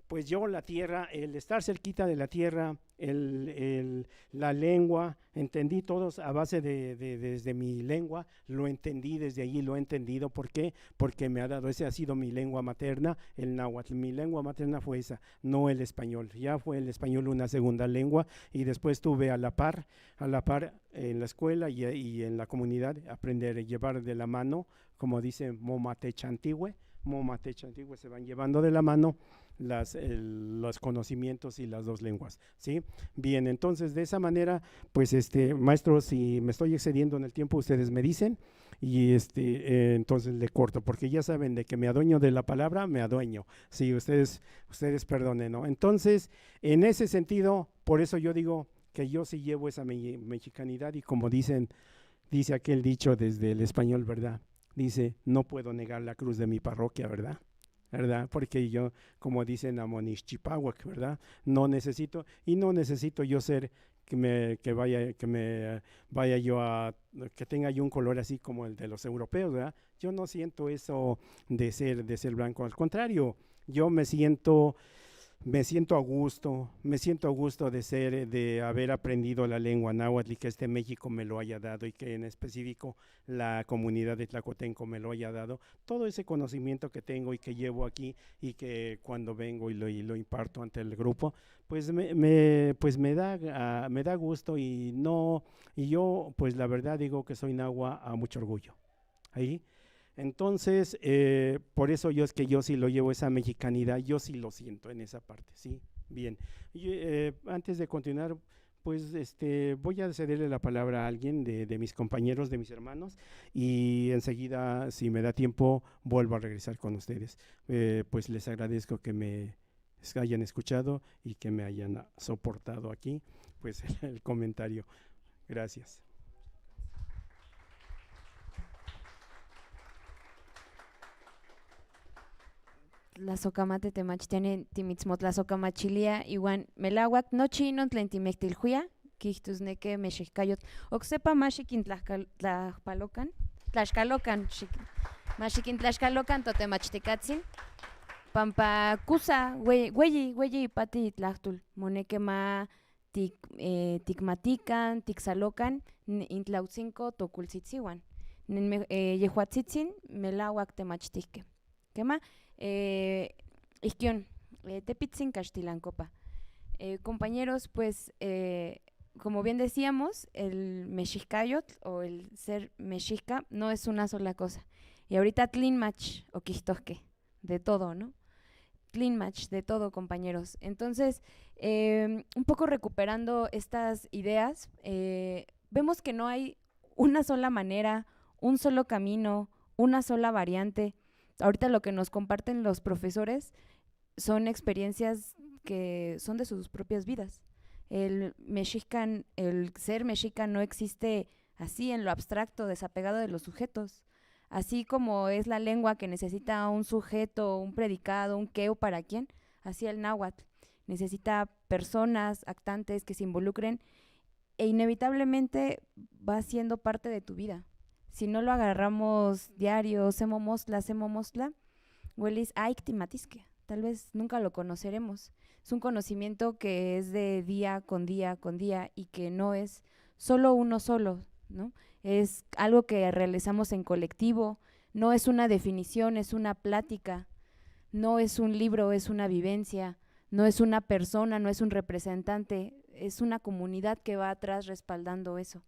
pues yo la tierra, el estar cerquita de la tierra, el, el- la lengua, entendí todos a base de, de- desde mi lengua, lo entendí desde allí, lo he entendido. ¿Por qué? Porque me ha dado, ese ha sido mi lengua materna, el náhuatl. Mi lengua materna fue esa, no el español. Ya fue el español una segunda lengua y después tuve a la par, a la par en la escuela y, y en la comunidad aprender a llevar de la mano como dice, momatechantigue, momatechantigue, se van llevando de la mano las, el- los conocimientos y las dos lenguas, ¿sí? Bien, entonces de esa manera, pues este, maestro, si me estoy excediendo en el tiempo, ustedes me dicen y este, eh, entonces le corto, porque ya saben de que me adueño de la palabra, me adueño. Sí, ustedes, ustedes perdonen, ¿no? Entonces, en ese sentido, por eso yo digo que yo sí llevo esa me- mexicanidad y como dicen, dice aquel dicho desde el español, ¿verdad? Dice, no puedo negar la cruz de mi parroquia, ¿verdad? ¿Verdad? Porque yo, como dicen, amonischipahuac, ¿verdad? No necesito, y no necesito yo ser que me, que vaya, que me vaya yo a, que tenga yo un color así como el de los europeos, ¿verdad? Yo no siento eso de ser, de ser blanco. Al contrario, yo me siento, me siento a gusto, me siento a gusto de ser, de haber aprendido la lengua náhuatl y que este México me lo haya dado y que en específico la comunidad de Tlacotenco me lo haya dado. Todo ese conocimiento que tengo y que llevo aquí y que cuando vengo y lo, y lo imparto ante el grupo, pues me, me- pues me da, ah, me da gusto y no, y yo, pues la verdad digo que soy nahua a mucho orgullo. Ahí. Entonces, eh, por eso yo es que yo sí lo llevo esa mexicanidad, yo sí lo siento en esa parte, ¿sí? Bien. Y, eh, antes de continuar, pues este, voy a cederle la palabra a alguien de, de mis compañeros, de mis hermanos, y enseguida, si me da tiempo, vuelvo a regresar con ustedes. Eh, pues les agradezco que me hayan escuchado y que me hayan soportado aquí, pues el comentario. Gracias. Tlazokamati Temachtiani, timitsmotlazokamachilia ihuan melauak nochi non tlen timektilhuia, kijtosneki mexicayotl. Oksepa ma xikintlajkal-, tlajpalokan, tlaxkalokan, xik-, ma xikintlaxkalokan totemachtikatzin, pampa kusa huei-, hueyi, hueyi pati tlajtol, moneki ma tik-, eh, tikmatikan, tiksalokan, n-, intlautzinko tokoltzitsihuan. Nen me-, eh, yehuatzitzin melauak temachtihke. Kema, eh, ihkion, eh, tepitzin kaxtilankopa. Eh, compañeros, pues, eh, como bien decíamos, el mexicayotl o el ser mexica no es una sola cosa. Y ahorita tlinmach okijtohke, de todo, ¿no? Tlinmach de todo, compañeros. Entonces, eh, un poco recuperando estas ideas, eh, vemos que no hay una sola manera, un solo camino, una sola variante. Ahorita lo que nos comparten los profesores son experiencias que son de sus propias vidas. El mexican, el ser mexica no existe así en lo abstracto, desapegado de los sujetos. Así como es la lengua que necesita un sujeto, un predicado, un qué o para quién, así el náhuatl necesita personas, actantes que se involucren e inevitablemente va siendo parte de tu vida. Si no lo agarramos diario, semo mostla, semo mostla, huelis aik timatiske. Tal vez nunca lo conoceremos. Es un conocimiento que es de día con día con día y que no es solo uno solo, ¿no? Es algo que realizamos en colectivo, no es una definición, es una plática, no es un libro, es una vivencia, no es una persona, no es un representante, es una comunidad que va atrás respaldando eso.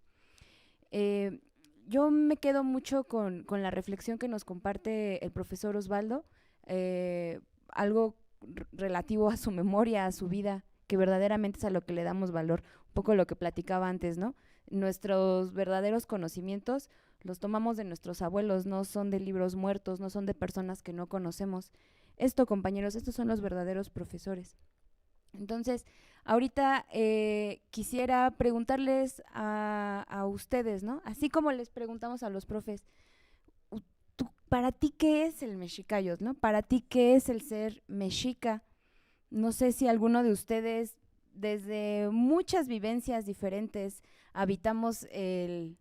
Eh, yo me quedo mucho con, con la reflexión que nos comparte el profesor Osvaldo, eh, algo r-, relativo a su memoria, a su vida, que verdaderamente es a lo que le damos valor. Un poco lo que platicaba antes, ¿no? Nuestros verdaderos conocimientos los tomamos de nuestros abuelos, no son de libros muertos, no son de personas que no conocemos. Esto, compañeros, estos son los verdaderos profesores. Entonces, ahorita, eh, quisiera preguntarles a, a ustedes, ¿no? Así como les preguntamos a los profes, u-, tú, ¿para ti qué es el mexicayotl, no? ¿Para ti qué es el ser mexica? No sé si alguno de ustedes, desde muchas vivencias diferentes, habitamos el,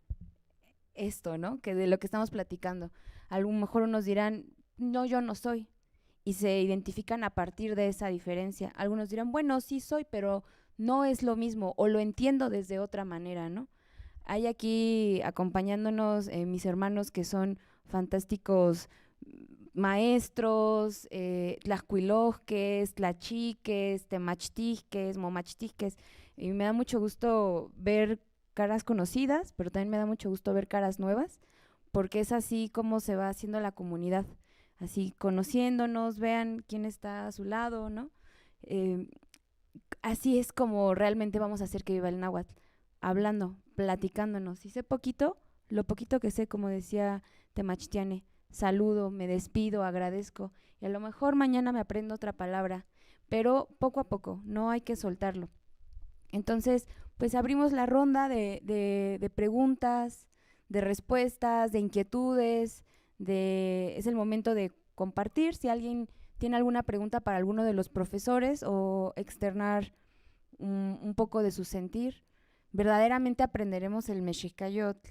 esto, ¿no? Que de lo que estamos platicando. A lo mejor unos dirán, "No, yo no soy", y se identifican a partir de esa diferencia. Algunos dirán, "Bueno, sí soy, pero no es lo mismo, o lo entiendo desde otra manera", ¿no? Hay aquí acompañándonos, eh, mis hermanos que son fantásticos maestros, eh, tlaxcuilojques, tlachiques, temachtijques, momachtijques. Y me da mucho gusto ver caras conocidas, pero también me da mucho gusto ver caras nuevas, porque es así como se va haciendo la comunidad, así conociéndonos, vean quién está a su lado, ¿no? Eh, así es como realmente vamos a hacer que viva el náhuatl, hablando, platicándonos. Y sé poquito, lo poquito que sé, como decía Temachtiane, saludo, me despido, agradezco. Y a lo mejor mañana me aprendo otra palabra, pero poco a poco, no hay que soltarlo. Entonces, pues abrimos la ronda de, de, de preguntas, de respuestas, de inquietudes, de, es el momento de compartir. Si alguien tiene alguna pregunta para alguno de los profesores o externar un, un poco de su sentir, verdaderamente aprenderemos el mexicayotl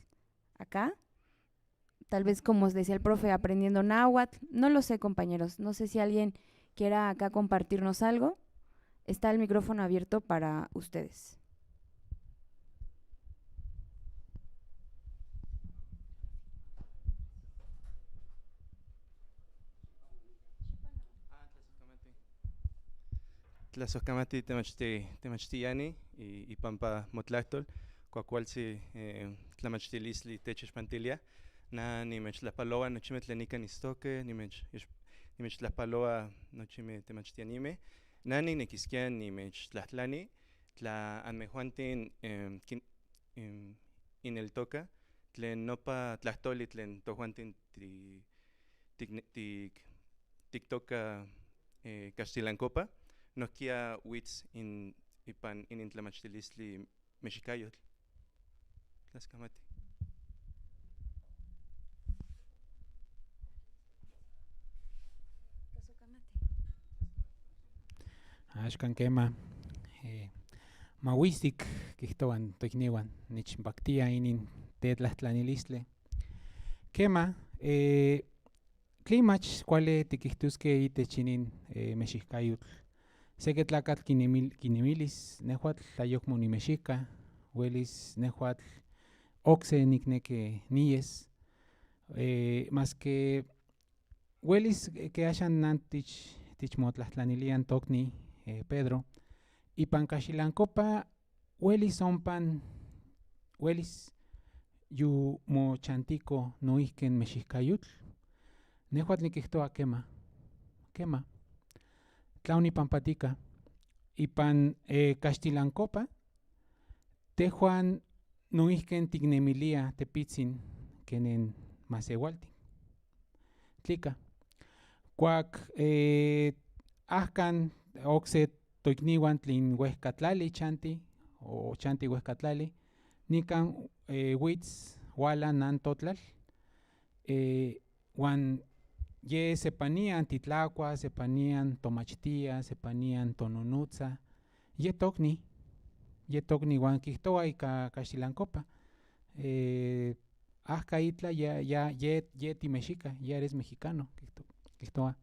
acá. Tal vez, como os decía el profe, aprendiendo náhuatl. No lo sé, compañeros. No sé si alguien quiera acá compartirnos algo. Está el micrófono abierto para ustedes. Tlazohkamati temachti-, temachti Yani i-, ipampa motlahtol, kuakualtzi, eh, tlamachtilistli techixpantilia. Na nimechtlajpaloa nochimej tlen nikan istohkej, nimech-, ix-, nimechtlajpaloa nochimej temachtianimej. Na ninekiskia nimechtlajtlani, tla anmejuantin, em, kin-, em, ineltoka tlen nopa tlahtoli tlen tojuantin ti-, tik-, tik-, tiktoka, eh, kaxtilankopa, nohkia wits in-, ipan inin tlamachtilistli mexicayotl. Tlazohkamati. Axkan kema, eh, mawistik kijtoa toikniwan, nich npaktia inin tetlatlanilistli. Kema, eh, tlimach kuali tikijtuske itech inin, eh, mexijkayutl. Seke tlakatl kinemil-, kinemilis, nehuatl ayokmo nimexijka, uelis nehuatl okse nikneki niyes, eh, maske uelis ke axan nan tich, tich motlatlanilian tokni, eh, Pedro. Ipan Kaxtilankopa uelis ompan, uelis yu mochantiko noihken mexijkayutl. Nehuatl nikijtoa kema, kema. Tlaon nipan patika. Ipan, eh, Kaxtilankopa, tehuan noihken tiknemilia tepitzin kenen maseualtin. Tlika. Kuak, eh, ahkan okse toikniwan tlin uehkatlali chanti, o chanti uehkatlali, nikan, eh, wits, huala nan totlal, eh, huan ye sepanian titlakua, sepanian tomachtia, sepanian tonunutsa, ye tokni, ye tokni huan kijtoa ika Kaxtilankopa, eh, ahka itla ya, ya, ye, ye timexika, ya eres mexicano, kijto-, kijtoa.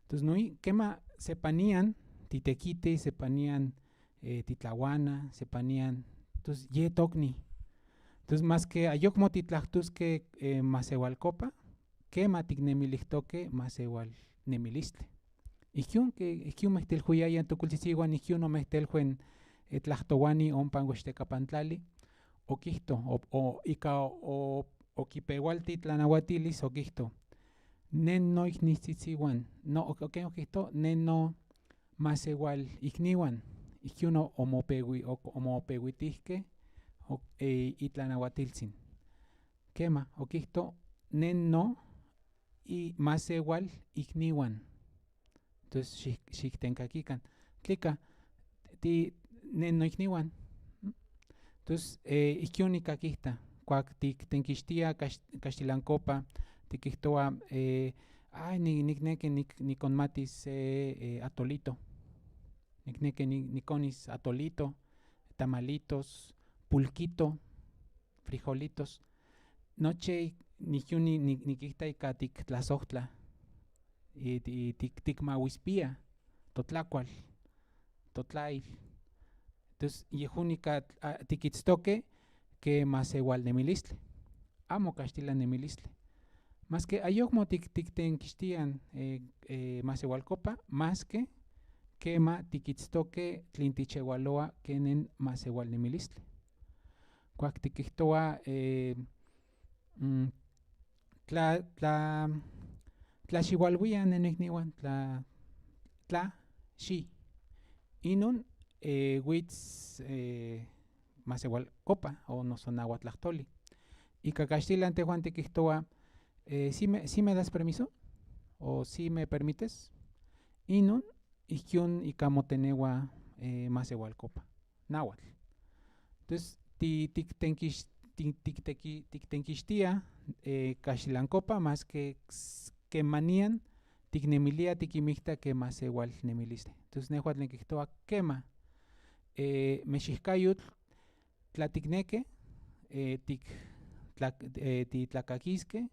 Entonces, noi-, kema sepanian titekiti, sepanian, eh, titlahuana, sepanian. Entonces, ye tokni. Entonces, maske ayokmo titlaktuske, eh, maseualkopa, kema tiknemilijtoke maseualnemilistli. Ikiun ke, ikiun mektelhuiaia tokuiltitihuan, ikiun omektelhuen, eh, tlaktohuani ompa Hueshtekapantlali, okijto, o, o, ika o, okipehualti tlanahuatilis, okijto: Nen noiknititihuan, no, o, o, ken okijto, nen no maseualiknihuan, ikiun o, omopehui-, o, omopehuitihke, o, eh, itlanahuatiltzin. Kema, okijto, nen no i maseualiknihuan. Entonces, xik-, xiktenkakikan. Tlika, ti nen noiknihuan. Entonces, eh, ikiun ika kijta, kuak tiktenkixtia Kax-, Kaxtilankopa, tikijtoa, eh, ay, ni-, nikneki nik-, nikonmatis se, eh, atolito. Nikneki ni-, nikonis atolito, tamalitos, pulkito, frijolitos. Nochi nikiun ni-, ni-, nikijta ika tiktlasojtla, i, i tik-, tikmahuispia totlakual, totlail. Entonces, yejun ika, ah, tikitstoke ke maseualnemilistli. Amo Kaxtilan nemilistli. Maske ayokmo tik-, tiktenkixtian, eh, eh, maseualkopa, maske kema tikitstoke tlin tichehualoa kenen maseualnemilistli. Kuak tikijtoa, eh, mm, tla, tla, tla xihualhuia nen noiknihuan, tla, tla, xi. Inon, eh, wits, eh, maseualkopa o noso nahuatl tlahtoli. Ika Kaxtilan tehuan tikijtoa, eh, "¿Sí me, sí me das permiso?" o "¿Sí me permites?" Inon, ikiun ika motenehua, eh, maseualkopa nahuatl. Entonces, ti-, tiktenkix-, ti-, tikteki-, tiktenkixtia, eh, Kaxtilankopa, maske s-, kemanian tiknemilia tikinmikta ke maseualnemilistli. Entonces, nehuatl nikijtoa kema, eh, mexijkayutl, tla tikneke, eh, tik-, tla-, eh, titlakakiske,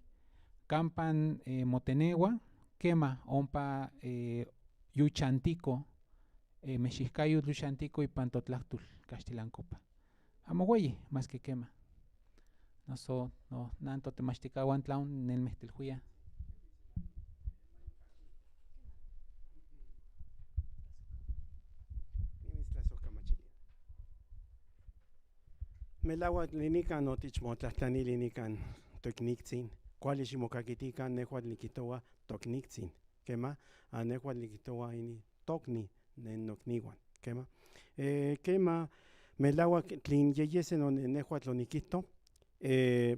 kampan, eh, motenehua, kema ompa, eh, yuchantiko, eh, mexijkayutl yuchantiko ipan totlajtol Kaxtilankopa. Amo hueyi, maske kema. Noso, no, nan totemachtikahuan tlaon nen mektelhuia. Melahuak nikan no tich motlajtlanili nikan tokniktzin. Kuali ximokakitikan, nehuatl nikijtohua tokniktzin. Kema, a nehuatl nikijtohua ini tokni, nen nokniuan. Kema. Eh, kema, melahuak tlin yeyesen no ne-, nehuatl onikijto, eh,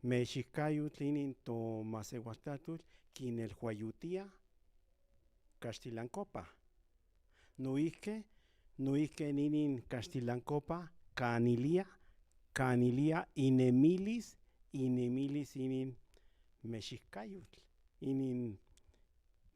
mexijkayutl inin tomaseualtlajtol kinelhuayutia Kaxtilankopa. Noihke, noihke inin Kaxtilankopa kanilia, kanilia inemilis, inemilis inin mexijkayutl, inin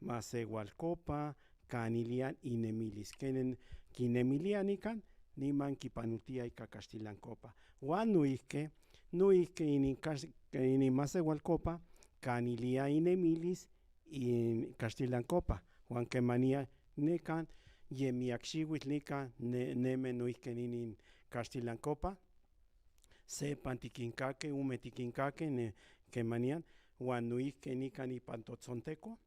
maseualkopa, kanilia inemilis. Kenen kinemilia nikan, niman kipanultia ika Kaxtilankopa. Huan nuike, nuike inin kas-, inin Masehualkopa, kanilia inemilis in Kaxtilankopa. Huan kemania nikan, yemiaksiuil nikan, ne-, neme nuike inin Kaxtilankopa. Sepan tikinkake, ume tikinkake, ne, kemanian, huan nuike nikan ipan Totsonteko.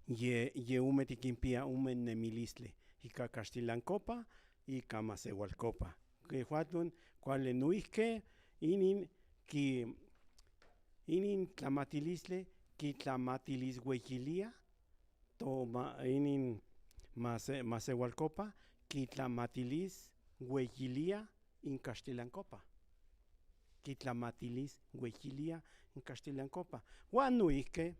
Ye, ye ume tikinpia ume nemilistli, ika Kaxtilankopa, ika Masehualkopa. Ke huatlun, kuale nuike, inin ki, inin tlamatilistli, kitlamatilishueyilia, to ma, inin Mase-, Masehualkopa, kitlamatilishueyilia in Kaxtilankopa. Kitlamatilishueyilia in Kaxtilankopa. Huan nuike,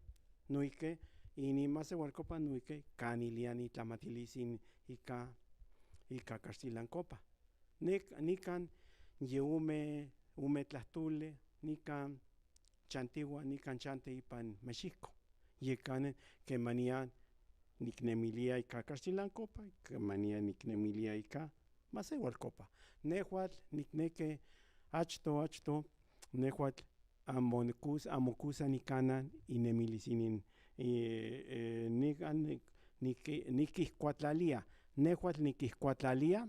nuike, inin Masehualkopa nuike, kanilia ni tlamatilis in ika, ika Kaxtilankopa. Nik-, nikan, ye ume, ume tlahtule, nikan, chantihua nikan chante ipan Mexiko. Yekane, kemania niknemilia ika Kaxtilankopa, kemania niknemilia ika Masehualkopa. Nehuatl nikneke achto, achto, nehuatl amo kus-, amo kusa nikanan inemilis inin, eh, eh, nikan nik-, nik-, nikihkuatlalia. Nehuatl nikihkuatlalia,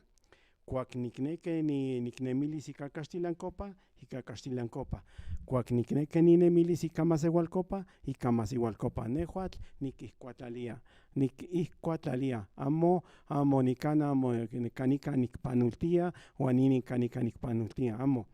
kuak nikneke ni-, niknemilis ika Kaxtilankopa, ika Kaxtilankopa. Kuak nikneke ninemilis ika Masehualkopa, ika Masehualkopa. Nehuatl nikihkuatlalia, nikihkuatlalia. Amo, amo nikana, amo kanika nikpanultia, huan inin kanika nikpanultia. Amo.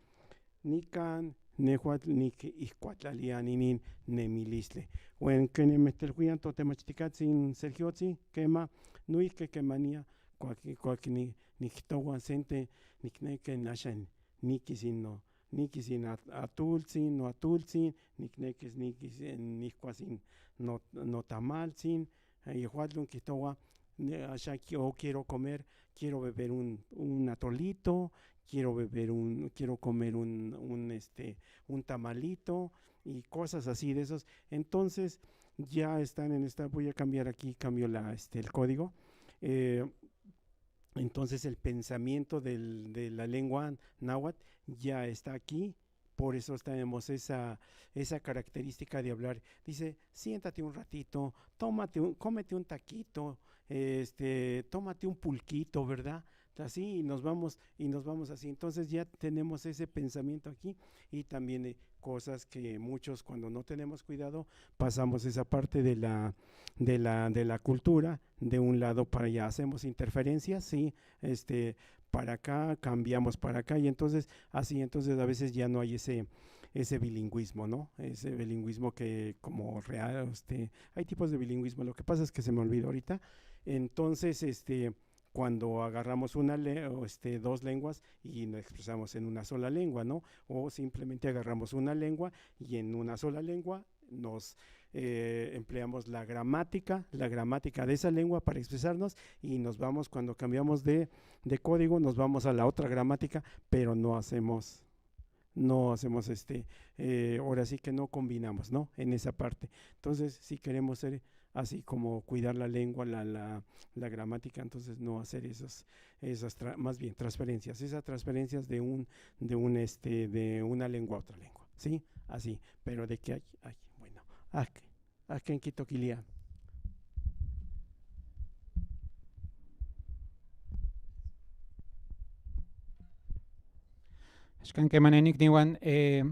Nikan nehuatl nikihkuatlalia inin nemilistli. Huan kene me telhuian totemachtikatsin Sergiotsin, kema, nuike kemania, kuak, kuak ni-, niktohua sente, nikneke nashan, nikis in no, nikis in at-, atultsin, no atultsin, niknekis, nikis, eh, nihkuas in no, no tamaltsin, eh, yehuatlon kihtohua, ne-, asha ki-, o quiero comer, quiero beber un, un atolito, quiero beber un, quiero comer un, un, este, un tamalito, y cosas así de esos. Entonces, ya están en esta, voy a cambiar aquí, cambio la, este, el código. Eh, entonces, el pensamiento del, de la lengua náhuatl ya está aquí. Por eso tenemos esa, esa característica de hablar. Dice, siéntate un ratito, tómate un, cómete un taquito, este, tómate un pulquito, ¿verdad? Así, y nos vamos, y nos vamos así. Entonces ya tenemos ese pensamiento aquí, y también, eh, cosas que muchos, cuando no tenemos cuidado, pasamos esa parte de la, de la, de la cultura de un lado para allá. Hacemos interferencias, sí, este, para acá, cambiamos para acá, y entonces, así, entonces a veces ya no hay ese, ese bilingüismo, ¿no? Ese bilingüismo que como real, este, hay tipos de bilingüismo, lo que pasa es que se me olvidó ahorita. Entonces, este, cuando agarramos una le-, o, este, dos lenguas y nos expresamos en una sola lengua, ¿no? O simplemente agarramos una lengua y en una sola lengua nos, eh, empleamos la gramática, la gramática de esa lengua para expresarnos y nos vamos, cuando cambiamos de, de código, nos vamos a la otra gramática, pero no hacemos, no hacemos este, eh, ahora sí que no combinamos, ¿no? En esa parte. Entonces, si queremos ser así como cuidar la lengua, la, la, la gramática, entonces no hacer esas, esas tra-, más bien transferencias, esas transferencias de un, de un, este, de una lengua a otra lengua, ¿sí? Así, pero de que hay, hay, bueno, ah, que, ah, que en Quito, Kilia. Axkan kemanian ikniwan, eh,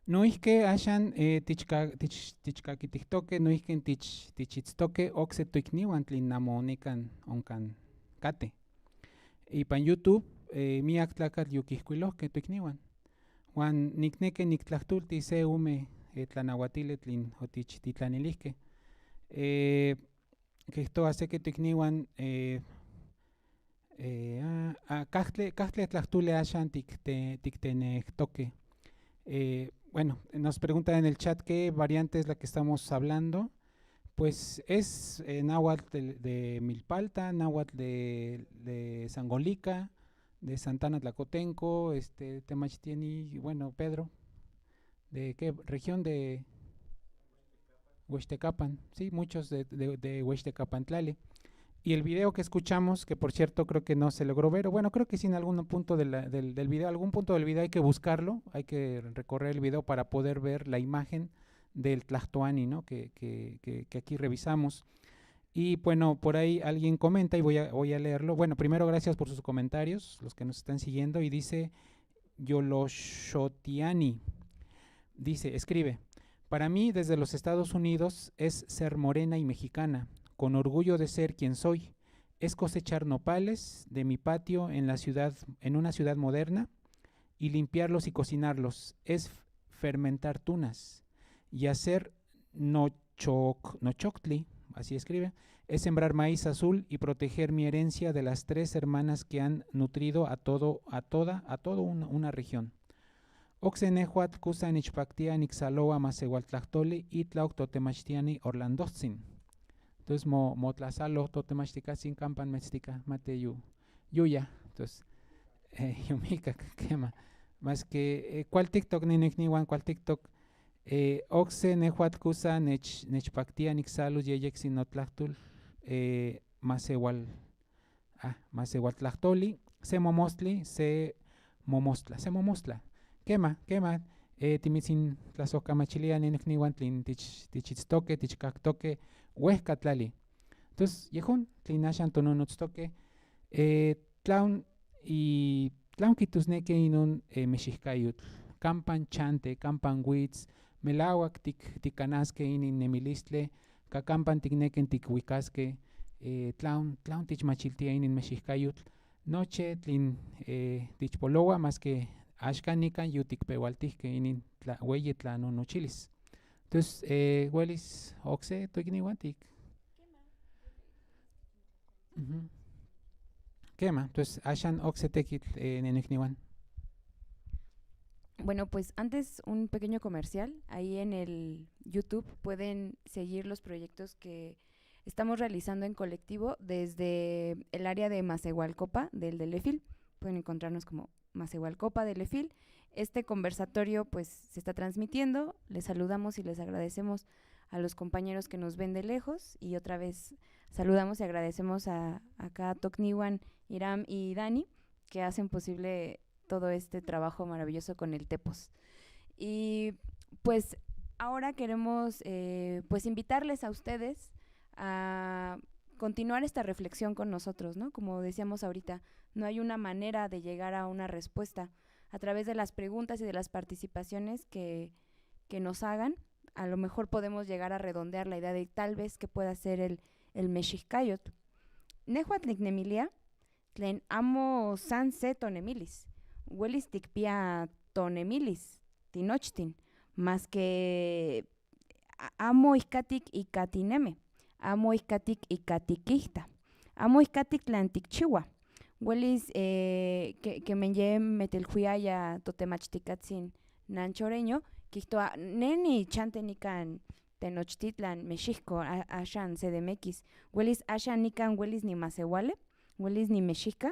noihke axan, eh, tichka-, tich-, tichkakitihtoke, noihke tich-, tichitztoke okse toikniwan tlin amo nikan onkan kate. Ipan YouTube, eh, miak tlakatl yukihkuilohke toikniwan. Huan nikneki niktlahtulti se ome, eh, tlanahuatili tlin otich titlanilihke. Eh, kihtoa seki toikniwan, eh, eh, ah, ah, kahtli, kahtli tlahtuli axan tikte-, tiktenehtoke. Eh, bueno, nos pregunta en el chat qué variante es la que estamos hablando. Pues es, eh, náhuatl de, de Milpalta, náhuatl de, de Sangolika, de Santa Ana Tlacotenco, este, Temachtieni, bueno, Pedro, ¿de qué región de? Huextecapan, sí, muchos de, de, de Huextecapan Tlali. Y el video que escuchamos, que por cierto creo que no se logró ver, o bueno, creo que sí en algún punto de la- del, del video, algún punto del video hay que buscarlo, hay que recorrer el video para poder ver la imagen del Tlajtoani, ¿no? Que, que, que, que aquí revisamos. Y bueno, por ahí alguien comenta y voy a, voy a leerlo. Bueno, primero gracias por sus comentarios, los que nos están siguiendo, y dice Yoloshotiani. Dice, escribe, para mí, desde los Estados Unidos, es ser morena y mexicana, con orgullo de ser quien soy. Es cosechar nopales de mi patio en la ciudad, en una ciudad moderna, y limpiarlos y cocinarlos. Es f- fermentar tunas y hacer nochoc- nochoctli, así escribe, es sembrar maíz azul y proteger mi herencia de las tres hermanas que han nutrido a todo, a toda, a todo una, una región. Okse nehuatl kusa nichpaktia niksalohua Masewal Tlajtoli, itlaok totemachtiani Orlandojtzin. Entonces, mo, motlasalo totemachtikatsin kampan metstika, mate yu, yuya. Entonces, eh, yumika kema. Mas ke, eh, kual TikTok, ninikniwan, kual TikTok, eh, okse nehuatl kusa nech, nechpaktia niksalus yeyeksin notlajtol, eh, Masewal Ah, Masewal Tlajtoli, se momostli, se momostla, se momostla. Kema, kema, eh, timitsin tlasohkamachilia ninikniwan tlin tich, tichitztoke, tichkaktoke, huehka tlali. Entonces, yehun, tlin ashan tononotztoke, eh, tlaun, i, tlaun kitusneke inun, eh, mexihkayutl, kampan chante, kampan wits, melahuak tik, tikanaske inin nemilistli, ka kampan tikneke tihuikaske, eh, tlaun, tlaun tichmachiltia inin mexihkayutl, noche tlin, eh, tichpolohua, mas ke ashka nikan yu tikpehualtihke inin tla, hueyi tlanonochilis. Entonces, eh, huelis okse toikniwan tik. Ujú. Kema, entonces, ashan okse tekitl, eh, ninikniwan. Bueno, pues antes un pequeño comercial. Ahí en el YouTube pueden seguir los proyectos que estamos realizando en colectivo desde el área de Masehualcopa del Delefil. Pueden encontrarnos como Masehualcopa Delefil. Este conversatorio, pues, se está transmitiendo. Les saludamos y les agradecemos a los compañeros que nos ven de lejos y otra vez saludamos y agradecemos a, a Kat, Tokniwan, Iram y Dani, que hacen posible todo este trabajo maravilloso con el Tepos. Y pues ahora queremos, eh, pues, invitarles a ustedes a continuar esta reflexión con nosotros, ¿no? Como decíamos ahorita, no hay una manera de llegar a una respuesta. A través de las preguntas y de las participaciones que, que nos hagan, a lo mejor podemos llegar a redondear la idea de tal vez que pueda ser el, el mexicayot. Nehuatl niknemilia tlen amo san se tonemilis. Huelis tikpia tonemilis tinochtin, mas ke a-, amo ikatik ika tinemi, amo ikatik ika tikihta, amo ikatik tlan tikchihua. Huelis, eh, ke-, kemen ye metelhuiaya totemachtikatsin Nan Choreño, kihtoa, ne nichante nikan tenochtitlan Mexihko, a-, ashan C D M X. Huelis ashan nikan huelis nimasehuali, huelis nimexihka,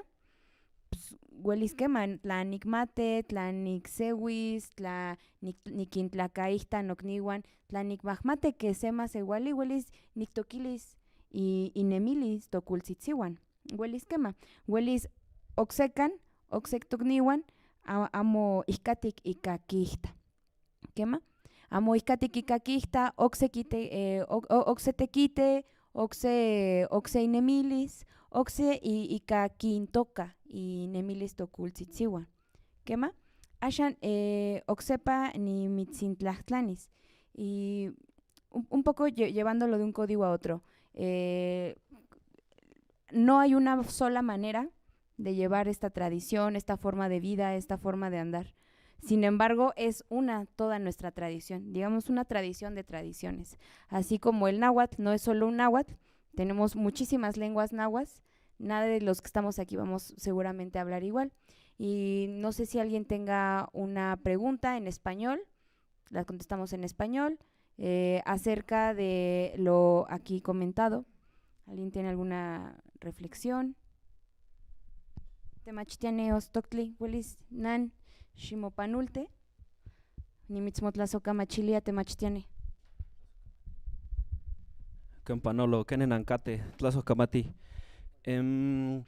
pues, huelis kema, tla nikmate, tla nikseuis, tla nik-, nikintlakaihta noknihuan, tla nikmahmate ke se maseuali, huelis niktokilis i-, inemilis tokultzitsihuan. Huelis kema, huelis oksekan, oksek toknihuan, a-, amo ihkatik ika kihta. Kema, amo ihkatik ika kihta, okse kite-, eh, ok-, o-, okse tekite, okse, okse inemilis, okse i-, ika kintoka inemilis tokultzitsihuan. Kema, ashan, eh, oksepa nimitsintlajtlanis. Y un, un poco lle-, llevándolo de un código a otro. Eh, no hay una sola manera de llevar esta tradición, esta forma de vida, esta forma de andar. Sin embargo, es una toda nuestra tradición, digamos, una tradición de tradiciones. Así como el náhuatl no es solo un náhuatl, tenemos muchísimas lenguas nahuas, nada de los que estamos aquí vamos seguramente a hablar igual. Y no sé si alguien tenga una pregunta en español, la contestamos en español, eh, acerca de lo aquí comentado. ¿Alguien tiene alguna reflexión? Temachtiane Ostoktli, huelis nan ximopanulte. Nimitzmotlasokamachilia temachtiane. Panolo, kene nan kate, tlazoh kamati. Em,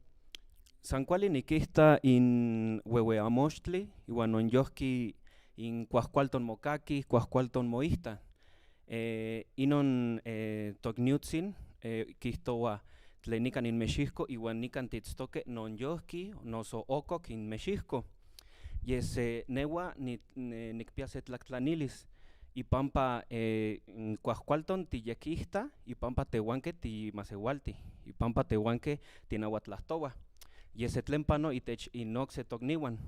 san kuali nikijta in huehueamoshtli, ihuan non yohki in kuahkualton mokaki, kuahkualton moihta. Eh, inon, eh, tokniutzin, eh, kijtohua tlen nikan in Mexihko, ihuan nikan titztoke non yohki, noso okok in Mexihko. Yes, eh, nehua ni-, ne-, nikpia se tlaktlaniliz, ipampa, eh, kuahkualton tiyekijta, ipampa tehuanke timasehualti, ipampa tehuanke tinahuatlahtohua. Yes, eh, tlen pano itech in okse toknihuan,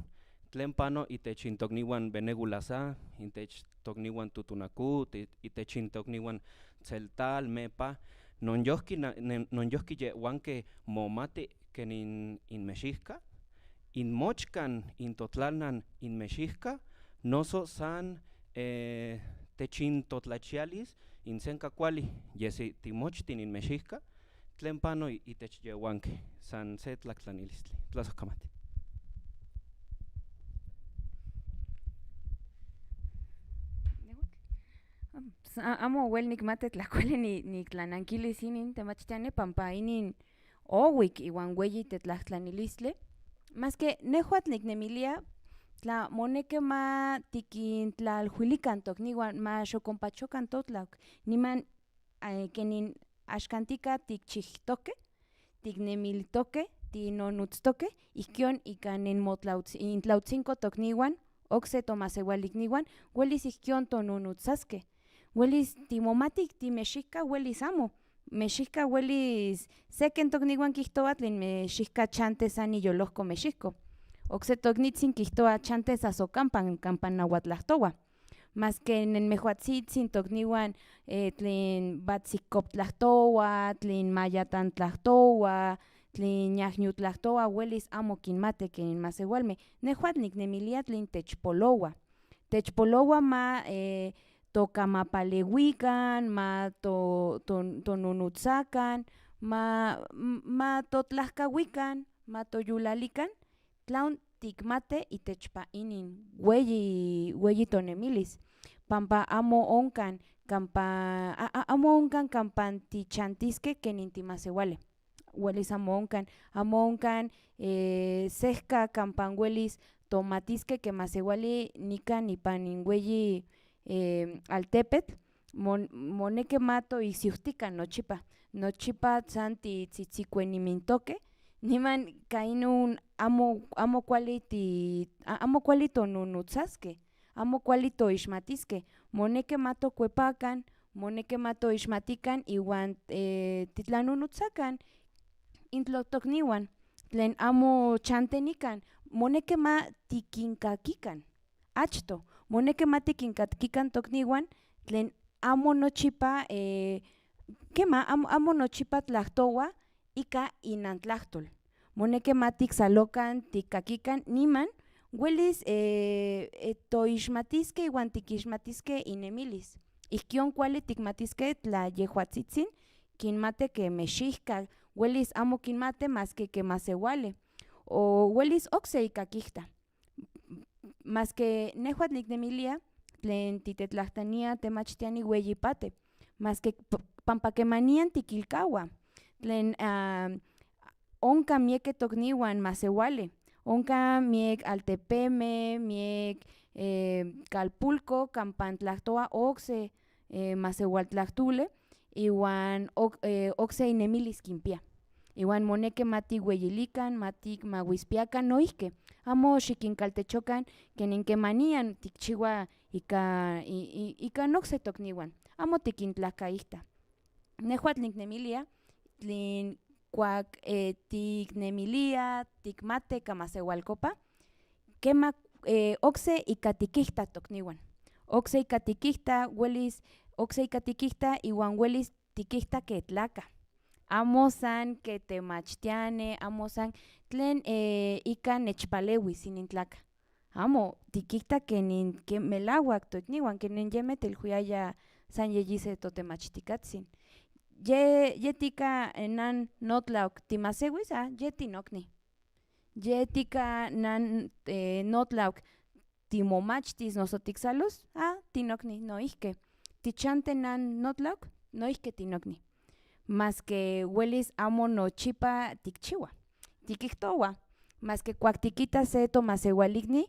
tlen pano itech in toknihuan Benegulas A, itech toknihuan Tutunaku, ti-, itech in toknihuan Tzeltal, Mepa, non yohki na-, ne-, non yohki yehuanke momati ken in, in Mexihka, in mochkan in totlalnan in Mexihka, noso san, eh, techintotlachialis in senka kuali, yes, timochtin in Mexihka, tlen pano itech yehuanke, san se tlaktlanilisli. Tlazoh kamati. Sa-, amo wel nikmati tla kuali ni-, niktlanankilis inin temachtiani pampa inin ouik ihuan hueyi tetlaktlanilistli. Maske nehuatl niknemilia, tla moneki ma tikintlalhuilikan toknihuan, ma xokonpachokan totlauk, niman, eh, ken in axkantika tikchijtoke, tiknemiltoke, tinonutztoke, ihkion ika nen motlautz-, intlautzinko toknihuan, okse tomaseual iknihuan, huelis ihkion tonunutzaske. Huelis timomatik ti Mexihka, huelis amo. Mexihka huelis se ken toknihuan kijtohua tlen Mexihka chante san iyolohko Mexihko. Okse toknitzin kijtohua chante sasokampan, kampan nahuatlahtohua. Maske nen mehuatzitzin toknihuan, eh, tlen Batzikop tlahtohua, tlen Mayatan tlahtohua, tlen Nyahnyut tlahtohua, huelis amo kinmati ken in maseualme. Nehuatl niknemilia tlen techpolohua. Techpolohua ma, eh, tokamapalehuikan, ma to-, to-, tonunutzakan, ma, m-, ma totlahkahuikan, ma toyulalikan, tlaon tikmati itechpa inin hueyi, hueyi tonemilis. Pampa amo onkan kampa, a-, a-, amo onkan kampan tichantiske ken in timaseuali. Huelis amo onkan, amo onkan, eh, sehka kampan huelis tomatiske ken maseuali nikan ipan in hueyi, eh, altepetl, mon-, moneki ma toisiuhtikan nochipa. Nochipa san ti-, ti-, titzitzikuenimintoke, niman ka inun amo, amo kuali ti-, a-, amo kuali tonunutzaske, amo kuali toixmatiske. Moneki ma tokuepakan, moneki ma toixmatikan, ihuan, eh, titlanunutzakan in totoknihuan tlen amo chante nikan, moneki ma tikinkakikan. Achto, moneki ma tikinkakikan toknihuan tlen amo nochipa, eh, kema, amo, amo nochipa tlahtohua ika inantlahtol. Moneki ma tiksalokan, tikkakikan, niman huelis, eh, eh, toixmatiske ihuan tikixmatiske inemilis. Ihkion kuali tikmatiske tla yehuatzitzin kinmati ken Mexihka, huelis amo kinmati maske ken maseuali, o huelis okse ika kijta. Maske nehuatl niknemilia tlen titetlahtlania temachtiani hueyi pate, maske p-, pampa kemanian tikilkahua tlen, ah, onka mieke toknihuan maseuali, onka miek altepeme, miek, eh, kalpulko kampan tlahtohua okse, eh, maseualtlahtole, ihuan ok-, eh, okse inemilis kinpia. Ihuan moneki ma tihueyilikan, ma tikmahuispiakan noihki. Amo xikinkaltechokan ken nen kemanian tikchihua ika, i-, i-, ika nokse toknihuan. Amo tikintlakaihta. Nehuatl niknemilia tlen kuak, eh, tiknemilia, tikmati ka maseualkopa, kema, eh, okse ika tikijta toknihuan. Okse ika tikijta, huelis, okse ika tikijta, ihuan huelis tikijta ken tlaka. Amo san ken temachtiani, amo san tlen, eh, ika nechpaleuis inin tlaka. Amo, tikijta ken nin ken melahuak toknihuan, ken nen yeme telhuiaya san yeyi se totemachtikatsin. Ye, yetika, eh, nan notlauk timaseuis, ah, yeti nokni. Yetika nan, eh, notlauk timomachtis noso tiksalos, ah, tinokni noihki. Tichante nan notlauk, noihki tinokni. maske uelis amo nochipa tikchihua. Tikijtohua, maske kuak tikita se tomaseualikni,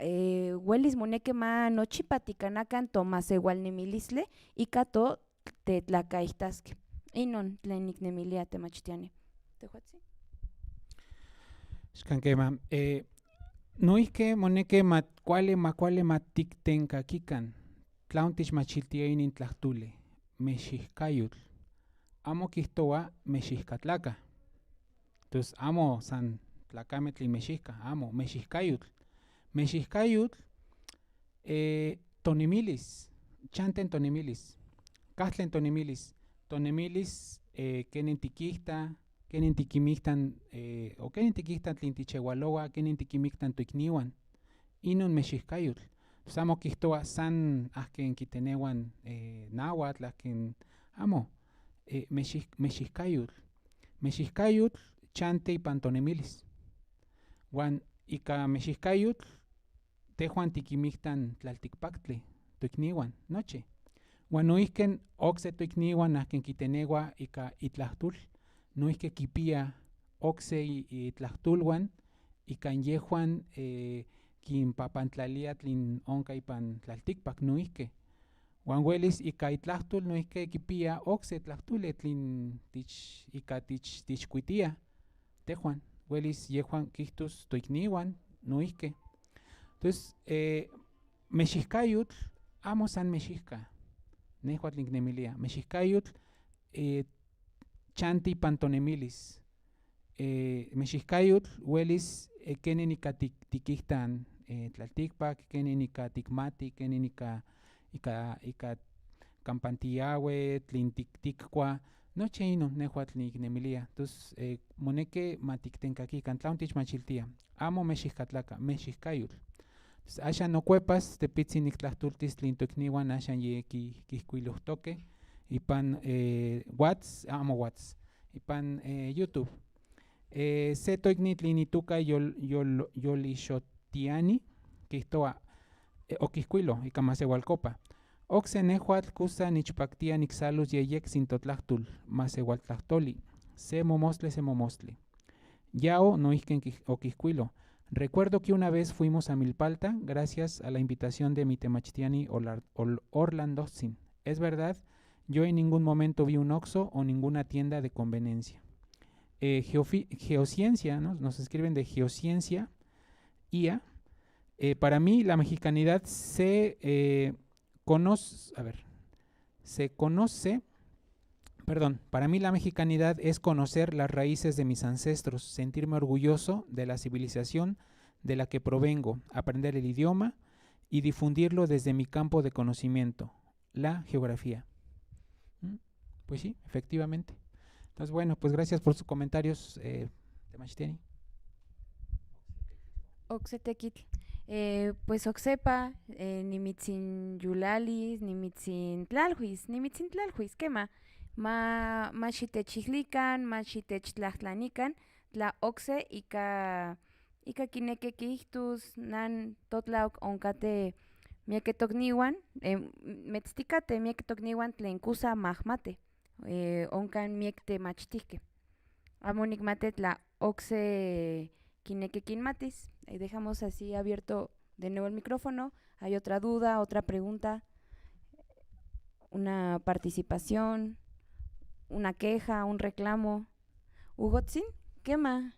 eh, uelis moneki ma nochipa tikanakan tomaseualnemilistli ika to tetlakaitaske. Inon tlen niknemilia temachtiani. Tehuatsin? Xkan kema, eh, noihke moneki ma kuali, ma kuali ma tiktenkakikan. Tlaon tichmachiltia inin tlahtuli, mexijkayotl. Amo kijtohua mexijkatlaka. Tus amo san tlakamej tlen mexijka, amo, mexijkayotl. Mexijkayotl, eh, tonemilis, chanten tonemilis. Kahtlen tonemilis, tonemilis, eh, kenen tikijta, kenen tikimiktan, eh, o kenen tikijta tlen tichehualohua, kenen tikimiktan toiknihuan. Inon mexijkayotl. Tus amo kijtohua san ahken kitenehuan, eh, nahuatl, ahken amo, eh, mexij-, mexijkayotl. Mexijkayotl, chante ipan tonemilis. Huan ika mexijkayotl, tehuan tikimiktan tlaltikpaktli, toiknihuan, nochi. Huan noihken okse toiknihuan ahken kitenehua ika itlahtol, noihke kipia okse i-, itlahtolhuan, ika yehuan, eh, kinpapantlalia tlin onka ipan tlaltikpak noihke. Huan uelis ika itlahtol noihke kipia okse tlahtol tlin tich-, ika tich-, tichkuitia. Tehuan, uelis yehuan kijtos toiknihuan noihke. Tus, eh, mexijkayotl, amo san mexijka. Nehuatl niknemilia. Mexijkayotl, eh, chanti ipan tonemilis. Eh, mexijkayotl, uelis, eh, kenen ika tik-, tikijtan, eh, tlaltikpak, kenen ika tikmati, kenen ika, ika, ika kampantiawe, tlin tik-, tikkua, nochi inon nehuatl niknemilia. Tus, eh, moneki ma tiktenkakikan tlaon tichmachiltia. Amo mexijkatlaka, mexijkayotl. Tus, ashan nokuepas, tepitzin niktlahtoltis tlin toiknihuan ashan ye ki-, kihkuilojtoke. Ipan, eh, Whats-, amo Whats-, ipan, eh, YouTube. Eh, se toikni tlin itoka Yol-, Yol-, Yolishotiani, kijtoa, eh, okihkuilo, ika maseualkopa. Okse nehuatl kusa nichpaktia niksalos yeyek sin totlahtol, maseualtlahtoli. Se momostli, se momostli. Yao noihken kij-, okihkuilo. Recuerdo que una vez fuimos a Milpalta gracias a la invitación de mi temachtiani Orla-, Ol-, Orlandozin. Es verdad, yo en ningún momento vi un Oxxo o ninguna tienda de conveniencia. Eh, Geofi-, Geociencia, ¿no? Nos escriben de Geociencia, I A. Eh, para mí, la mexicanidad se, eh, conoce, a ver, se conoce, perdón, para mí la mexicanidad es conocer las raíces de mis ancestros, sentirme orgulloso de la civilización de la que provengo, aprender el idioma y difundirlo desde mi campo de conocimiento, la geografía. ¿Mm? Pues sí, efectivamente. Entonces, bueno, pues gracias por sus comentarios, eh, temachtiani. Okse tekitl. Eh, pues oksepa, eh, nimitzin yulalis, nimitzin tlalhuis, nimitzin tlalhuis, kema, ma, ma xitechilhikan, ma xitechtlajtlanikan, tla okse ika, ika kineki kijtos nan totlaok onkate mieke toknihuan, eh, metztikate mieke toknihuan tlen kusa mahmate, eh, onkan miek temachtihke. Amo nikmati tla okse kineki kinmatis. Eh, dejamos así abierto de nuevo el micrófono. ¿Hay otra duda, otra pregunta? Una participación, una queja, un reclamo. Hugotzin, kema.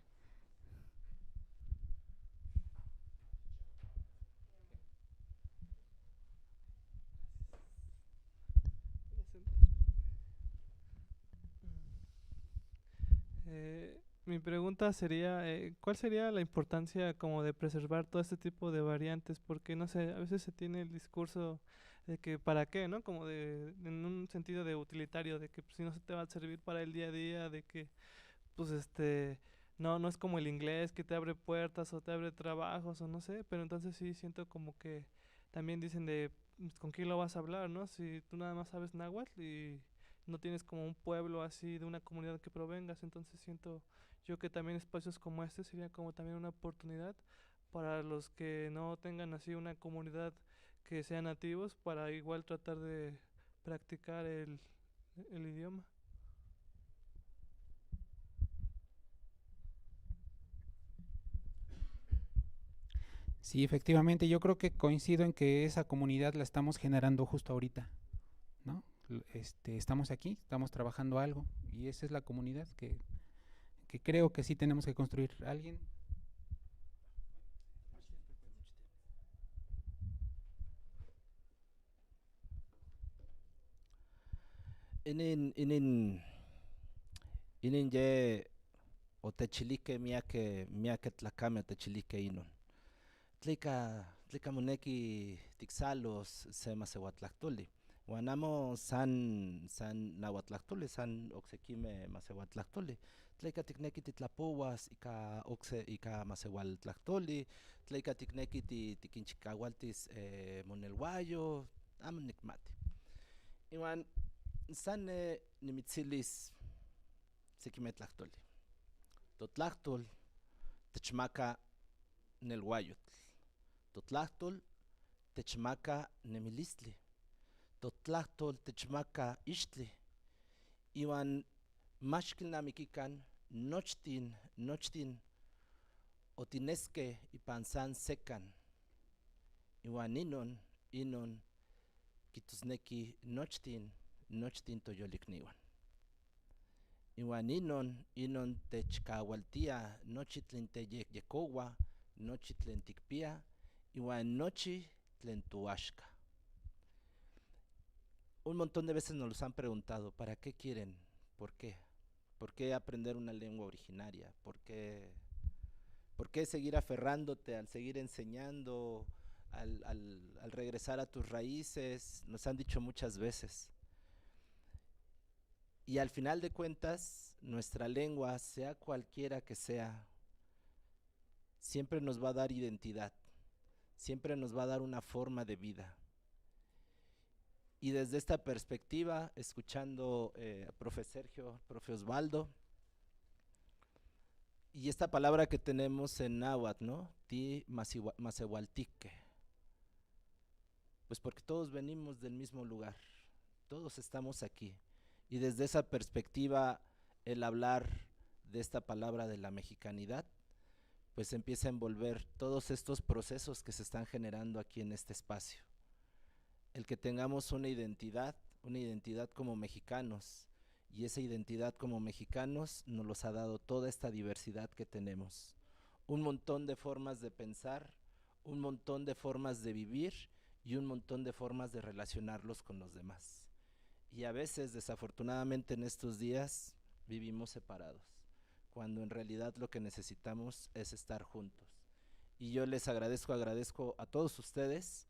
Eh, mi pregunta sería, eh, ¿cuál sería la importancia como de preservar todo este tipo de variantes? Porque, no sé, a veces se tiene el discurso de que para qué, ¿no? Como de, en un sentido de utilitario, de que, pues, si no se te va a servir para el día a día, de que, pues, este, no, no es como el inglés que te abre puertas o te abre trabajos o no sé, pero entonces sí siento como que también dicen de, pues, ¿con quién lo vas a hablar, no? Si tú nada más sabes náhuatl y no tienes como un pueblo así de una comunidad que provengas, entonces siento yo que también espacios como este serían como también una oportunidad para los que no tengan así una comunidad que sean nativos para igual tratar de practicar el, el idioma. Sí, efectivamente, yo creo que coincido en que esa comunidad la estamos generando justo ahorita, ¿no? L-, este, estamos aquí, estamos trabajando algo, y esa es la comunidad que, que creo que sí tenemos que construir. ¿Alguien? Inin, inin, inin ye otechilike miake, miake tlakame otechilike inon. Tlika, tlika moneki tiksalos se maseualtlahtoli. Huan amo san, san nahuatlahtoli, san oksekime maseualtlahtoli. Tlika tikneki titlapouas ika okse, ika maseualtlahtoli, tlika tikneki ti-, tikinchikahualtis, eh, moneluayo, amo nikmati. Ihuan san, eh, nimitzilis sekime tlahtoli. Totlahtol techmaka neluayotl. Totlahtol techmaka nemilistli. Totlahtol techmaka istli. Ihuan maxkilnamikikan nochtin, nochtin otineske ipan san sekan. Ihuan inon, inon kitusneki nochtin, nochtin toyoliknihuan. Ihuan inon, inon techkahualtia nochi tlen teyekyekohua, nochi tlen tikpia, ihuan nochi tlen tuaxka. Un montón de veces nos los han preguntado, ¿para qué quieren? ¿Por qué? ¿Por qué aprender una lengua originaria? ¿Por qué, por qué seguir aferrándote al seguir enseñando, al, al, al regresar a tus raíces? Nos han dicho muchas veces. Y al final de cuentas, nuestra lengua, sea cualquiera que sea, siempre nos va a dar identidad, siempre nos va a dar una forma de vida. Y desde esta perspectiva, escuchando, eh, profe Sergio, profe Osvaldo, y esta palabra que tenemos en náhuatl, ¿no? Ti masiwa-, masehualtike. Pues porque todos venimos del mismo lugar, todos estamos aquí. Y desde esa perspectiva, el hablar de esta palabra de la mexicanidad, pues empieza a envolver todos estos procesos que se están generando aquí en este espacio. El que tengamos una identidad, una identidad como mexicanos, y esa identidad como mexicanos nos los ha dado toda esta diversidad que tenemos. Un montón de formas de pensar, un montón de formas de vivir y un montón de formas de relacionarlos con los demás. Y a veces, desafortunadamente, en estos días vivimos separados, cuando en realidad lo que necesitamos es estar juntos. Y yo les agradezco, agradezco a todos ustedes,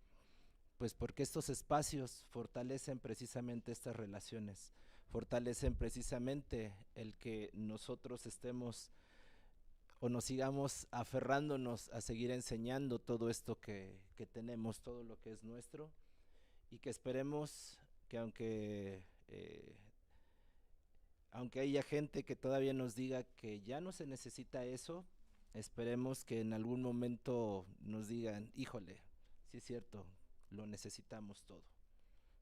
pues porque estos espacios fortalecen precisamente estas relaciones, fortalecen precisamente el que nosotros estemos o nos sigamos aferrándonos a seguir enseñando todo esto que, que tenemos, todo lo que es nuestro, y que esperemos que aunque, eh, aunque haya gente que todavía nos diga que ya no se necesita eso, esperemos que en algún momento nos digan, híjole, sí es cierto, lo necesitamos todo.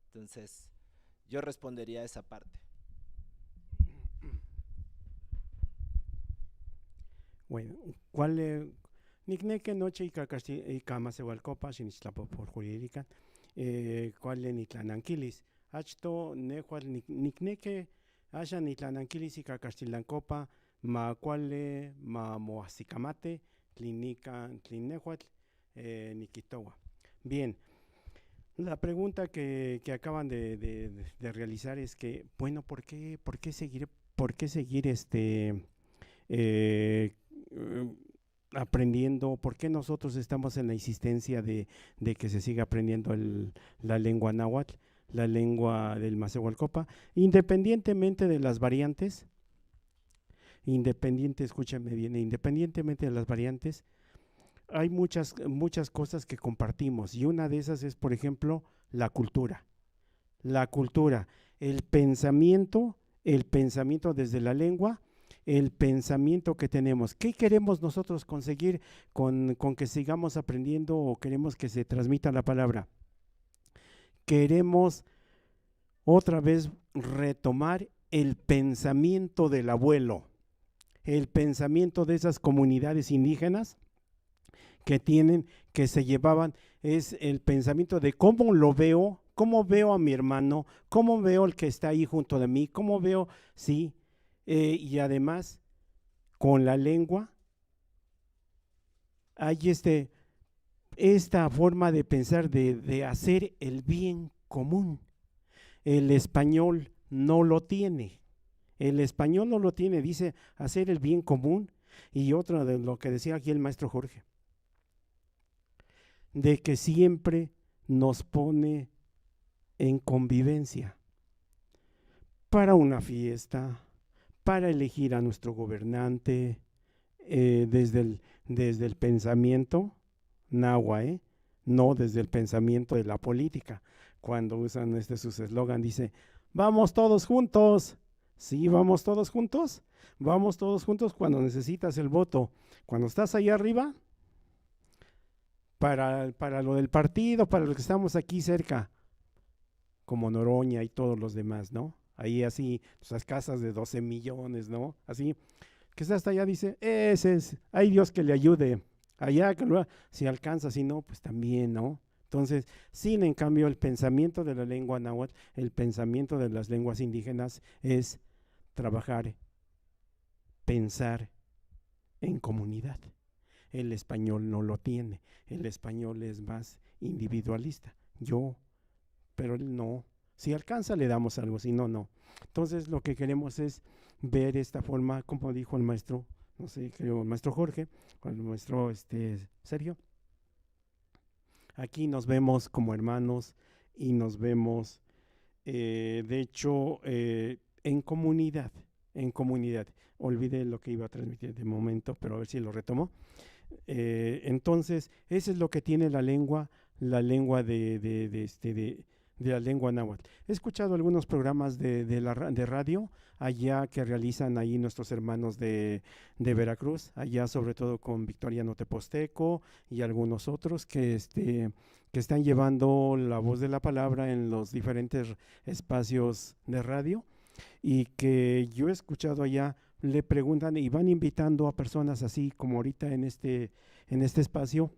Entonces, yo respondería a esa parte. Bueno, kuali, eh, nikneki nochi ika kashti-, ika masehualkopa, shin nitlapopoljulirikan, eh, kuali nitlanankilis. Achto, nehual nik-, nikneki, asha nitlanankilis ika kashtilankopa, ma kuali, ma moahsikamati, tlin ika, tlin nehual, eh, nikijtohua. Bien, la pregunta que, que acaban de, de, de realizar es que, bueno, ¿por qué, por qué seguir, por qué seguir, este, eh, aprendiendo? ¿Por qué nosotros estamos en la insistencia de, de que se siga aprendiendo el, la lengua náhuatl, la lengua del masehualkopa, independientemente de las variantes? Independiente, escúchame bien, independientemente de las variantes, hay muchas, muchas cosas que compartimos, y una de esas es, por ejemplo, la cultura. La cultura, el pensamiento, el pensamiento desde la lengua, el pensamiento que tenemos. ¿Qué queremos nosotros conseguir con, con que sigamos aprendiendo o queremos que se transmita la palabra? Queremos otra vez retomar el pensamiento del abuelo, el pensamiento de esas comunidades indígenas que tienen, que se llevaban, es el pensamiento de cómo lo veo, cómo veo a mi hermano, cómo veo el que está ahí junto de mí, cómo veo, sí, eh, y además con la lengua hay este, esta forma de pensar de, de hacer el bien común. El español no lo tiene. El español no lo tiene, dice hacer el bien común. Y otro de lo que decía aquí el maestro Jorge, de que siempre nos pone en convivencia para una fiesta, para elegir a nuestro gobernante, eh, desde el, desde el pensamiento náhuatl, ¿eh? No desde el pensamiento de la política. Cuando usan este sus eslogan, dice, vamos todos juntos. Sí, vamos todos juntos. Vamos todos juntos cuando necesitas el voto. Cuando estás allá arriba, para, para lo del partido, para los que estamos aquí cerca, como Noroña y todos los demás, ¿no? Ahí así, esas casas de doce millones, ¿no? Así, que está hasta allá, dice, ese es, ay Dios que le ayude, allá que lo, si alcanza, si no, pues también, ¿no? Entonces, sin en cambio, el pensamiento de la lengua náhuatl, el pensamiento de las lenguas indígenas es trabajar, pensar en comunidad. El español no lo tiene. El español es más individualista. Yo, pero él no. Si alcanza, le damos algo, si no, no. Entonces, lo que queremos es ver esta forma, como dijo el maestro, no sé, creo el maestro Jorge, o el maestro este, Sergio. Aquí nos vemos como hermanos y nos vemos, eh, de hecho, eh, en comunidad, en comunidad. Olvidé lo que iba a transmitir de momento, pero a ver si lo retomo. Eh, entonces, eso es lo que tiene la lengua, la lengua de, de, de, este, de, de la lengua náhuatl. He escuchado algunos programas de, de la ra-, de radio allá que realizan ahí nuestros hermanos de, de Veracruz, allá sobre todo con Victoriano Teposteco y algunos otros que, este, que están llevando la voz de la palabra en los diferentes espacios de radio y que yo he escuchado allá, le preguntan y van invitando a personas así como ahorita en este, en este espacio,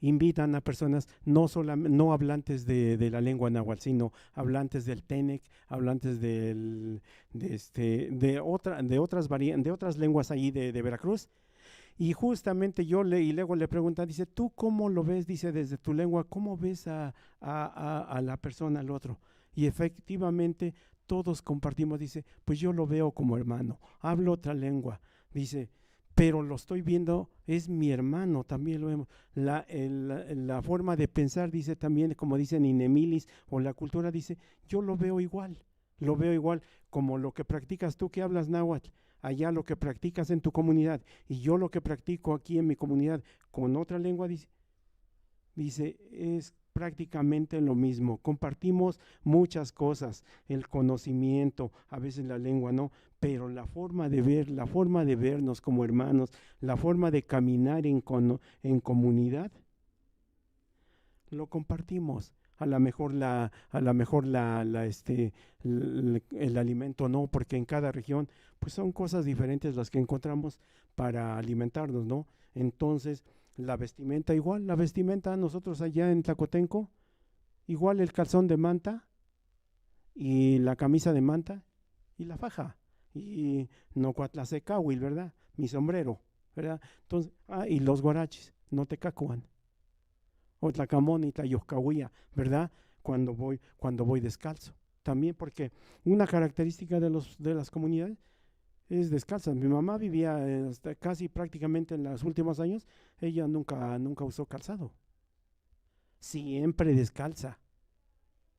invitan a personas no solam-, no hablantes de, de la lengua náhuatl, sino hablantes del tenec, hablantes del, de, este, de, otra, de, otras vari-, de otras lenguas allí de, de Veracruz. Y justamente yo le, y luego le preguntan, dice, ¿tú cómo lo ves? Dice, desde tu lengua, ¿cómo ves a, a, a, a la persona, al otro? Y efectivamente, todos compartimos, dice, pues yo lo veo como hermano, hablo otra lengua, dice, pero lo estoy viendo, es mi hermano, también lo vemos. La, el, la, la forma de pensar, dice también, como dicen inemilis, o la cultura, dice, yo lo veo igual, lo veo igual, como lo que practicas tú que hablas náhuatl, allá lo que practicas en tu comunidad, y yo lo que practico aquí en mi comunidad con otra lengua, dice, dice, es prácticamente lo mismo. Compartimos muchas cosas, el conocimiento, a veces la lengua no, pero la forma de ver, la forma de vernos como hermanos, la forma de caminar en, cono-, en comunidad, lo compartimos. A lo mejor la, a lo mejor la, la, este, l-, el alimento no, porque en cada región, pues son cosas diferentes las que encontramos para alimentarnos, ¿no? Entonces, la vestimenta igual, la vestimenta nosotros allá en Tlacotenco, igual el calzón de manta y la camisa de manta y la faja y nokuatlasenkauil, ¿verdad? Mi sombrero, ¿verdad? Entonces, ah, y los huaraches, notekakuan. O tlakamon ni tlayolkauia, ¿verdad? Cuando voy, cuando voy descalzo. También porque una característica de los, de las comunidades es descalza. Mi mamá vivía, eh, hasta casi prácticamente en los últimos años, ella nunca, nunca usó calzado. Siempre descalza.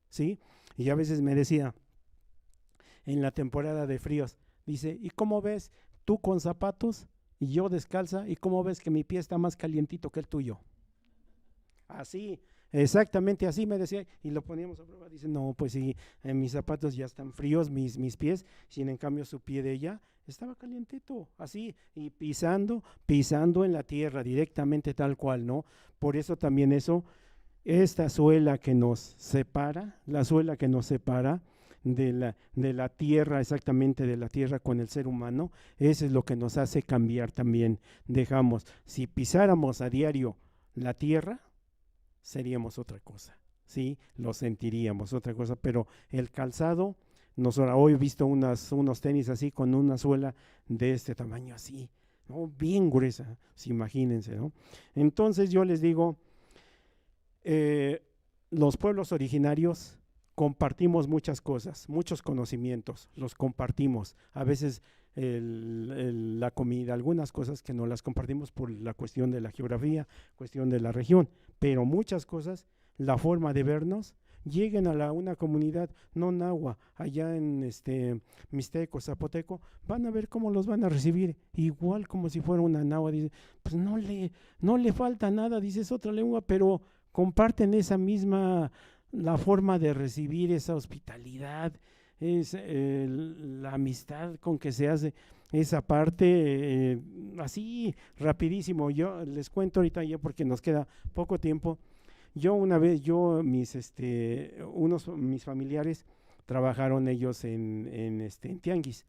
¿Sí? Y a veces me decía, en la temporada de fríos, dice, ¿y cómo ves tú con zapatos y yo descalza? ¿Y cómo ves que mi pie está más calientito que el tuyo? Así, exactamente así me decía, y lo poníamos a prueba. Dice, no, pues sí, eh, mis zapatos ya están fríos, mis, mis pies, sin en cambio su pie de ella estaba calientito, así, y pisando, pisando en la tierra directamente tal cual, ¿no? Por eso también eso, esta suela que nos separa, la suela que nos separa de la, de la tierra, exactamente de la tierra con el ser humano, eso es lo que nos hace cambiar también. Dejamos, si pisáramos a diario la tierra, seríamos otra cosa, ¿sí? Lo sentiríamos, otra cosa, pero el calzado, nosotros, hoy he visto unas, unos tenis así con una suela de este tamaño así, ¿no? Bien gruesa, pues, imagínense, ¿no? Entonces yo les digo, eh, los pueblos originarios compartimos muchas cosas, muchos conocimientos, los compartimos. A veces el, el, la comida, algunas cosas que no las compartimos por la cuestión de la geografía, cuestión de la región, pero muchas cosas, la forma de vernos, lleguen a la, una comunidad no nahua, allá en este mixteco, zapoteco, van a ver cómo los van a recibir, igual como si fuera una nahua, dice, pues no le, no le falta nada, dice, es otra lengua, pero comparten esa misma, la forma de recibir, esa hospitalidad, es eh, la amistad con que se hace esa parte, eh, así rapidísimo. Yo les cuento ahorita ya porque nos queda poco tiempo. Yo una vez, yo, mis, este, unos, mis familiares trabajaron ellos en, en, este, en tianguis.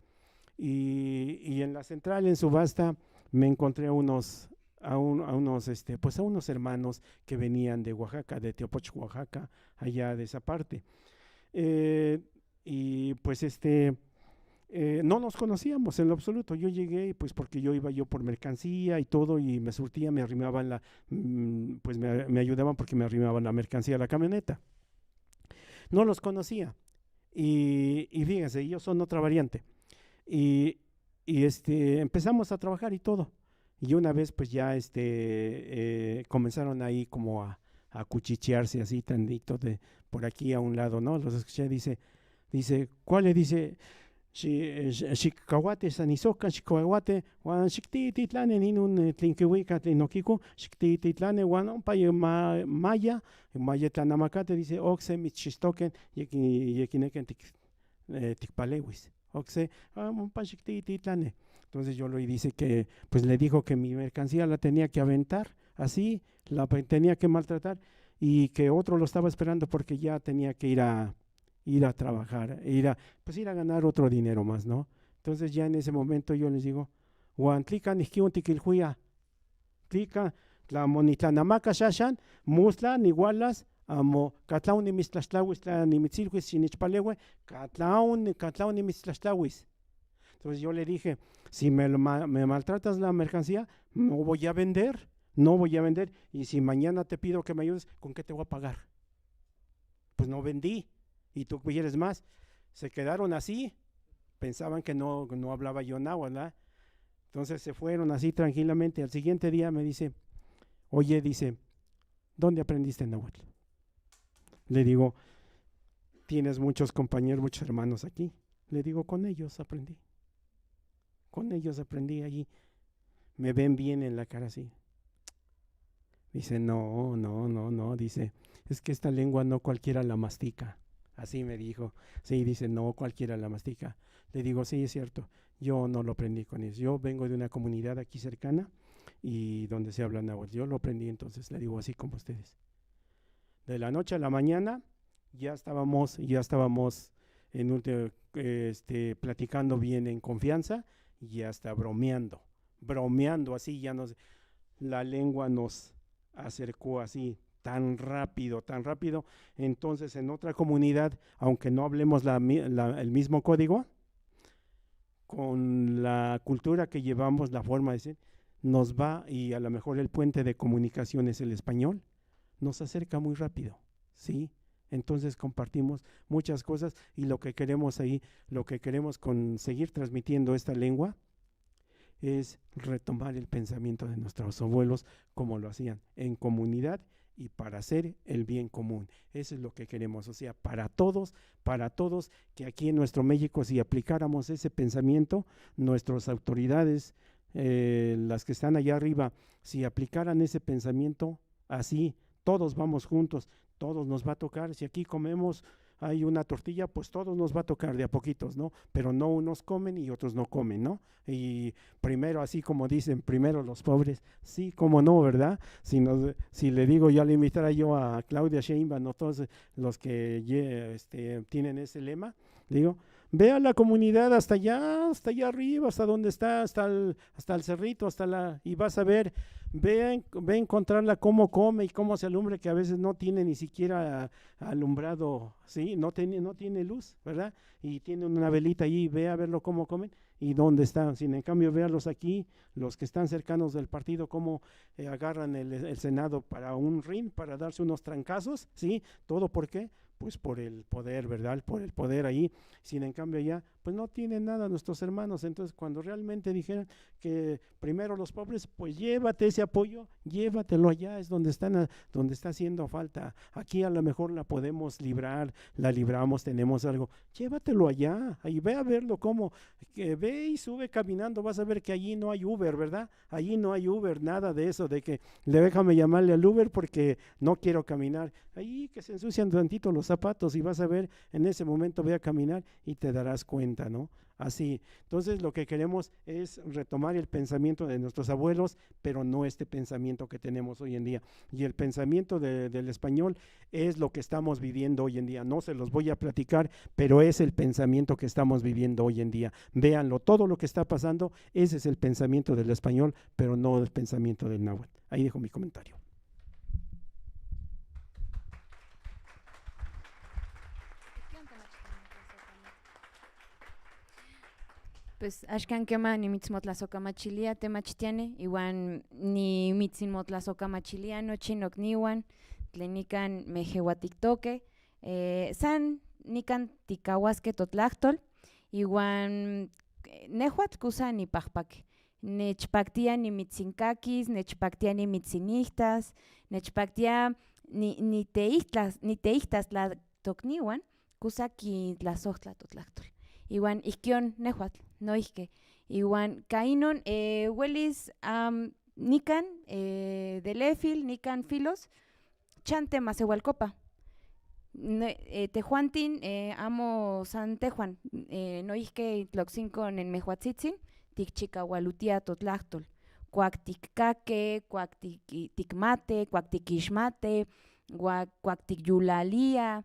Y, y en la central, en subasta, me encontré a unos, a un, a unos, este, pues a unos hermanos que venían de Oaxaca, de Teopoch, Oaxaca, allá de esa parte. Eh, y pues este, eh, no nos conocíamos en lo absoluto. Yo llegué, pues porque yo iba yo por mercancía y todo, y me surtía, me arrimaban la, mm, pues me, me ayudaban porque me arrimaban la mercancía a la camioneta. No los conocía. Y, y fíjense, ellos son otra variante. Y, y este, empezamos a trabajar y todo. Y una vez, pues ya este, eh, comenzaron ahí como a, a cuchichearse así, tantito de por aquí a un lado, ¿no? Los escuché, dice, dice, ¿cuál le dice? Xi, eh, xi, xikahuate, san isohkan xikahuate, huan xiktiitlane nin un, eh, tlin kihuika tlin nokiku, xiktiitlane, huan ompa ye ma-, maya, maya tlanamakate, dice, okse mitzxistoken, ye ki-, ye kineki tik, eh, tikpaleuis. Okse, ah, ompa xiktiitlane. Entonces yo le dice que, pues le dijo que mi mercancía la tenía que aventar, así, la pe-, tenía que maltratar, y que otro lo estaba esperando porque ya tenía que ir a, ir a trabajar, ir a, pues ir a ganar otro dinero más, ¿no? Entonces ya en ese momento yo les digo, huan tlika nijki ontikilhuia, tlika, tla mo nitlanamaka sashan, mostla nihualas, amo, ka tlaon nimitztlaxtlauis, tla nimitzilhuis xinichpalehui, ka tlaon, ka tlaon nimitztlaxtlauis. Entonces yo le dije, si me, lo ma-, me maltratas la mercancía, no voy a vender, no voy a vender. Y si mañana te pido que me ayudes, ¿con qué te voy a pagar? Pues no vendí. Y tú quieres más. Se quedaron así. Pensaban que no, no hablaba yo náhuatl, ¿verdad? Entonces se fueron así tranquilamente. Al siguiente día me dice, oye, dice, ¿dónde aprendiste náhuatl? Le digo, tienes muchos compañeros, muchos hermanos aquí. Le digo, con ellos aprendí. Con ellos aprendí allí. Me ven bien en la cara así. Dice, no, no, no, no, dice, es que esta lengua no cualquiera la mastica. Así me dijo. Sí, dice, no cualquiera la mastica. Le digo, sí, es cierto, yo no lo aprendí con ellos. Yo vengo de una comunidad aquí cercana y donde se habla náhuatl. Yo lo aprendí entonces, le digo, así como ustedes. De la noche a la mañana ya estábamos, ya estábamos en un te-, este, platicando bien en confianza y hasta bromeando, bromeando así, ya nos, la lengua nos acercó así, tan rápido, tan rápido. Entonces, en otra comunidad, aunque no hablemos la mi-, la, el mismo código, con la cultura que llevamos, la forma de ser, nos va, y a lo mejor el puente de comunicación es el español, nos acerca muy rápido, ¿sí? Entonces compartimos muchas cosas y lo que queremos ahí, lo que queremos con seguir transmitiendo esta lengua es retomar el pensamiento de nuestros abuelos como lo hacían en comunidad y para hacer el bien común. Eso es lo que queremos, o sea, para todos, para todos, que aquí en nuestro México, si aplicáramos ese pensamiento, nuestras autoridades, eh, las que están allá arriba, si aplicaran ese pensamiento, así todos vamos juntos, todos nos va a tocar. Si aquí comemos hay una tortilla, pues todos nos va a tocar de a poquitos, ¿no? Pero no unos comen y otros no comen, ¿no? Y primero, así como dicen, primero los pobres, sí, cómo no, ¿verdad? Si, nos- si le digo, ya le invitara yo a Claudia Sheinbaum, ¿no? Todos los que ye- este, tienen ese lema, digo, ve a la comunidad hasta allá, hasta allá arriba, hasta donde está, hasta el, hasta el cerrito, hasta la, y vas a ver, ve, a en- ve a encontrarla cómo come y cómo se alumbra, que a veces no tiene ni siquiera alumbrado, ¿sí? No tiene, no tiene luz, ¿verdad? Y tiene una velita ahí, ve a verlo cómo comen y dónde están. Sin en cambio, véalos aquí, los que están cercanos del partido, cómo eh, agarran el, el Senado para un ring, para darse unos trancazos, ¿sí? ¿Todo por qué? Pues por el poder, ¿verdad? Por el poder ahí. Sin en cambio, ya, pues no tienen nada nuestros hermanos. Entonces, cuando realmente dijeran que primero los pobres, pues llévate ese apoyo, llévatelo allá, es donde están, a- donde está haciendo falta. Aquí a lo mejor la podemos librar, la libramos, tenemos algo. Llévatelo allá, ahí ve a verlo cómo, que ve y sube caminando, vas a ver que allí no hay Uber, ¿verdad? Allí no hay Uber, nada de eso, de que le déjame llamarle al Uber porque no quiero caminar. Ahí que se ensucian tantito los zapatos y vas a ver, en ese momento ve a caminar y te darás cuenta, ¿no? Así. Entonces, lo que queremos es retomar el pensamiento de nuestros abuelos, pero no este pensamiento que tenemos hoy en día. Y el pensamiento de- del español es lo que estamos viviendo hoy en día. No se los voy a platicar, pero es el pensamiento que estamos viviendo hoy en día. Véanlo, todo lo que está pasando, ese es el pensamiento del español, pero no el pensamiento del náhuatl. Ahí dejo mi comentario. Pues axkan kema nimitsimotlasokamachilia temachtiani, iuan nimitsimotlasokamachilia nochi nokniuan tlen nikan mejeuatiktoke. Eh, san nikan tikahuaske totlajtol, iuan eh, nehuatl kusa nipakpak. Nechpaktia nimitsinkakis, nechpaktia nimitsinihtas, nechpaktia ni- niteihtas- niteihtas tla tokniuan kusa kintlasojtla totlajtol. Iuan ikion nehuatl noihke. Iuan ka inon eh, uelis am, nikan eh, Delefil, nikan Filos, chante maseualkopa. Ne- eh, tehuantin eh, amo san tehuan, eh, noihke tloksinko nenmehuatsitsin tikchikaualutia totlajtol. Kuak tikkake, kuak tik- tikmate, kuak tikixmate, kuak, kuak tikyulalia,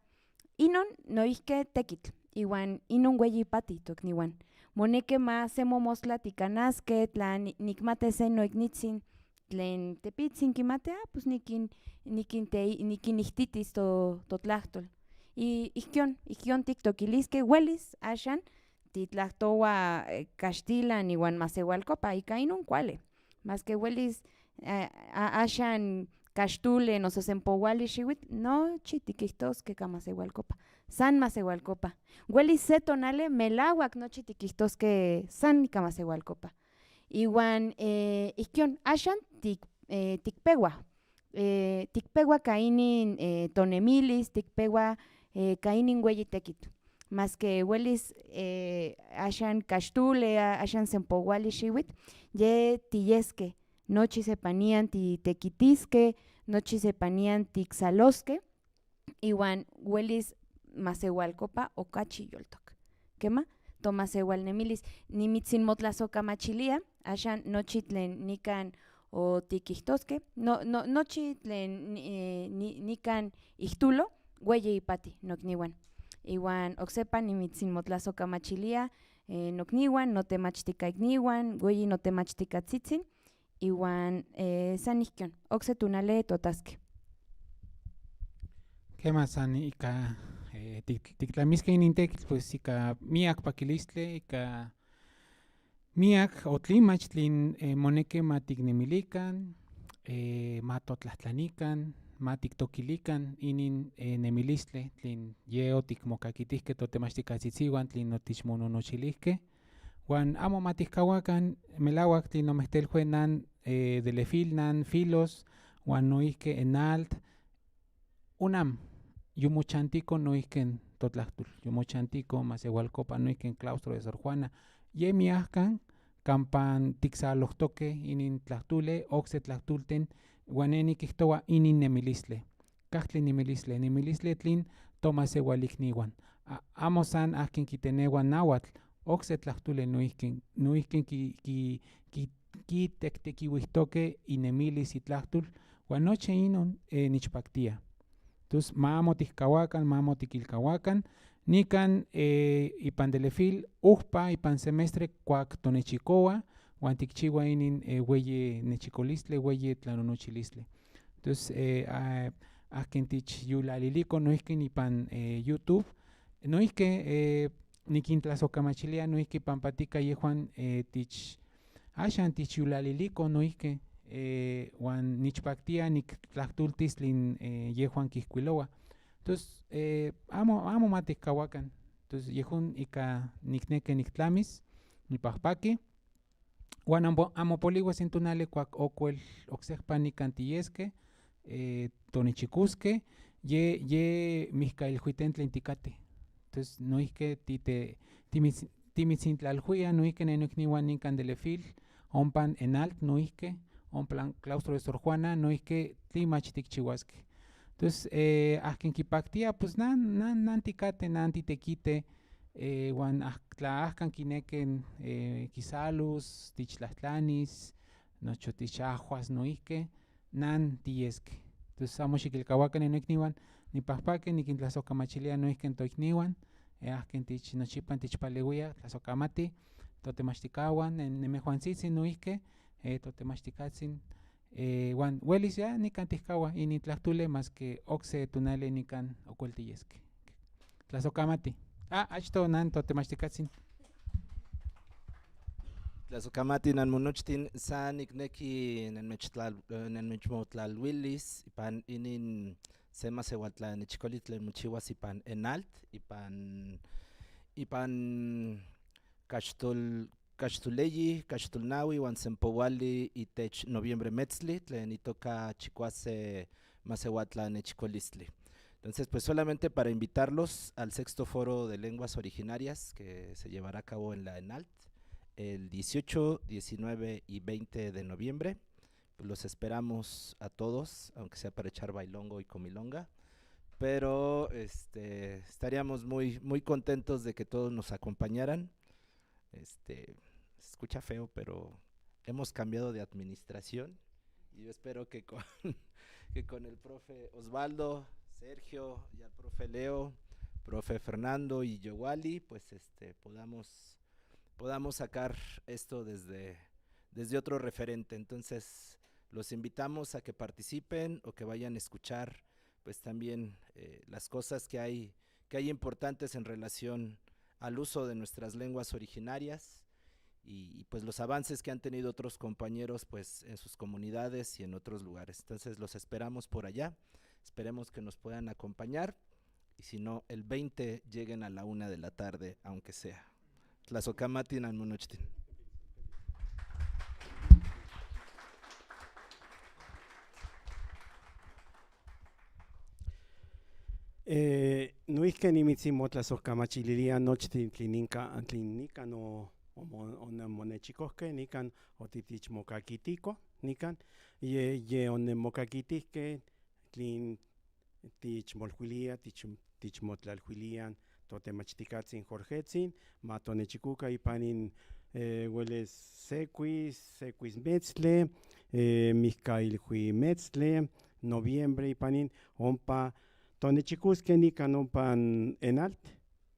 inon noihke tekitl, iuan inon ueyi pati tokniuan. Moneki ma se momostla tikanaske, tla ni- nikmati se noiknitsin tlen tepitzin kimati, ah, pues nikin- nikinte- nikinihtitis to- totlajtol. I- ikion, ikion tiktokiliske, uelis axan titlajtohua eh, kaxtilan iuan maseualkopa, ika inon kuali. Maske uelis eh, a- axan kaxtule noso sempouali xiuitl, nochi tikijtoske ka maseualkopa. San maseualkopa. Uelis se tonali melauak nochi tikijtoske san ka maseualkopa. Iuan eh, ikion, axan tik- eh, tikpehua. Eh, tikpehua ka inin eh, tonemilis, tikpehua eh, ka inin ueyi tekitl. Maske uelis eh, axan kaxtule, a- axan sempouali xiuitl, ye tiyeske. Nochi sepa nian titekitiske, nochi sepa nian tiksaloske, iuan uelis maseualkopa okachi yoltok. Kema, tomaseualnemilis. Nimitsinmotlazokamachilia, axan nochi tlen nikan otikijtoske, no- no- nochi tlen ni- eh, ni- nikan ijtulo, ueyi ipati nokniuan. Iuan oksepa nimitsinmotlazokamachilia eh, nokniuan, notemachtikakniuan, ueyi notemachtikatzitzin, iuan eh, san ikion, okse tonali totaske. Kema san ika eh, tik- tiktlamiske inin tekitl, pues ika miak pakilistli, ika miak otlimach tlin eh, moneki ma tiknemilikan, eh, ma totlajtlanikan, ma tiktokilikan inin eh, nemilistli tlin ye otikmokakitihke totemachtikatzitzin huan tlin otichmononochilihke. Huan amo ma tikahuakan, melauak tlin omehtelhue nan eh, Delefil, nan Filos, huan noihke Enalt, Unam, yomochantiko noihken totlajtol, yomochantiko Masehualkopa, noihken Claustro de Sor Juana. Ye miahkan kampa tiksalohtoke inin tlajtole, okse tlajtolten, huan ne nikijtohua inin nemilistli. kaktli nemilistle, nemilistle tlin tomaseual ikniwan. A-, amo san akin kiteneuan nahuatl, okse tlahtule noihki, noihki ki, ki, ki, kitektekiuijtoke inemilis, itlahtul, huan nochi inon, eh, nichpaktia. Tus ma amo tikauakan, ma amo tikilkauakan. Nikan, eh, ipan Delefil, ujpa ipan semestre kuak tonechikoua, huan tikchiua inin, eh, hueyi nechikolistli, hueyi tlanonochilistli. Tus, eh, a-, akin tichyulaliliko noihki ipan, eh, YouTube. Noihki, eh, nikintlasokamachilia noihki pampa tika yehuan, eh, tich, ashan tichyulaliliko noihki, eh, huan nichpaktia niktlahtultis tlin, eh, yehuan kihkuiloua. Tus, eh, amo, amo ma tikauakan. Tus, yehun ika nikneki niktlamis, nipakpaki. Huan amo, amo polihuas in tonali kuak okuel oksejpa nikan tiyeske, eh, tonechikuske, ye, ye mihkailhuiten tlin tikate. Tus, noihki tite, timitz-, timitzintlalhuia noihki nen nokniuan nikan Delefil, ompan Enalt noihki, ompan Claustro de Sor Juana noihki, tlimach tikchiuaske. Tus, eh, akin kipaktia, pues nan, nan, nan tikate, nan titekite, eh, huan ah, tla ahkan kineki, eh, kisalus, tichtlahtlanis, nocho tichahuas noihki, nan tiyeske. Tus amo xikilkauakan nen nokniuan, nipakpaki, nikintlasokamachilia noihki toikniuan, eh, akin tich, nochipa tichpalehuia, tlasokamati, totemachtikauan, ne-, nemehuantsitsin noihki, eh, totemachtikatzin, eh, huan huelis ya nikan tikaua inin tlahtule maske okse tonali nikan okuel tiyeske. Tlasokamati. Ah, achto nan totemachtikatsin. Tlasokamati nan monochtin, san nikneki nenmechtlal-, eh, nenmechmotlaluilis ipan inin se maseualtlanechikolis tlen mochihuas ipan Enalt, ipan, ipan Kachtol, Kachtoleyi, Kachtolnahui huan Sempouali itech noviembre metzli, tlen itoka chikuase maseualtlanechikolistli. Entonces, pues solamente para invitarlos al sexto foro de lenguas originarias que se llevará a cabo en la Enalt el dieciocho, diecinueve y veinte de noviembre. Pues los esperamos a todos, aunque sea para echar bailongo y comilonga. Pero, este, estaríamos muy, muy contentos de que todos nos acompañaran. Este, se escucha feo, pero hemos cambiado de administración. Y yo espero que con, que con el profe Osvaldo, Sergio, y al profe Leo, profe Fernando y Yowali, pues, este, podamos, podamos sacar esto desde, desde otro referente. Entonces, los invitamos a que participen o que vayan a escuchar, pues, también, eh, las cosas que hay, que hay importantes en relación al uso de nuestras lenguas originarias y, y, pues, los avances que han tenido otros compañeros, pues, en sus comunidades y en otros lugares. Entonces, los esperamos por allá. Esperemos que nos puedan acompañar. Y si no, el veinte lleguen a la una de la tarde, aunque sea. Tlasokamati nan monochtin. Eh, noihki nimitsin motlasokamachililia nochtin tlin nika, tlin nikan o, o mo-, o ne-, monechikohke nikan o titich mokakitiko nikan, ye, ye o ne mokakitihke tlin tich molhuilia, tich, tich motlalhuilia, totemachtikatsin Jorgetsin, ma tonechikuka ipan in, eh, hueles sekuis, sekuis metztle, eh, mihkailhui metztle, noviembre ipan in, ompa tonechikuske nikan ompa Enalt,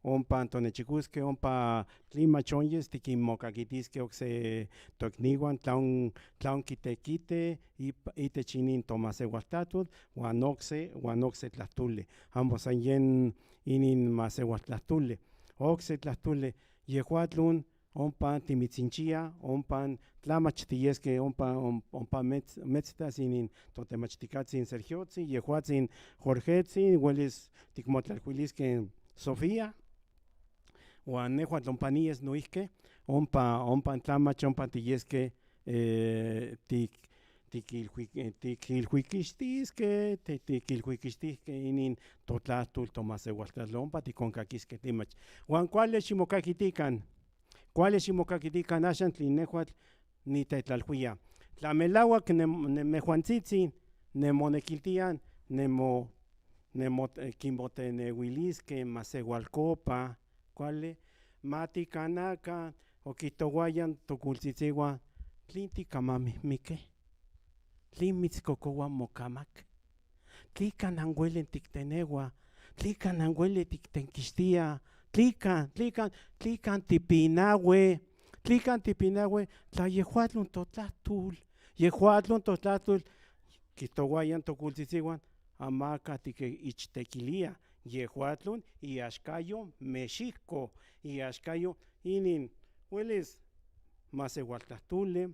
ompa tonechikuske, ompa tlimach onyes tikinmokakitiske okse tokniuan, tlaon, tlaon kitekite, ip-, itech inin tomaseualtlahtol, huan okse, huan okse tlahtole. Amo san yen inin maseualtlahtole. Okse tlahtole, yehuatlon, ompa timitsinchia, ompa tlamach tiyeske, ompa, om-, ompa metz-, metztas inin totemachtikatsin Sergiotsin, yehuatsin Jorgetsin, huelis tikmotlalhuiliske Sofía, huan nehuatl ompa niyes noihki, ompa, ompa tlamach, ompa tiyeske, eh, tik-, tikilhui-, eh, tikilhuikixtiske, ti-, tikilhuikixtiske inin totlahtol tomaseualtlahtol, ompa tikonkakiske tlimach. Huan kuali ximokakitikan, kuali ximokakitikan axan tlin nehuatl nitetlalhuia. Tla melahuak ne-, nemehuantsitsin, nemonekiltia, nemo-, nemo-, eh, kimotenehuiliskej masehualkopa, kuale, ma tikanakan, okijtohuaya tokultsitsilhuan, tlin tikamamijmikej, tlin mitskokohua mokamak, tlika nan hueli tiktenehuaj, tlika nan hueli tiktenkixtiaj, tlika, tlika, tlika tipinahuej, tlika tipinahuej, tla yehuatlon totlajtol, yehuatlon totlajtol, kijtohuaya tokultsitsilhuan, amaka tikich tekilia, yehuatlon iaxkayo Mexiko, iaxkayo inin, huelis masehualtlajtole,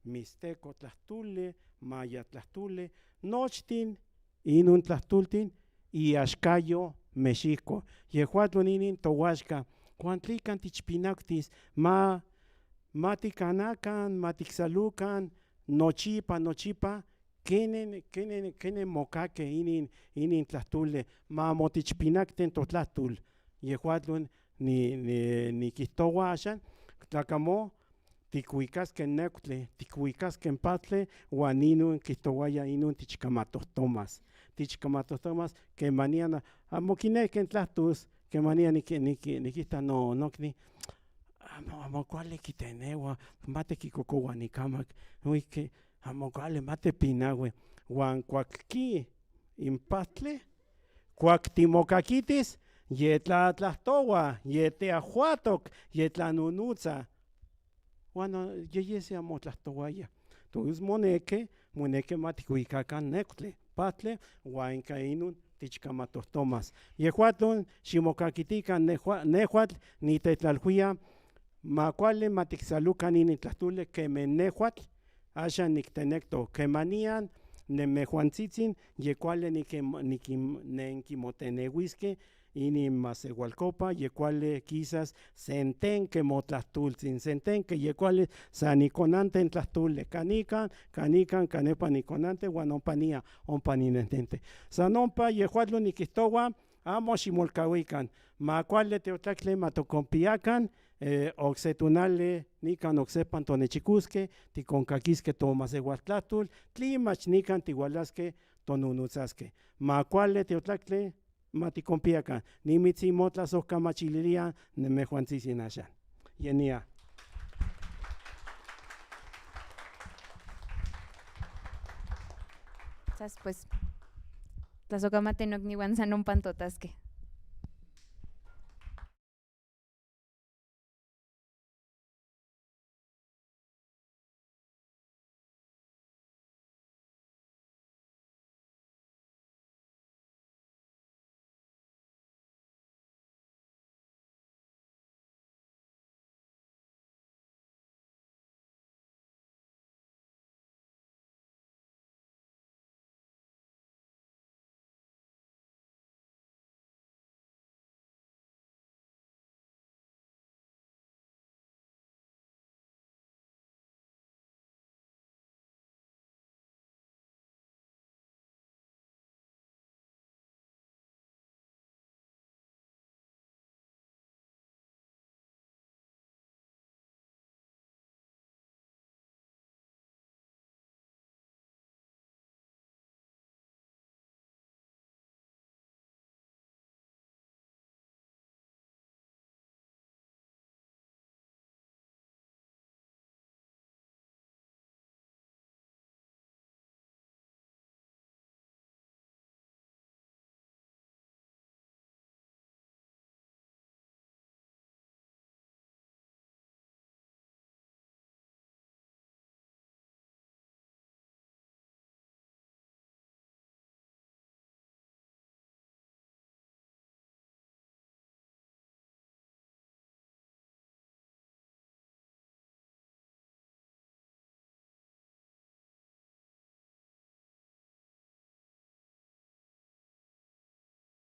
mixteco tlajtole, maya tlajtole, nochtin inin tlajtoltin iaxkayo Mexiko. Yehuatlon inin tohuaxka, huan tlika tichpinaktis, ma, ma tikanakan, ma tiksalukan, nochipa, nochipa, kenen, kenen, kenen mokakej inin, inin tlajtole, ma motichpinakten totlajtol. Yehuatlon ni, ni, nikijtohua axan, tlakamo, tikhuikaskej neuktle, tikhuikaskej patle, huan inin kijtohuaya inin tichkamatohtomas. Tichkamatohtomas, kemanian, amo kinekej tlajtos, kemanian niki-, niki-, nikijta no, nokni, amo, amo kuali kitenehuaj, mate kikokohua nikamak, uike, amo kuali, mate pinahuej, huan kuak ki in patle, kuak timokakitis, yetlatlajtohua, yeteahuatok, yetlanunotsa. Huan no, yeyese amo tlajtohuaya. Tos moneke, moneke ma tikhuikakan neuktle, patle, huan ika inin tichkamatohtomas. Yehuatlon ximokakitikan nehua-, nehuatl nitetlalhuia, ma kuali ma tiksalukan inin tlajtole keme nehuatl, axan niktenekto, kemanian, nemehuantsitsin, yekuali niki-, niki-, nenkimotenehuiskej, inin masehualkopa, yekuali kisas, sentenke motlajtoltsin, sentenke yekuali, san nikonanten tlajtole, kanikan, kanikan, kanipa nikonanten, huan ompa nia, ompa ninentente. San ompa, yehuatlon nikijtohua, amo ximolkahuikan. Ma kuali tiotlaktli ma tokompiakan, eh, okse tonali, nikan oksepan tonechikoskej, tikonkakiskej tomasehualtlajtol, tlimach nikan tihualaskej, tonunotsaskej. Ma kuali tiotlaktli, ma tikompiakan. Nimitsin motlasohkamachililia, nemehuantsitsin axan. Yenia. Sas, pues, tlasohkamati noknihuan, san ompa totaskej.